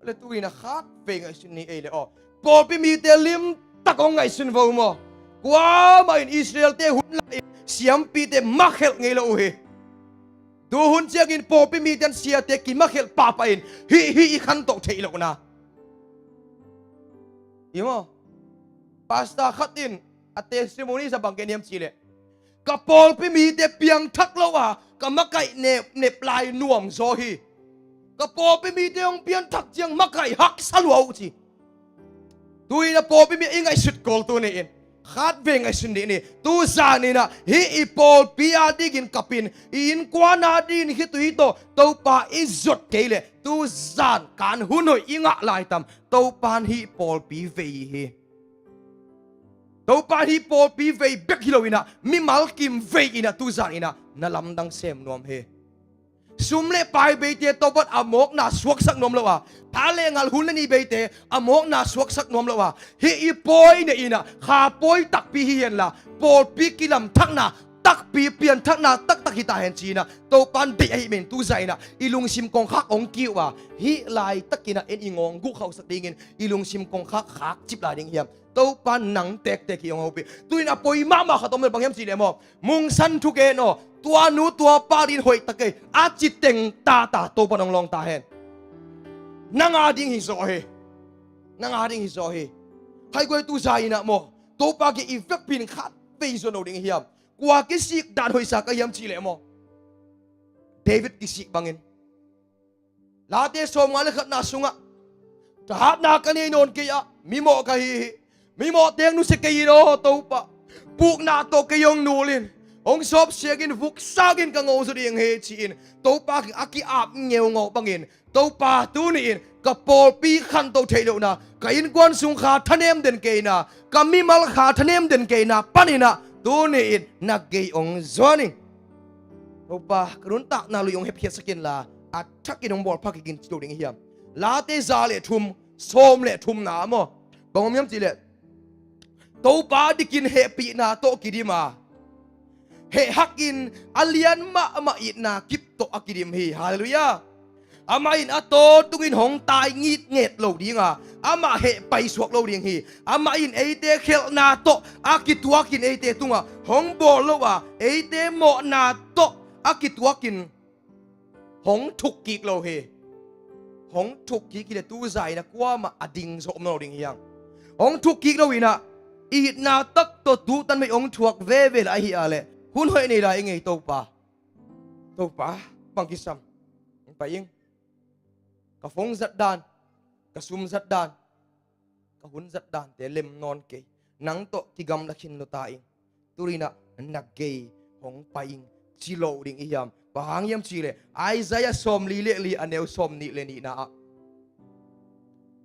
Le tu in ah khatvei ngaihsun ni ei le aw. Pawlpi mite limtak hong ngaihsun vo maw. Kuamah in Israel-te hun lai in siampite makhelh ngei lo uh hi. Tu hun ciangin pawlpi mite in siate kimakhelh pahpah in hih, hih i khantoh theih lohna. I maw? Pastor khat in a testimony sa bang gen hiam cih leh, ka pawlpi mite piangthak lo a ka makaih nepnep lai nuam zaw hi. Ka pawlpi mite hong pianthak ciang makaih haksa lua uh ci. Tu in ah pawlpi mi i ngaihsut kul tu ni in, khatvei ngaihsun dih ni. Tu zan in ah hih i pawlpi a dingin kap in, i innkuan a dingin khitui tawh Topa i zot kei leh tu zan kan hun hoih i ngah lai tam? Topa in hih pawlpi vei hi. Topa in hih pawlpi vei bek hi lo in ah mimal kim vei in ah tu zan in ah na lamdang sem nuam hi. Sum le pai beite tawh bang a mawkna suaksak nuam lo a, tha le ngal hun le ni beite a mawkna suaksak nuam lo a, hih i pawi nei in ah kha pawi takpi hi hen la, pawlpi kilamthakna takpi, pianthakna taktak hi ta hen ci in ah Topa in deih ahih manin tu zan in ah i lungsim kongkhak hong ki uh a, hih laitakin ah en i ngawng guh khauhsak dingin i lungsim kongkhak khakcip lai ding hiam? Topa in nang tektek hi hong hopih. Tu in ah a pawi mahmah khat om lo, bang hiam cih leh maw, Mungsan thugen aw, tua nu tua pa dingin hoih ta kei a ci teng tata Topa in hong lawng ta hen. Nang a ding hi zaw hi. Nang a ding hi zaw hi. Haiguai tu zan in ah maw, Topa kiang i vekpi in khatvei zuan lo ding hiam? Kua kisik dan hoihsa ka hiam cih leh maw, David kisik bangin. Late sawmnga le khatna sungah, thahatna ka nei nawn kei a, mimawh ka hi hi. Mimawh teng nusia kei in aw Topa. Pukna tawh kei hong nul in, hong sawpsiang in, vuksak in, ka ngo zaw ding hi ci-in Topa kiang a ki-ap ngeungau bangin, Topa tuni in ka pawlpi khanto theih lohna, ka innkuan sung kha thanem den keina, ka mimal kha thanem den keina panin ah tuni in na gei hong zuan ing. Topa, ka nuntakna lui hong hepkhiatsak inla, a thakin hong bawlpha kik in ci lo ding hiam? Late za le thum, sawm le thumna maw, bang om hiam cih leh, Topa dikin hehpihna tawh kidim a, heh hakin a lian mahmah itna kip tawh a kidim hi. Halleluiah. Amah in a tawntungin hong tai ngitnget lo ding a, amah heh paisuak lo ding hi. Amah in eite khelhna tawh a kituakin eite tungah hong bawl lo a, eite mawhna tawh a kituakin hong thukkik lo hi. Hong thukkik hi leh tu zan in ah kuamah a ding zawh om lo ding hiam? Hong thukkik lo in ah itna tak tawh tutan mei hong thuak veve lai ahih leh hun hoih nei lai ing ei Topa. Topa, bang kisam? Hong pai ing. Ka phone zat dan, ka sum zat dan, ka hun zat dante lem nawn kei. Nang tawh kigamla khin lo ta ing. Tuni in ah na gei hong pai ing ci lo ding i hiam? Bang hang hiam cih leh Isaiah sawmli le li a neu sawmnih le nihna ah,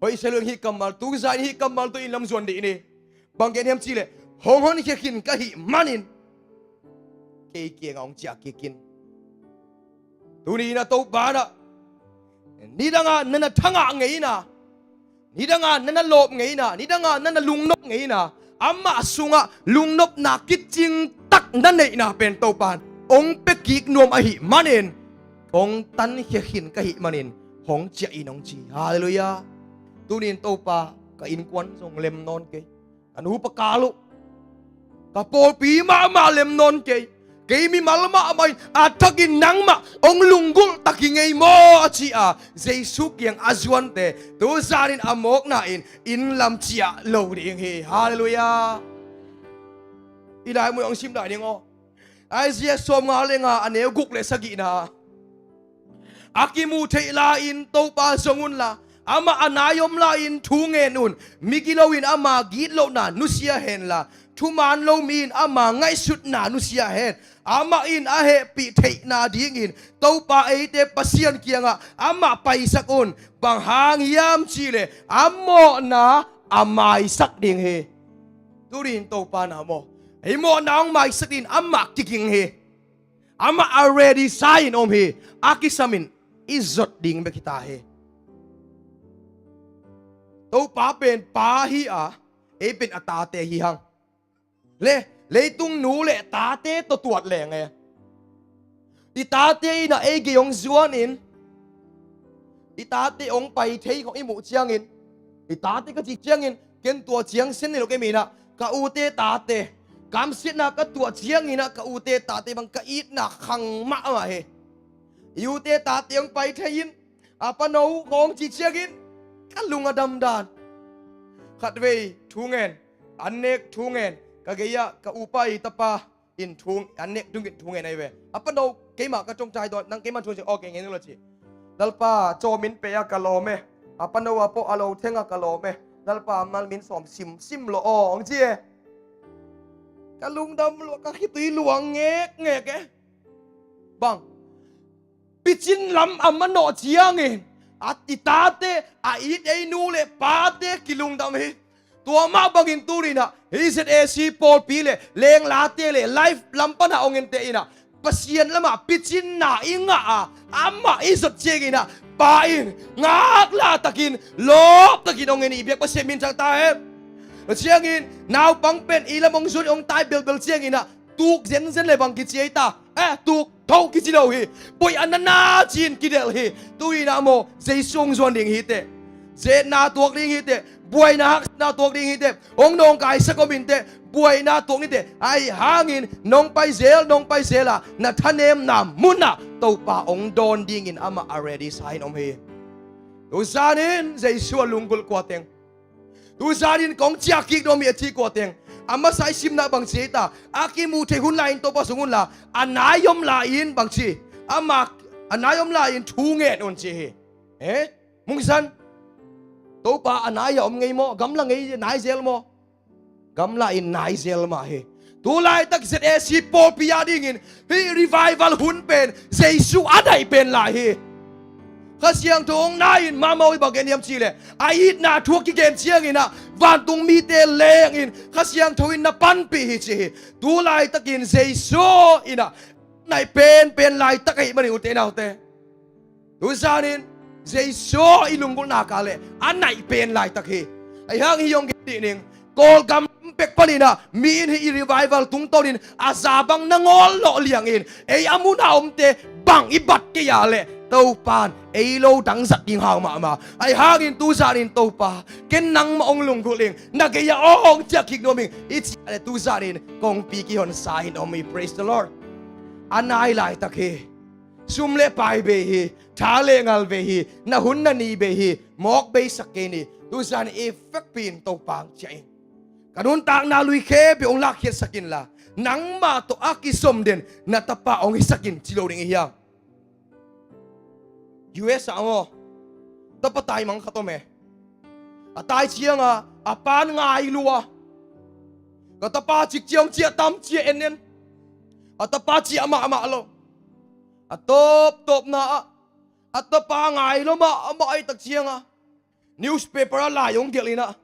hoih sa leng hih kammal, tu zan in hih kammal tawh i lamzuan dih ni. Bang gen hiam cih leh, hong honkhia khin ka hih manin kei kiangah hong ciah kik in. Tuni in ah Topa in ah nidang a na na thangah ngeina, nidang a na na lawp ngeina, nidang a na na lungnop ngeina, amah sungah lungnopna kicing tak na neihna pen Topa in hong pia kik nuam ahih manin, hong tankhia khin ka hih manin hong ciah in hong ci. Halleluiah. Tuni in Topa, ka innkuan zong lem nawn kei. Ka nupa kal uh, Ka pawlpi mahmah lem nawn kei. Kei mimal mahmah in a thakin nangmah hong lunggulh ta kingei maw, a ci a Jesu kiang a zuante tuzanin a mawkna in inn lam ciah lo ding hi. Halleluiah. I lai muh hong sim dai ding aw. Isaiah sawmnga le nga a neu guk le sagihna, a kimu theih lai-in Topa zong unla, amah a nai om lai-in thu ngen un. Migilo in ama gitlohna nusia henla, thuman lo mi in ama ngaihsutna nusia hen. Amah in a hehpih theihna dingin Topa eite Pasian kiangah amah paisak un. Bang hang hiam cihleh a mawhna a maisak ding hi. Tuni in Topa na maw, ei mawhna hong maisak dingin amah kiging hi. Amah a ready sa-in om hi. A kisamin i zot ding bek hi ta hi. Topa pen pa hi a, ei pen a tate hi hang. Le, leitung nu le tate tawh tuat leng e. I tate in a ei gei hong zuanin, i tate hong pai thei khong i muh ciangin, i tate ka cih ciangin, ken tua ciang sen nei lo kei mi in ah, ka ute tate, kamsiatna ka tuah ciangin ah, ka ute tate bang ka itna khang mahmah hi. I ute tate hong pai thei in, a pano khong cih ciangin ka lung a damdan. Khatvei thu ngen, an nek thu ngen, ka gei-ah ka upa i tapa in thu, an nek dungin thu ngen ahi ve. A pano keimah ka ṭawngṭai dawn, nang keimah thu ngen, ok, ngen lo ci. Lalpa, cawmin pe a ka lawm e. A pano a pawh a lo theng a ka lawm e. Lalpa, mal min sawm sim, sim lo aw, hong ci e. Ka lungdam lo, ka khitui luang ngekngek e. Bang picin lam a manawh ciangin a i tate, a it ei nu le pate kilungdam hi. Tua mah bangin tuni in ah hih Z A C pawlpi le lenglate le live lam pan a hong ente in ah Pasian lamah picinna i ngah a, amah i zot ciangin ah pa in ngaklah takin, lawp takin hong en i biak Pasian min thang ta hen. Tua ciangin naupang pen i lam hong zuan hong tai belbel ciangin ah tuk zenzen le bang kici ei ta. Eh, tuk tho kici lo hi. Buai a na na cin kidelh hi. Tuni in ah maw, Jesu hong zuan ding hi teh. Zetna tuak ding hi teh. Buaina haksatna tuak ding hi teh. Hong nawngkaisak om in teh. Buaina tuak ni teh. Ahi hangin nong pai zel, nong pai zel a, na thanemna munah Topa hong dawn dingin amah a ready sa-in om hi. Tuzanin Jesu a lunggulh kua teng, tuzanin kong ciah kik nuam hi a ci kua teng, a masa i simna bang ci ei ta, a kimuh theih hun lai-in Topa zong unla, a nai om lai-in bang ci, amah a nai om lai-in thu ngen un ci hi. Eh? Mungsan, Topa a nai a om ngei maw, gamla ngei nai zel maw? Gamla in nai zel mah hi. Tu laitak Z A C pawlpi a dingin hih revival hun pen Jesu a daih pen lai hi. Kha Siangtho hong nai-in mahmah uh hi, bang gen hiam cihleh a itna thu a kigen ciangin ah vantung mite lengin Kha Siangtho in na panpih hi ci hi. Tu laitakin Jesu in ah naih penpen laitak ahih manin ute naute, tuzanin Jesu i lunggulhna ka leh a naih pen laitak hi. Ahi hang hih hong gen dih ning, Kawlgam pek panin ah mi in hih i revival tungtawnin a za bang na ngawl lawh liangin ei a mun a omte bang i bat kei a leh Topan ei lo dang zat ding hau mahmah. Ahi hangin tuzanin Topa, ken nangmah hong lunggulh ing, na gei-ah hong ciah kik nuam ing i cih a leh tuzanin kongpi kihonsa in om hi. Praise the Lord. A nai laitak hi. Sum le pai bei hi, tha le ngal bei hi, na hun na ni bei hi, mawk beisak kei ni. Tuzan i fekpi in Topa hong ciah in. Ka nuntakna lui khempeuh hong lakkhiatsak inla, nangmah tawh a kizom den na tapa hong hisak in ci lo ding i hiam? U S ah maw, tapa taimang khat om e. A tai ciangin a pan ngai lua. Ka tapa cik ciang ciah tam ciah en en. A tapa ciah mahmah lo. A tawptawpna ah a tapa ngai lo mahmah ahih tak ciangin newspaper ah lai hong gelh in ah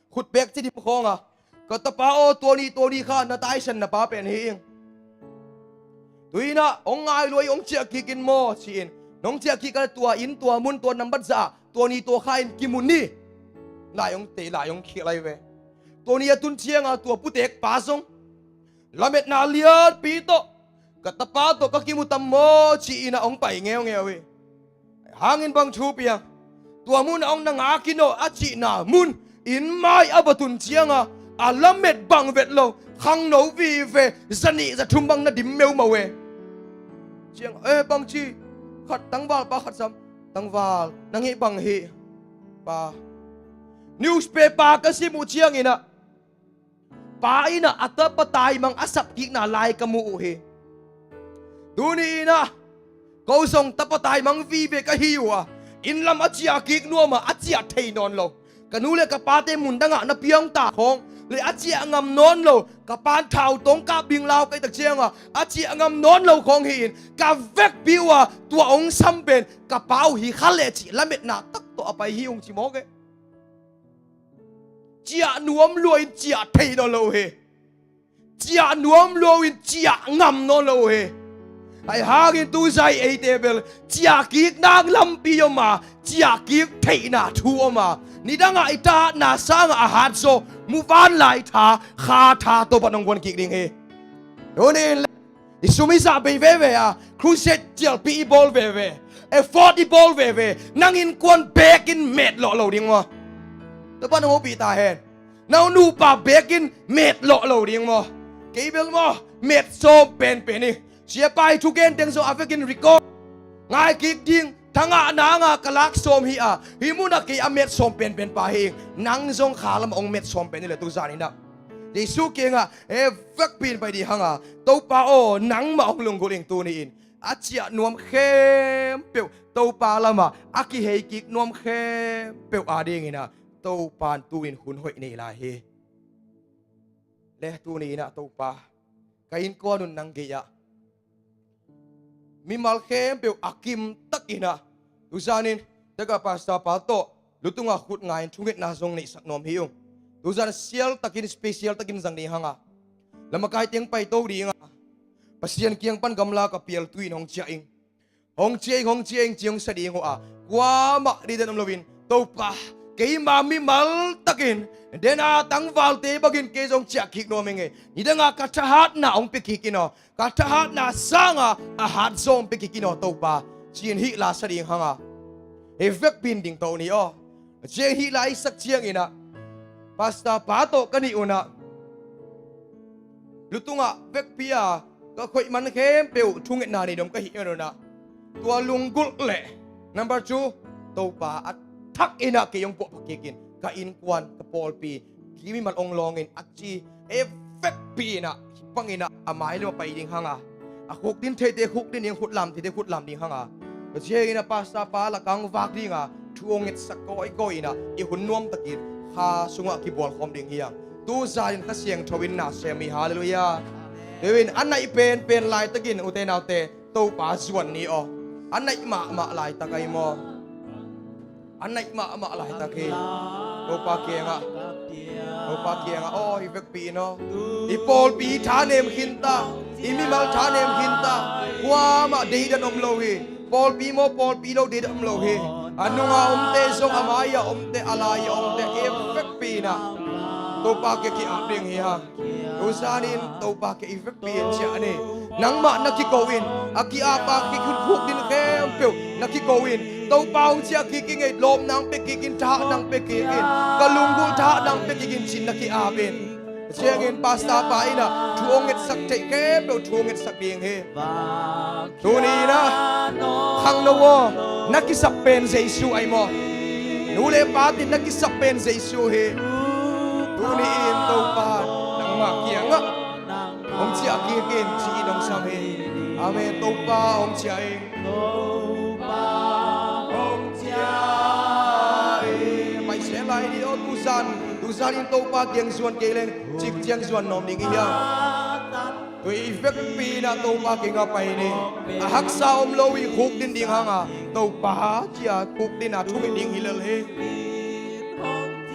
khutbek ci dim khawngin, ka tapa aw, tua ni tua ni kha na taisan na pa pen hi ing. Tu-in ah hong ngai lua hi, hong ciah kik in maw ci-in, nong ciah kik a leh tua inn, tua mun, tua nambat zah ah tua ni tua kha in kimu ni. Lai hong tei, lai hong khial lai ve. Tua ni a tun ciangin tua putek pa zong lametna lianpi tawh ka tapa tawh ka kimu tam maw ci-in ah hong pai ngeungeu hi. Hangin bang thu piang, tua mun ah hong na ngak in aw a cihna mun inn mai a va tun ciangin A lamet bang vet lo, khangno vive, zanih zathum bang na dim meumau e. Ciang, eh, bangci, khat tangval pa khat sam, tangval, nang hi bang hi, pa. Newspaper ka sim uh ciangin ah, pa in ah a tapa taimang a sapkikna lai ka mu uh hi. Tuni in ah, ko zong tapa taimang vive ka hi uh a, inn lam a ciah kik nuam a, a ciah thei nawn lo. Ka nu le ka pate mun dangah na piang ta khawng le a ciah ngam nawn lo. Ka pan thau tawng kap ding lau ka hih tak ciangah a ciah ngam nawn lo khawng hi-in ka vekpi uh a, tua hong sam pen ka pa uh hi kha leh cih lametna tak tawh a pai hi ung ci mawk e. Ciah nuam lua in ciah thei nawn lo uh hi. Ciah nuam lua uh in ciah ngam nawn lo uh hi. Ahi hangin tu zah i eite bel ciah kik nang lampi om a, ciah kik theihna thu om a, nidangah i thahatna sangah a hat zaw, muvanlai tha, kha tha Topa'n hong guan kik ding hi. Tuni in le i sum i zah bei veve a, crusade cialpi i bawl veve, effort i bawl veve, nang innkuan bekin metlawh lo ding maw? Topa'n hong hopih ta hen. Na nupa bekin metlawh lo ding maw? Kei bel maw, met sawm penpen hi. Siapa i thugen teng zong a vekin record ngai kik ding. Thangah nanga ka lak sawm hi a, hih munah kei a met sawm penpen pa hi ing. Nang zong kha lamah hong met sawm pen hi le tu zan in ah Jesu kiangah e vekpi in pai ding hang a, Topa aw, nangmah hong lunggulh ing. Tuni in a ciah nuam khempeuh Topa lamah a kihei kik nuam khempeuh adingin ah Topa'n tu-in hun hoih nei lai hi. Le tuni in ah Topa, ka innkuan un nang gei-ah mimal khempeuh a kimtakin ah, tu zanin teka pastor pa tawh lutungah khut ngai-in thungetna zong neihsak nuam hi ung. Tu zan sial takin, special takin zang ding hang a, lamakai teng paito ding a, Pasian kiang pan gamla ka pial tu-in hong ciah ing. Hong ciah ing, hong ciah ing ci hong sa ding uh a, kuamah deihdan om loin, Topa, keima mimal takin, den a tangvalte bangin kei zong ciah kik nuam ing e. Nidanga ka thahatna hong pia kik in aw, ka thahatna sanga a hat zaw hong pia kik in aw Topa, ci-in hih la sa ding hang a, e vekpi in dingto ni aw. Ciang hih la i sak ciangin ah pastor pa tawh ka nih un ah, lutungah vekpi a ka khoih man khempeuh thungetna nei dom ka hih man un ah, tua lunggulh le number two, Topa a thak in ah kei hong puahpha kik in, ka innkuan, ka pawlpi, kimimal hong lawng in a ci e vekpi in ah, hih bangin ah a mai lam a pai ding hang a, a khukdin theite khukdin ding, khutlam theite khutlam ding hang a, tua ciangin ah pastor pa lakah hong vak ding a, thu hong ngetsak kawikawi in ah i hun nuamtakin kha sungah kibual khawm ding hi hang. Tu zanin Kha Siangtho in na sem hi. Halleluiah. Tua in a naih penpen laitakin ute naute, Topa zuan ni aw. A naih mahmah laitak ahi maw? A naih mahmah laitak hi. Topa kiangah, Topa kiangah aw, i vekpi in aw, i pawlpi thanem khinta, i mimal thanem khinta. Kuamah deihdan om lo hi. Pawlpi maw, pawlpi lo deihdan om lo hi. A nunga omte zong, a mai-a omte, a lai-a omte, e vekpi in ah Topa kiang ki-ap ding hi hang. Tu zanin Topa kiang i vekpi in ciah ni. Nangmah na kiko in, a ki-ap a kikhukdin khempeuh na kiko in, Topa hong ciah kik ing e, lawpna hong pia kik in, thahatna hong pia kik in, ka lunggulh thahatna hong pia kik in ci-in na ki-ap in. Ciangin pastor pa in ah thu hong ngetsak theih khempeuh thu hong ngetsak ding hi. Tuni in ah khangno aw, na kisap pen Jesu ahi maw? Nu le pa tawh na kisap pen Jesu hi. Tuni in Topa nangmah kiangah hong ciah kik in ci-in hong sam hi. Amen. Topa hong ciah ing. Topa hong ciah ing. Pai se lai ni aw, tu zan, tu zanin Topa kiang zuan kei leng cik ciang zuan nuam ding i hiam? Tua i vekpi in ah Topa kiangah pai ni. A haksa om lo i khukdin ding hang a, Topa ci-a khukdin a thunget ding hi lel hi.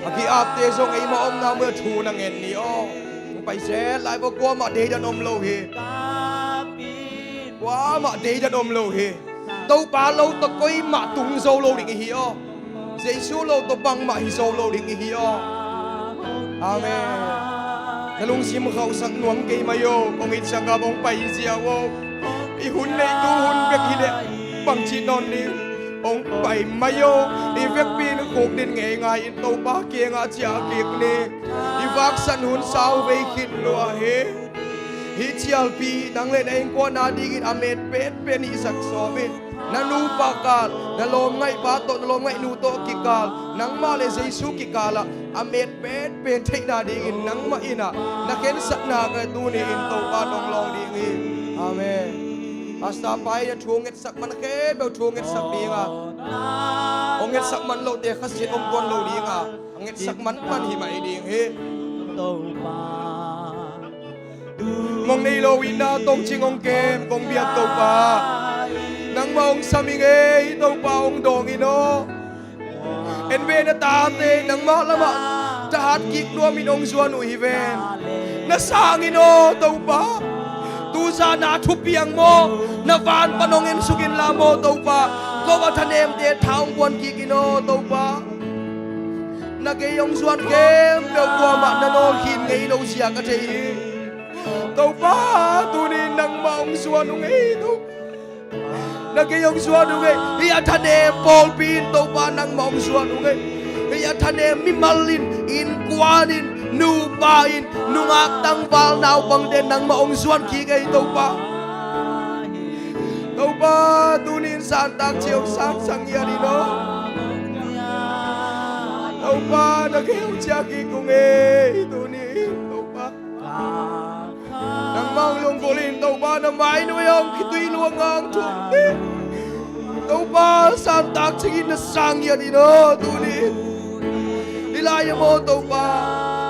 A ki-apte zong eimah omna mun ah thu na ngen ni aw. Pai se lai vo, kuamah deihdan om lo hi. Kuamah deihdan om lo hi. Topa lo tawh koimah tung zo lo ding i hi aw. Jesu lo tawh bangmah hi zo lo ding i hi aw. Amen. Na lungsim khauhsak nuam kei mai aw, kong itsak a hong pai ziau aw. I hun neih tu hun bek hi leh bangci nawn ding, hong pai mai aw. I vekpi in khukdin ngeingai in Topa kiangah ciah kik ni. I vaksan hun sau vei khin lua hi. Hih cialpi nang le na innkuan adingin a met penpen hihsak sawm in. Na nupa kikal, na lawmngaihpa tawh, na lawmngaihnu tawh kikal, nangmah le Jesu kikalah a met penpen theihna dingin nangmah innah na khensatna ka tuni in Topa nong lawng ding hi. Amen. Pastor pa in a thu ngetsak man khempeuh thu ngetsak dinga, hong ngetsak man lote Kha Siangtho hong guan lo dinga, a ngetsak man man hi mah hi ding hi. Mong nei lo itna tawh cing hong kem kong biak Topa. Nangmah hong sam hi ngei Topa, hong dawng in aw. En ve na tate nangmah lamah thahat kik nuamin hong zuan uh hi ven. Na sang in aw Topa. Tuzan a thupiang maw, na van pan hong ensuk inla maw Topa. Ko a thanemte tha hong guan kik in aw Topa. Na gei hong zuan khempeuh kuamah na nawl khin ngei lo zia ka thei hi. Topa, tuni nangmah hong zuan uh ngei Topa. Na gei hong zuan uh ngei. Hih a thanem pawlpi in Topa nangmah hong zuan uh ngei. Hih a thanem mimal in, innkuan in, nupa in, nungak tangval naupangte nangmah hong zuan kik ngei Topa. Topa, tuni in santak ciang hong sansak ngiat in aw. Topa, na gei hong ciah kik uh ngei tuni in Topa. Nangmah hong lunggulh in Topa, na mainuai hong khitui luang hong thum ni. Topa, santak ciangin na sang ngiat in aw tuni in. Hih lai-ah maw Topa,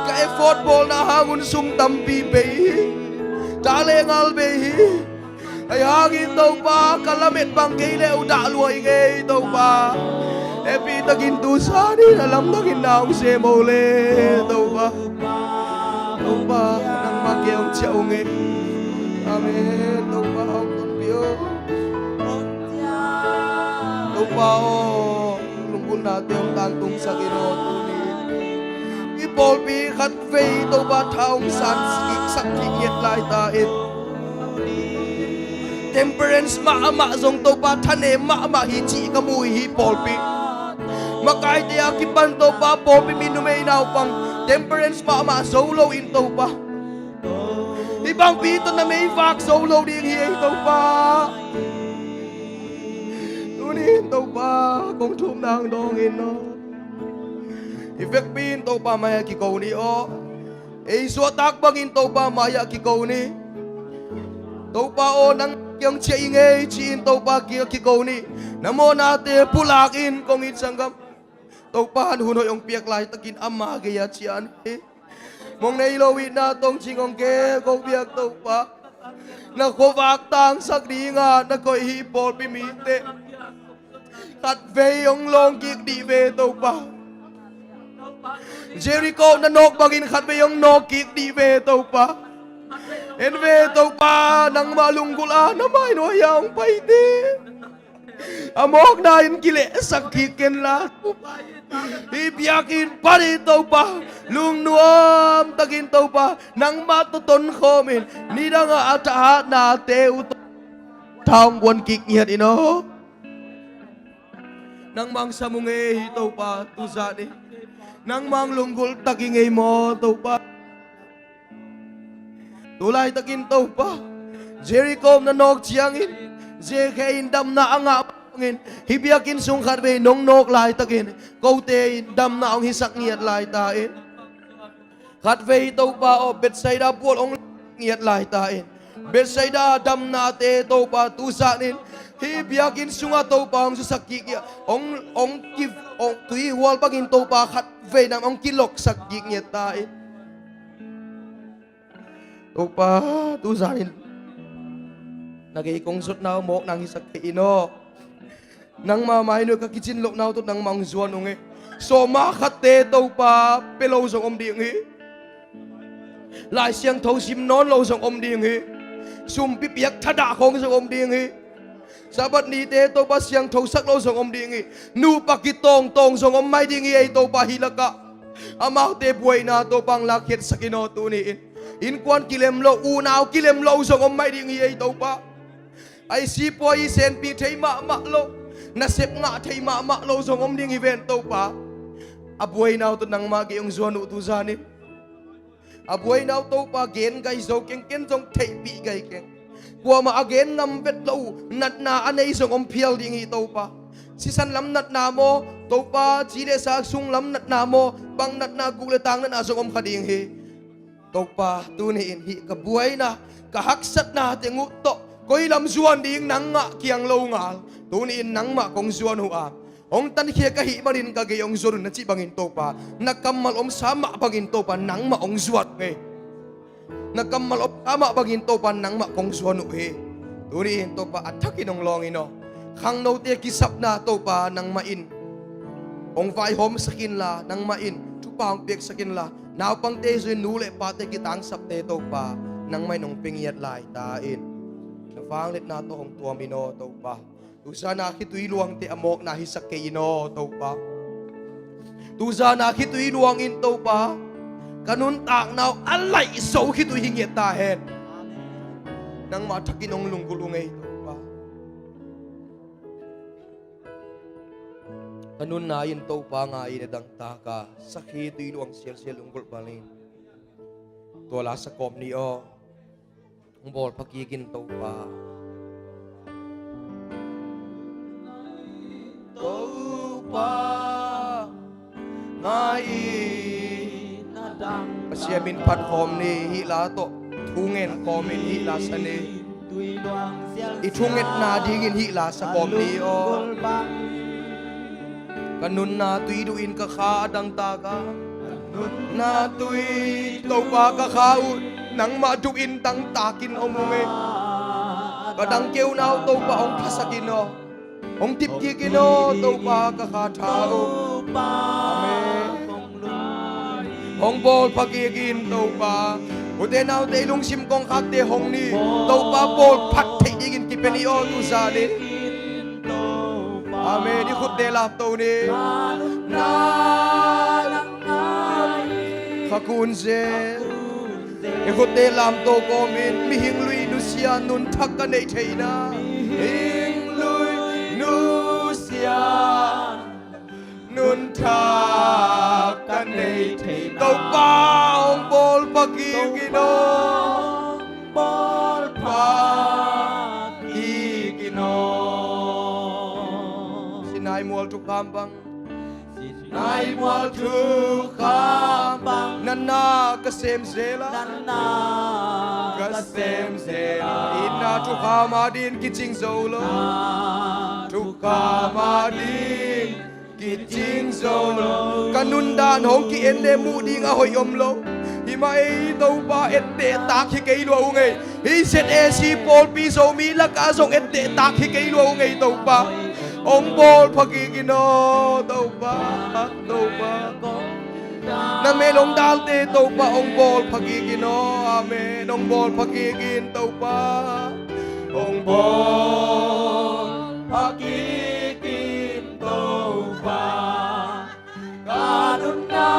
ka effort bawlna hang un sum tampi bei hi. Tha le ngal bei hi. Ahi hangin Topa, ka lamet bang kei le uh dah lua hi ngei Topa. Hehpih takin tuzan in a lamdang in na hong sem uh le Topa. Topa, nangmah gei hong ciah uh ngei. Amen. Topa hong tonpih aw. Topa aw, lunggulhnate hong tangtungsak in aw tuni. I pawlpi khat vei Topa tha hong sansak kik ngiat lai ta in. Temperance mahmah zong Topa thanem mahmah hi cih ka mu hi hih pawlpi. Makaite a kipan Topa pawlpi mi numei naupang temperance mahmah zo lo in Topa. Hih bangpi tawh na meivak zo lo ding hi ei Topa. Tuni in Topa kong thumna hong dawng in aw. I vekpi in Topa mai-ah kiko ni aw. Ei suahtak bangin Topa mai-ah kiko ni. Topa aw, nang kiang ciah i ngei ci-in Topa kiang kiko ni. Na mawhnate pulak in kong it sanggam. Topa in hun hoih hong piak laitakin ama gei-ah ciah ni. Mong nei lo itna tawh cing hong kem kong biak Topa. Na khuavak tangsak dinga na koih hih pawlpi mite khatvei hong lawng kik dih ve Topa. Jericho na nawk bangin khatvei hong nawk kik dih ve Topa. En ve Topa, nangmah lunggulh a na mainuai-ah hong paite a mawkna in kilehsak kik kenla Topa. Hih biakinn pan in Topa, lungnuam takin Topa nangmah tawh tonkhawm in nidangah a thahatnate uh tawh tha hong guan kik ngiat in aw. Nangmah hong sam uh ngei hi Topa tuzan in. Nangmah hong lunggulh tak hi ngei maw Topa. Tu laitakin Topa, Jericho na nawk ciangin Jekhia in damna a ngah bangin hih biakinn sung khatvei nong nawk laitakin kote in damna hong hisak ngiat lai ta in. Khatvei Topa aw, Bethsaida bual hong ngiat lai ta in. Bethsaida damnate Topa tuzan in hih biakinn sungah Topa hong zusak kik ngiat, hong, hong ki, hong tuihual bangin Topa khatvei nam hong kiloksak kik ngiat ta in. Topa tuzan in na gei kong zotna uh mawkna hong hisak kei in aw. Nangmah mainuai ka kicin lohna uh tawh nangmah hong zuan uh ngei. Sawma khatte Topa pia lo zong om ding hi. Lai Siangtho sim nawn lo zong om ding hi. Sumpi piak thadah khawng zong om ding hi. Sabbath nite Topa siangthosak lo zong om ding hi. Nupa kitawngtawng zong om mai ding hi ei Topa hih lakah. Amaute buaina Topa hong lakkhiatsak in aw tuni in. Innkuan kilem lo, unau kilem lo zong om mai ding hi ei Topa. Ahi si pua i senpi thei mahmah lo, nasep ngah thei mahmah lo zong om ding hi ven Topa. A buaina uh tawh nangmah kei hong zuan uh tu zanin. A buaina uh Topa gen gai zo keng, ken zong theihpih gai keng. Kuamah a gen ngam vet lo uh, natna a nei zong om phial ding hi Topa. Sisan lam natna maw, Topa, ci le sa sung lam natna maw, bang natna, guk le tang natna zong om kha ding hi. Topa, tuni-in hih ka buaina, ka haksatna teng uh tawh koi lam zuan ding nangmah kiang lo ngal. Tuni-in nangmah kong zuan uh a, hong tankhia ka hih manin ka gei hong zuan uh na cih bangin Topa, na kammal omsa mah bangin Topa nangmah hong zuan uh hi. Na kammal omsa mah bangin Topa nangmah kong zuan uh hi. Tuni-in Topa a thakin hong lawng in aw. Khangnote kisapna Topa nangmah in hong vaihawmsak inla, nangmah in thupha hong piaksak inla, naupangte zui, nu le pate kitangsapte Topa nangmah in hong pia ngiat lai ta in. Na vangliatna tawh hong tuam in aw Topa. Tuzana khitui luangte a mawkna hisak kei in aw Topa. Tuzana khitui luang in Topa, ka nuntakna uh a laih zo khitui hi ngiat ta hen. Nangmah thakin hong lunggulh ung ei Topa. Ka nunna in Topa ngai in a dangtak a sakhi tui luang sialsial lunggulh bangin tua la sa kawm ni aw. Hong bawl pha kik in Topa. Topa ngai in a dang. Pasian min phat khawm ni, hih la tawh thu ngen khawm in hih la sa ni. I thungetna dingin hih la sa kawm ni aw. Ka nunna tui duh in ka kha a dangtak a, nunna tui Topa ka kha uh nangmah duh in dangtak in om ung ei. Ka dang keuna uh Topa hong khasak in aw. Hong tip kik in aw Topa ka kha tha uh. Amen. Hong bawl pha kik in Topa. Ute naute i lungsim kongkhakte hong ni. Topa bawl phat theih dingin kipia ni aw tu zanin. Amen. I khutte lamto ni. Kha kun zel. I khutte lamto kawmin mihing lui nusia nunthak ka neih theihna. Mihing lui nusia nunthak ka neih theihna. Topa hong bawl pha kik in aw. Bawl pha kik in aw. Sinai mual thukham bang. Sinai mual thukham bang. Na na ka sem zel a. Na na ka sem zel a. Itna thukham ading kicing zo lo. Na thukham ading kicing zo lo. Ka nundan hong ki-en le muh ding a hoih om lo. Hi mah ei Topa etteh tak hi kei lua ung ei. Hih Z A C pawlpi Zomi lakah zong etteh tak hi kei lua ung ei Topa. Hong bawl pha kik in aw Topa, Topa. Na mel hong dalte Topa hong bawl pha kik in aw. Amen. Hong bawl pha kik in Topa. Hong bawl pha kik in Topa. Ka nunna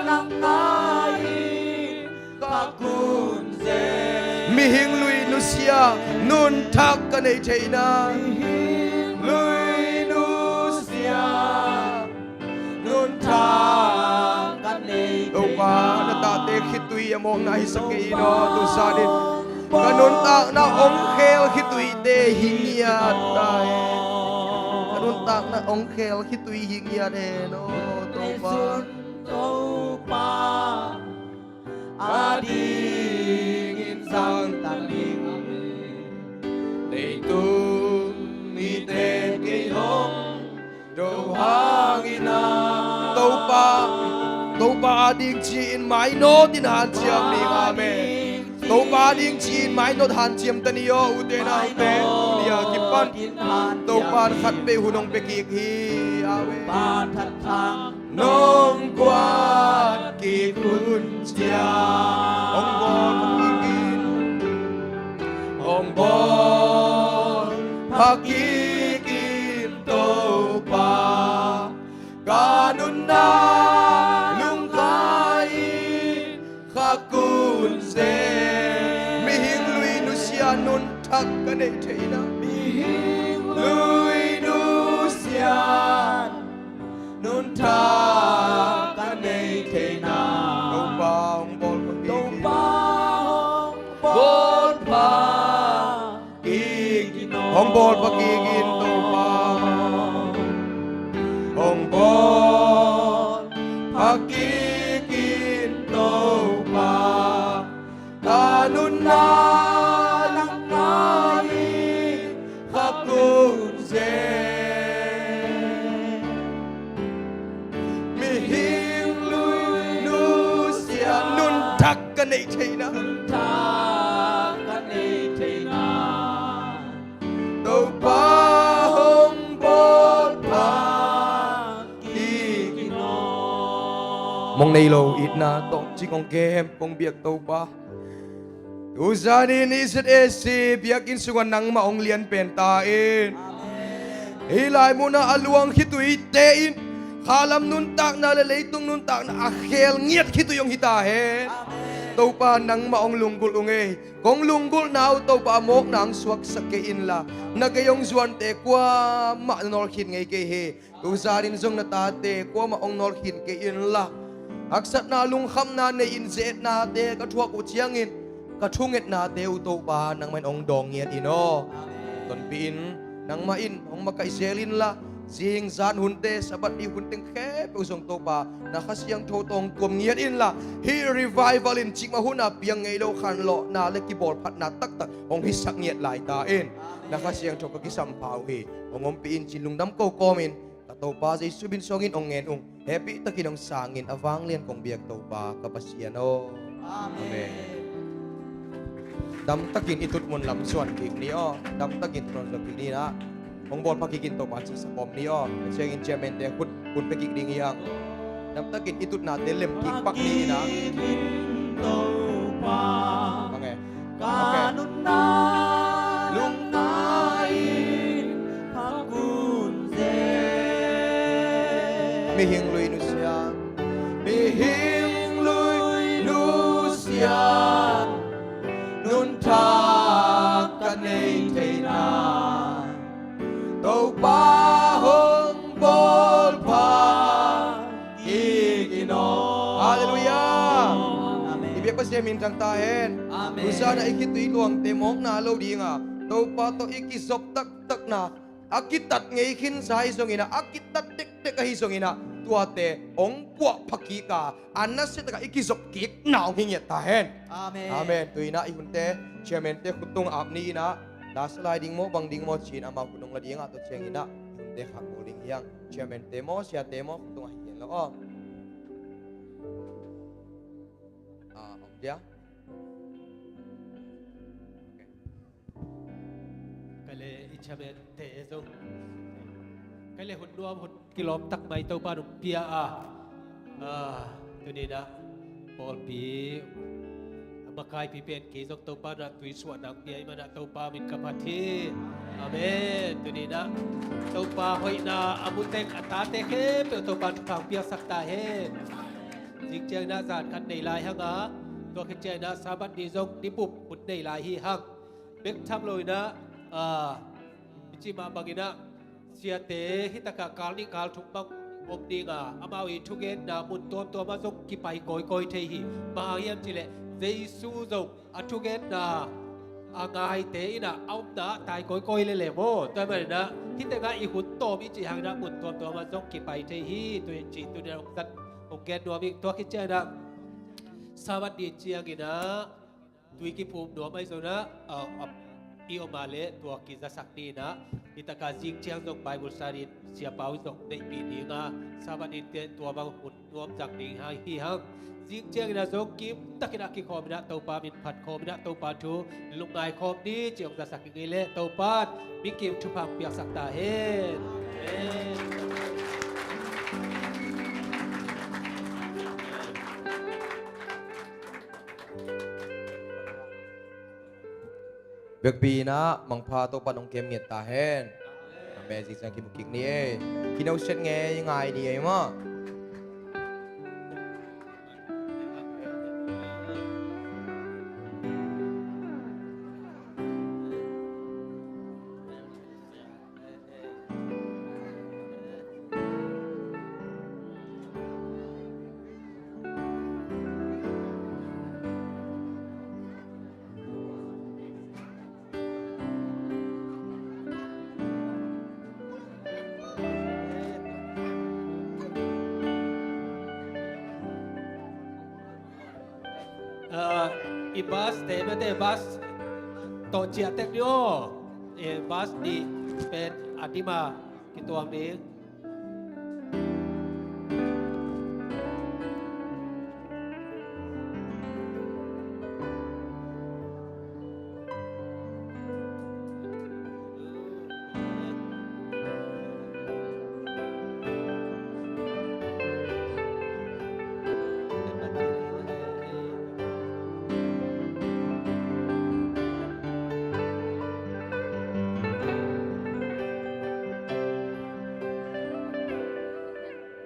nang ngai in ka kun zel. Mihing lui nusia nunthak ka neih theihna. Mihing lui nusia nunthak ka neih theihna. Topa na tate khitui a mawkna hisak kei in aw tu zanin. Ka nuntakna hong khel khituite hi ngiat ta hen. Ka nuntakna hong khel khitui hi ngiat hen aw Topa. Topa adingin zang ta ning. Leitung mite kei hong do hangin a. Topa, Topa ading ci-in mainawt in hanciam ning. Amen. Topa ading ci-in mainawt hanciam ta ni aw ute naute. Tuni a kipan Topa in khat peuh hun hong pia kik hi. Amen. Pa thatthang nong guat kik hun ciang hong bawl pha kik in. Hong bawl pha kik in Topa. Ka nunna lungkham in ka kun zel. Mihing lui nusia nunthak ka neih theihna. Mihing lui nusia nunthak Kik in Topa, ka nunna nang ngai in khak un zen. Mihing lui nusia, nuntak ka neih theihna, nuntak ka neih theihna, Topa hong bawl pha kik in aw. Mong nei lo itna tawmcik hong kem kong biak Topa. Tuzan in i zet esi biakinn sungah nangmah hong lianpen ta in. Hih lai munah a luang khituite in khalam nuntakna le leitung nuntakna a khel ngiat khitui hong hi ta hen. Topa nangmah hong lunggulh ung ei. Kong lunggulhna uh Topa a mawkna hong suaksak kei inla, na gei hong zuante kuamah na nawlkhin ngei kei hi. Tuzan in zong na tate kuamah hong nawlkhin kei inla, haksatna lungkhamna nei in ze-etnate ka thuak uh ciangin ka thungetnate uh Topa nangmah in hong dawng ngiat in aw. Tonpih in, nangmah in hong makaih zel inla, zing zan hunte, Sabbath ni hun teng khempeuh zong Topa na Kha Siangtho tawh hong tuam ngiat inla, hih revival in cikmah hunah piang ngei lo khanlawhna le kibawlphatna taktak hong hisak ngiat lai ta in. Na Kha Siangtho ka kisampha uh hi. Hong ompih in ci-in lungdam ko kawmin ka Topa Jesu min suangin hong ngen ung. Hehpihtakin hong sangin a vanglian kong biak Topa ka Pasian aw. Amen. Damtakin i tutmun lam suan kik ni aw. Damtakin tutmun lam suan kik ni na. Hong bawlpha kik in Topa cihsa kawm ni aw. Ciangin chairman te khut hun pia kik ding hi hang. Damtakin i tutnate lem kik pak ni na. Mihing lui nusia, mihing lui nusia, nuntak ka nei theihna, Topa hong bawlpha kik in aw. Halleluiah. Amen. I biak Pasian min thang ta hen. Amen. Tuzan a i khitui luangte mawkna lo dinga, Topa tawh i kizop taktakna, a kitat ngei khinsa ahi zongin ah, a kitat tektek ahi zongin ah, tuate hong puahpha kik a, a nasia takah i kizop kikna hong hi ngiat ta hen. Amen. Amen. Tu-in ah i hunte, chairman te khut tung ap ni in ah, la sa lai ding maw, bang ding maw ci-in amau khut hong la ding ah, tua ciangin ah i hunte khak bawl ding hi hang. Chairman te maw, siate maw, khut tung ah hi gen lo aw. Ah, om dia. Ka le i chairman te zong, ka le hun nuam hun kilawm tak mai Topa nong pia a. Ah, tuni in ah pawlpi a makaipi pen kei zong Topa in ah tui suahna hong pia ahih manin ah Topa min ka phat hi. Amen. Tuni in ah Topa hoihna a mu teng a tate khempeuh Topa in thupha hong piaksak ta hen. Zing ciangin ah zan khat nei lai hang a, tua khit ciangin ah Sabbath ni zong ni bup hun nei lai hi hang. Bek tham lo in ah, ah, i cih mah bangin ah, siate hi takah kal nih kal thum bang om ding a, amau i thugenna mun tuamtuam ah zong kipai kawikawi thei hi. Bang hang hiam cih leh Jesu zong a thugenna a ngaite in ah a omna ah tai kawikawi lel e maw. Tua ahih manin ah hih tengah i hun tawm i cih hangin ah mun tuamtuam ah zong kipai thei hi. Tua i cih tuni in ah hong zat hong gen nuam ing. Tua khit ciangin ah Sabbath ni ciangin ah tui kiphum nuam ahi zongin ah, ah, ah, i om a leh tua kizasak ni in ah, hi takah zing ciang zong Bible study in Sia Pau in zong neihpih ding a, Sabbath ni te tua bang hun nuam zang ding hi hang. Zing ciangin ah zong kimtakin a kikhawm in ah Topa min phat khawm in ah Topa thu lungngai khawm ni ci hong zasak ing ei leh Topa in mi kim thupha hong piaksak ta hen. Amen. Biakpi in ah mangpha Topa in hong kem ngiat ta hen. Amen. Zing ciang kimu kik ni ei. Kino siat ngei ngai ni ei maw. Uh, i bus te mate bus to ciah tek ni aw. E, bus nih pen a dima kituang ni.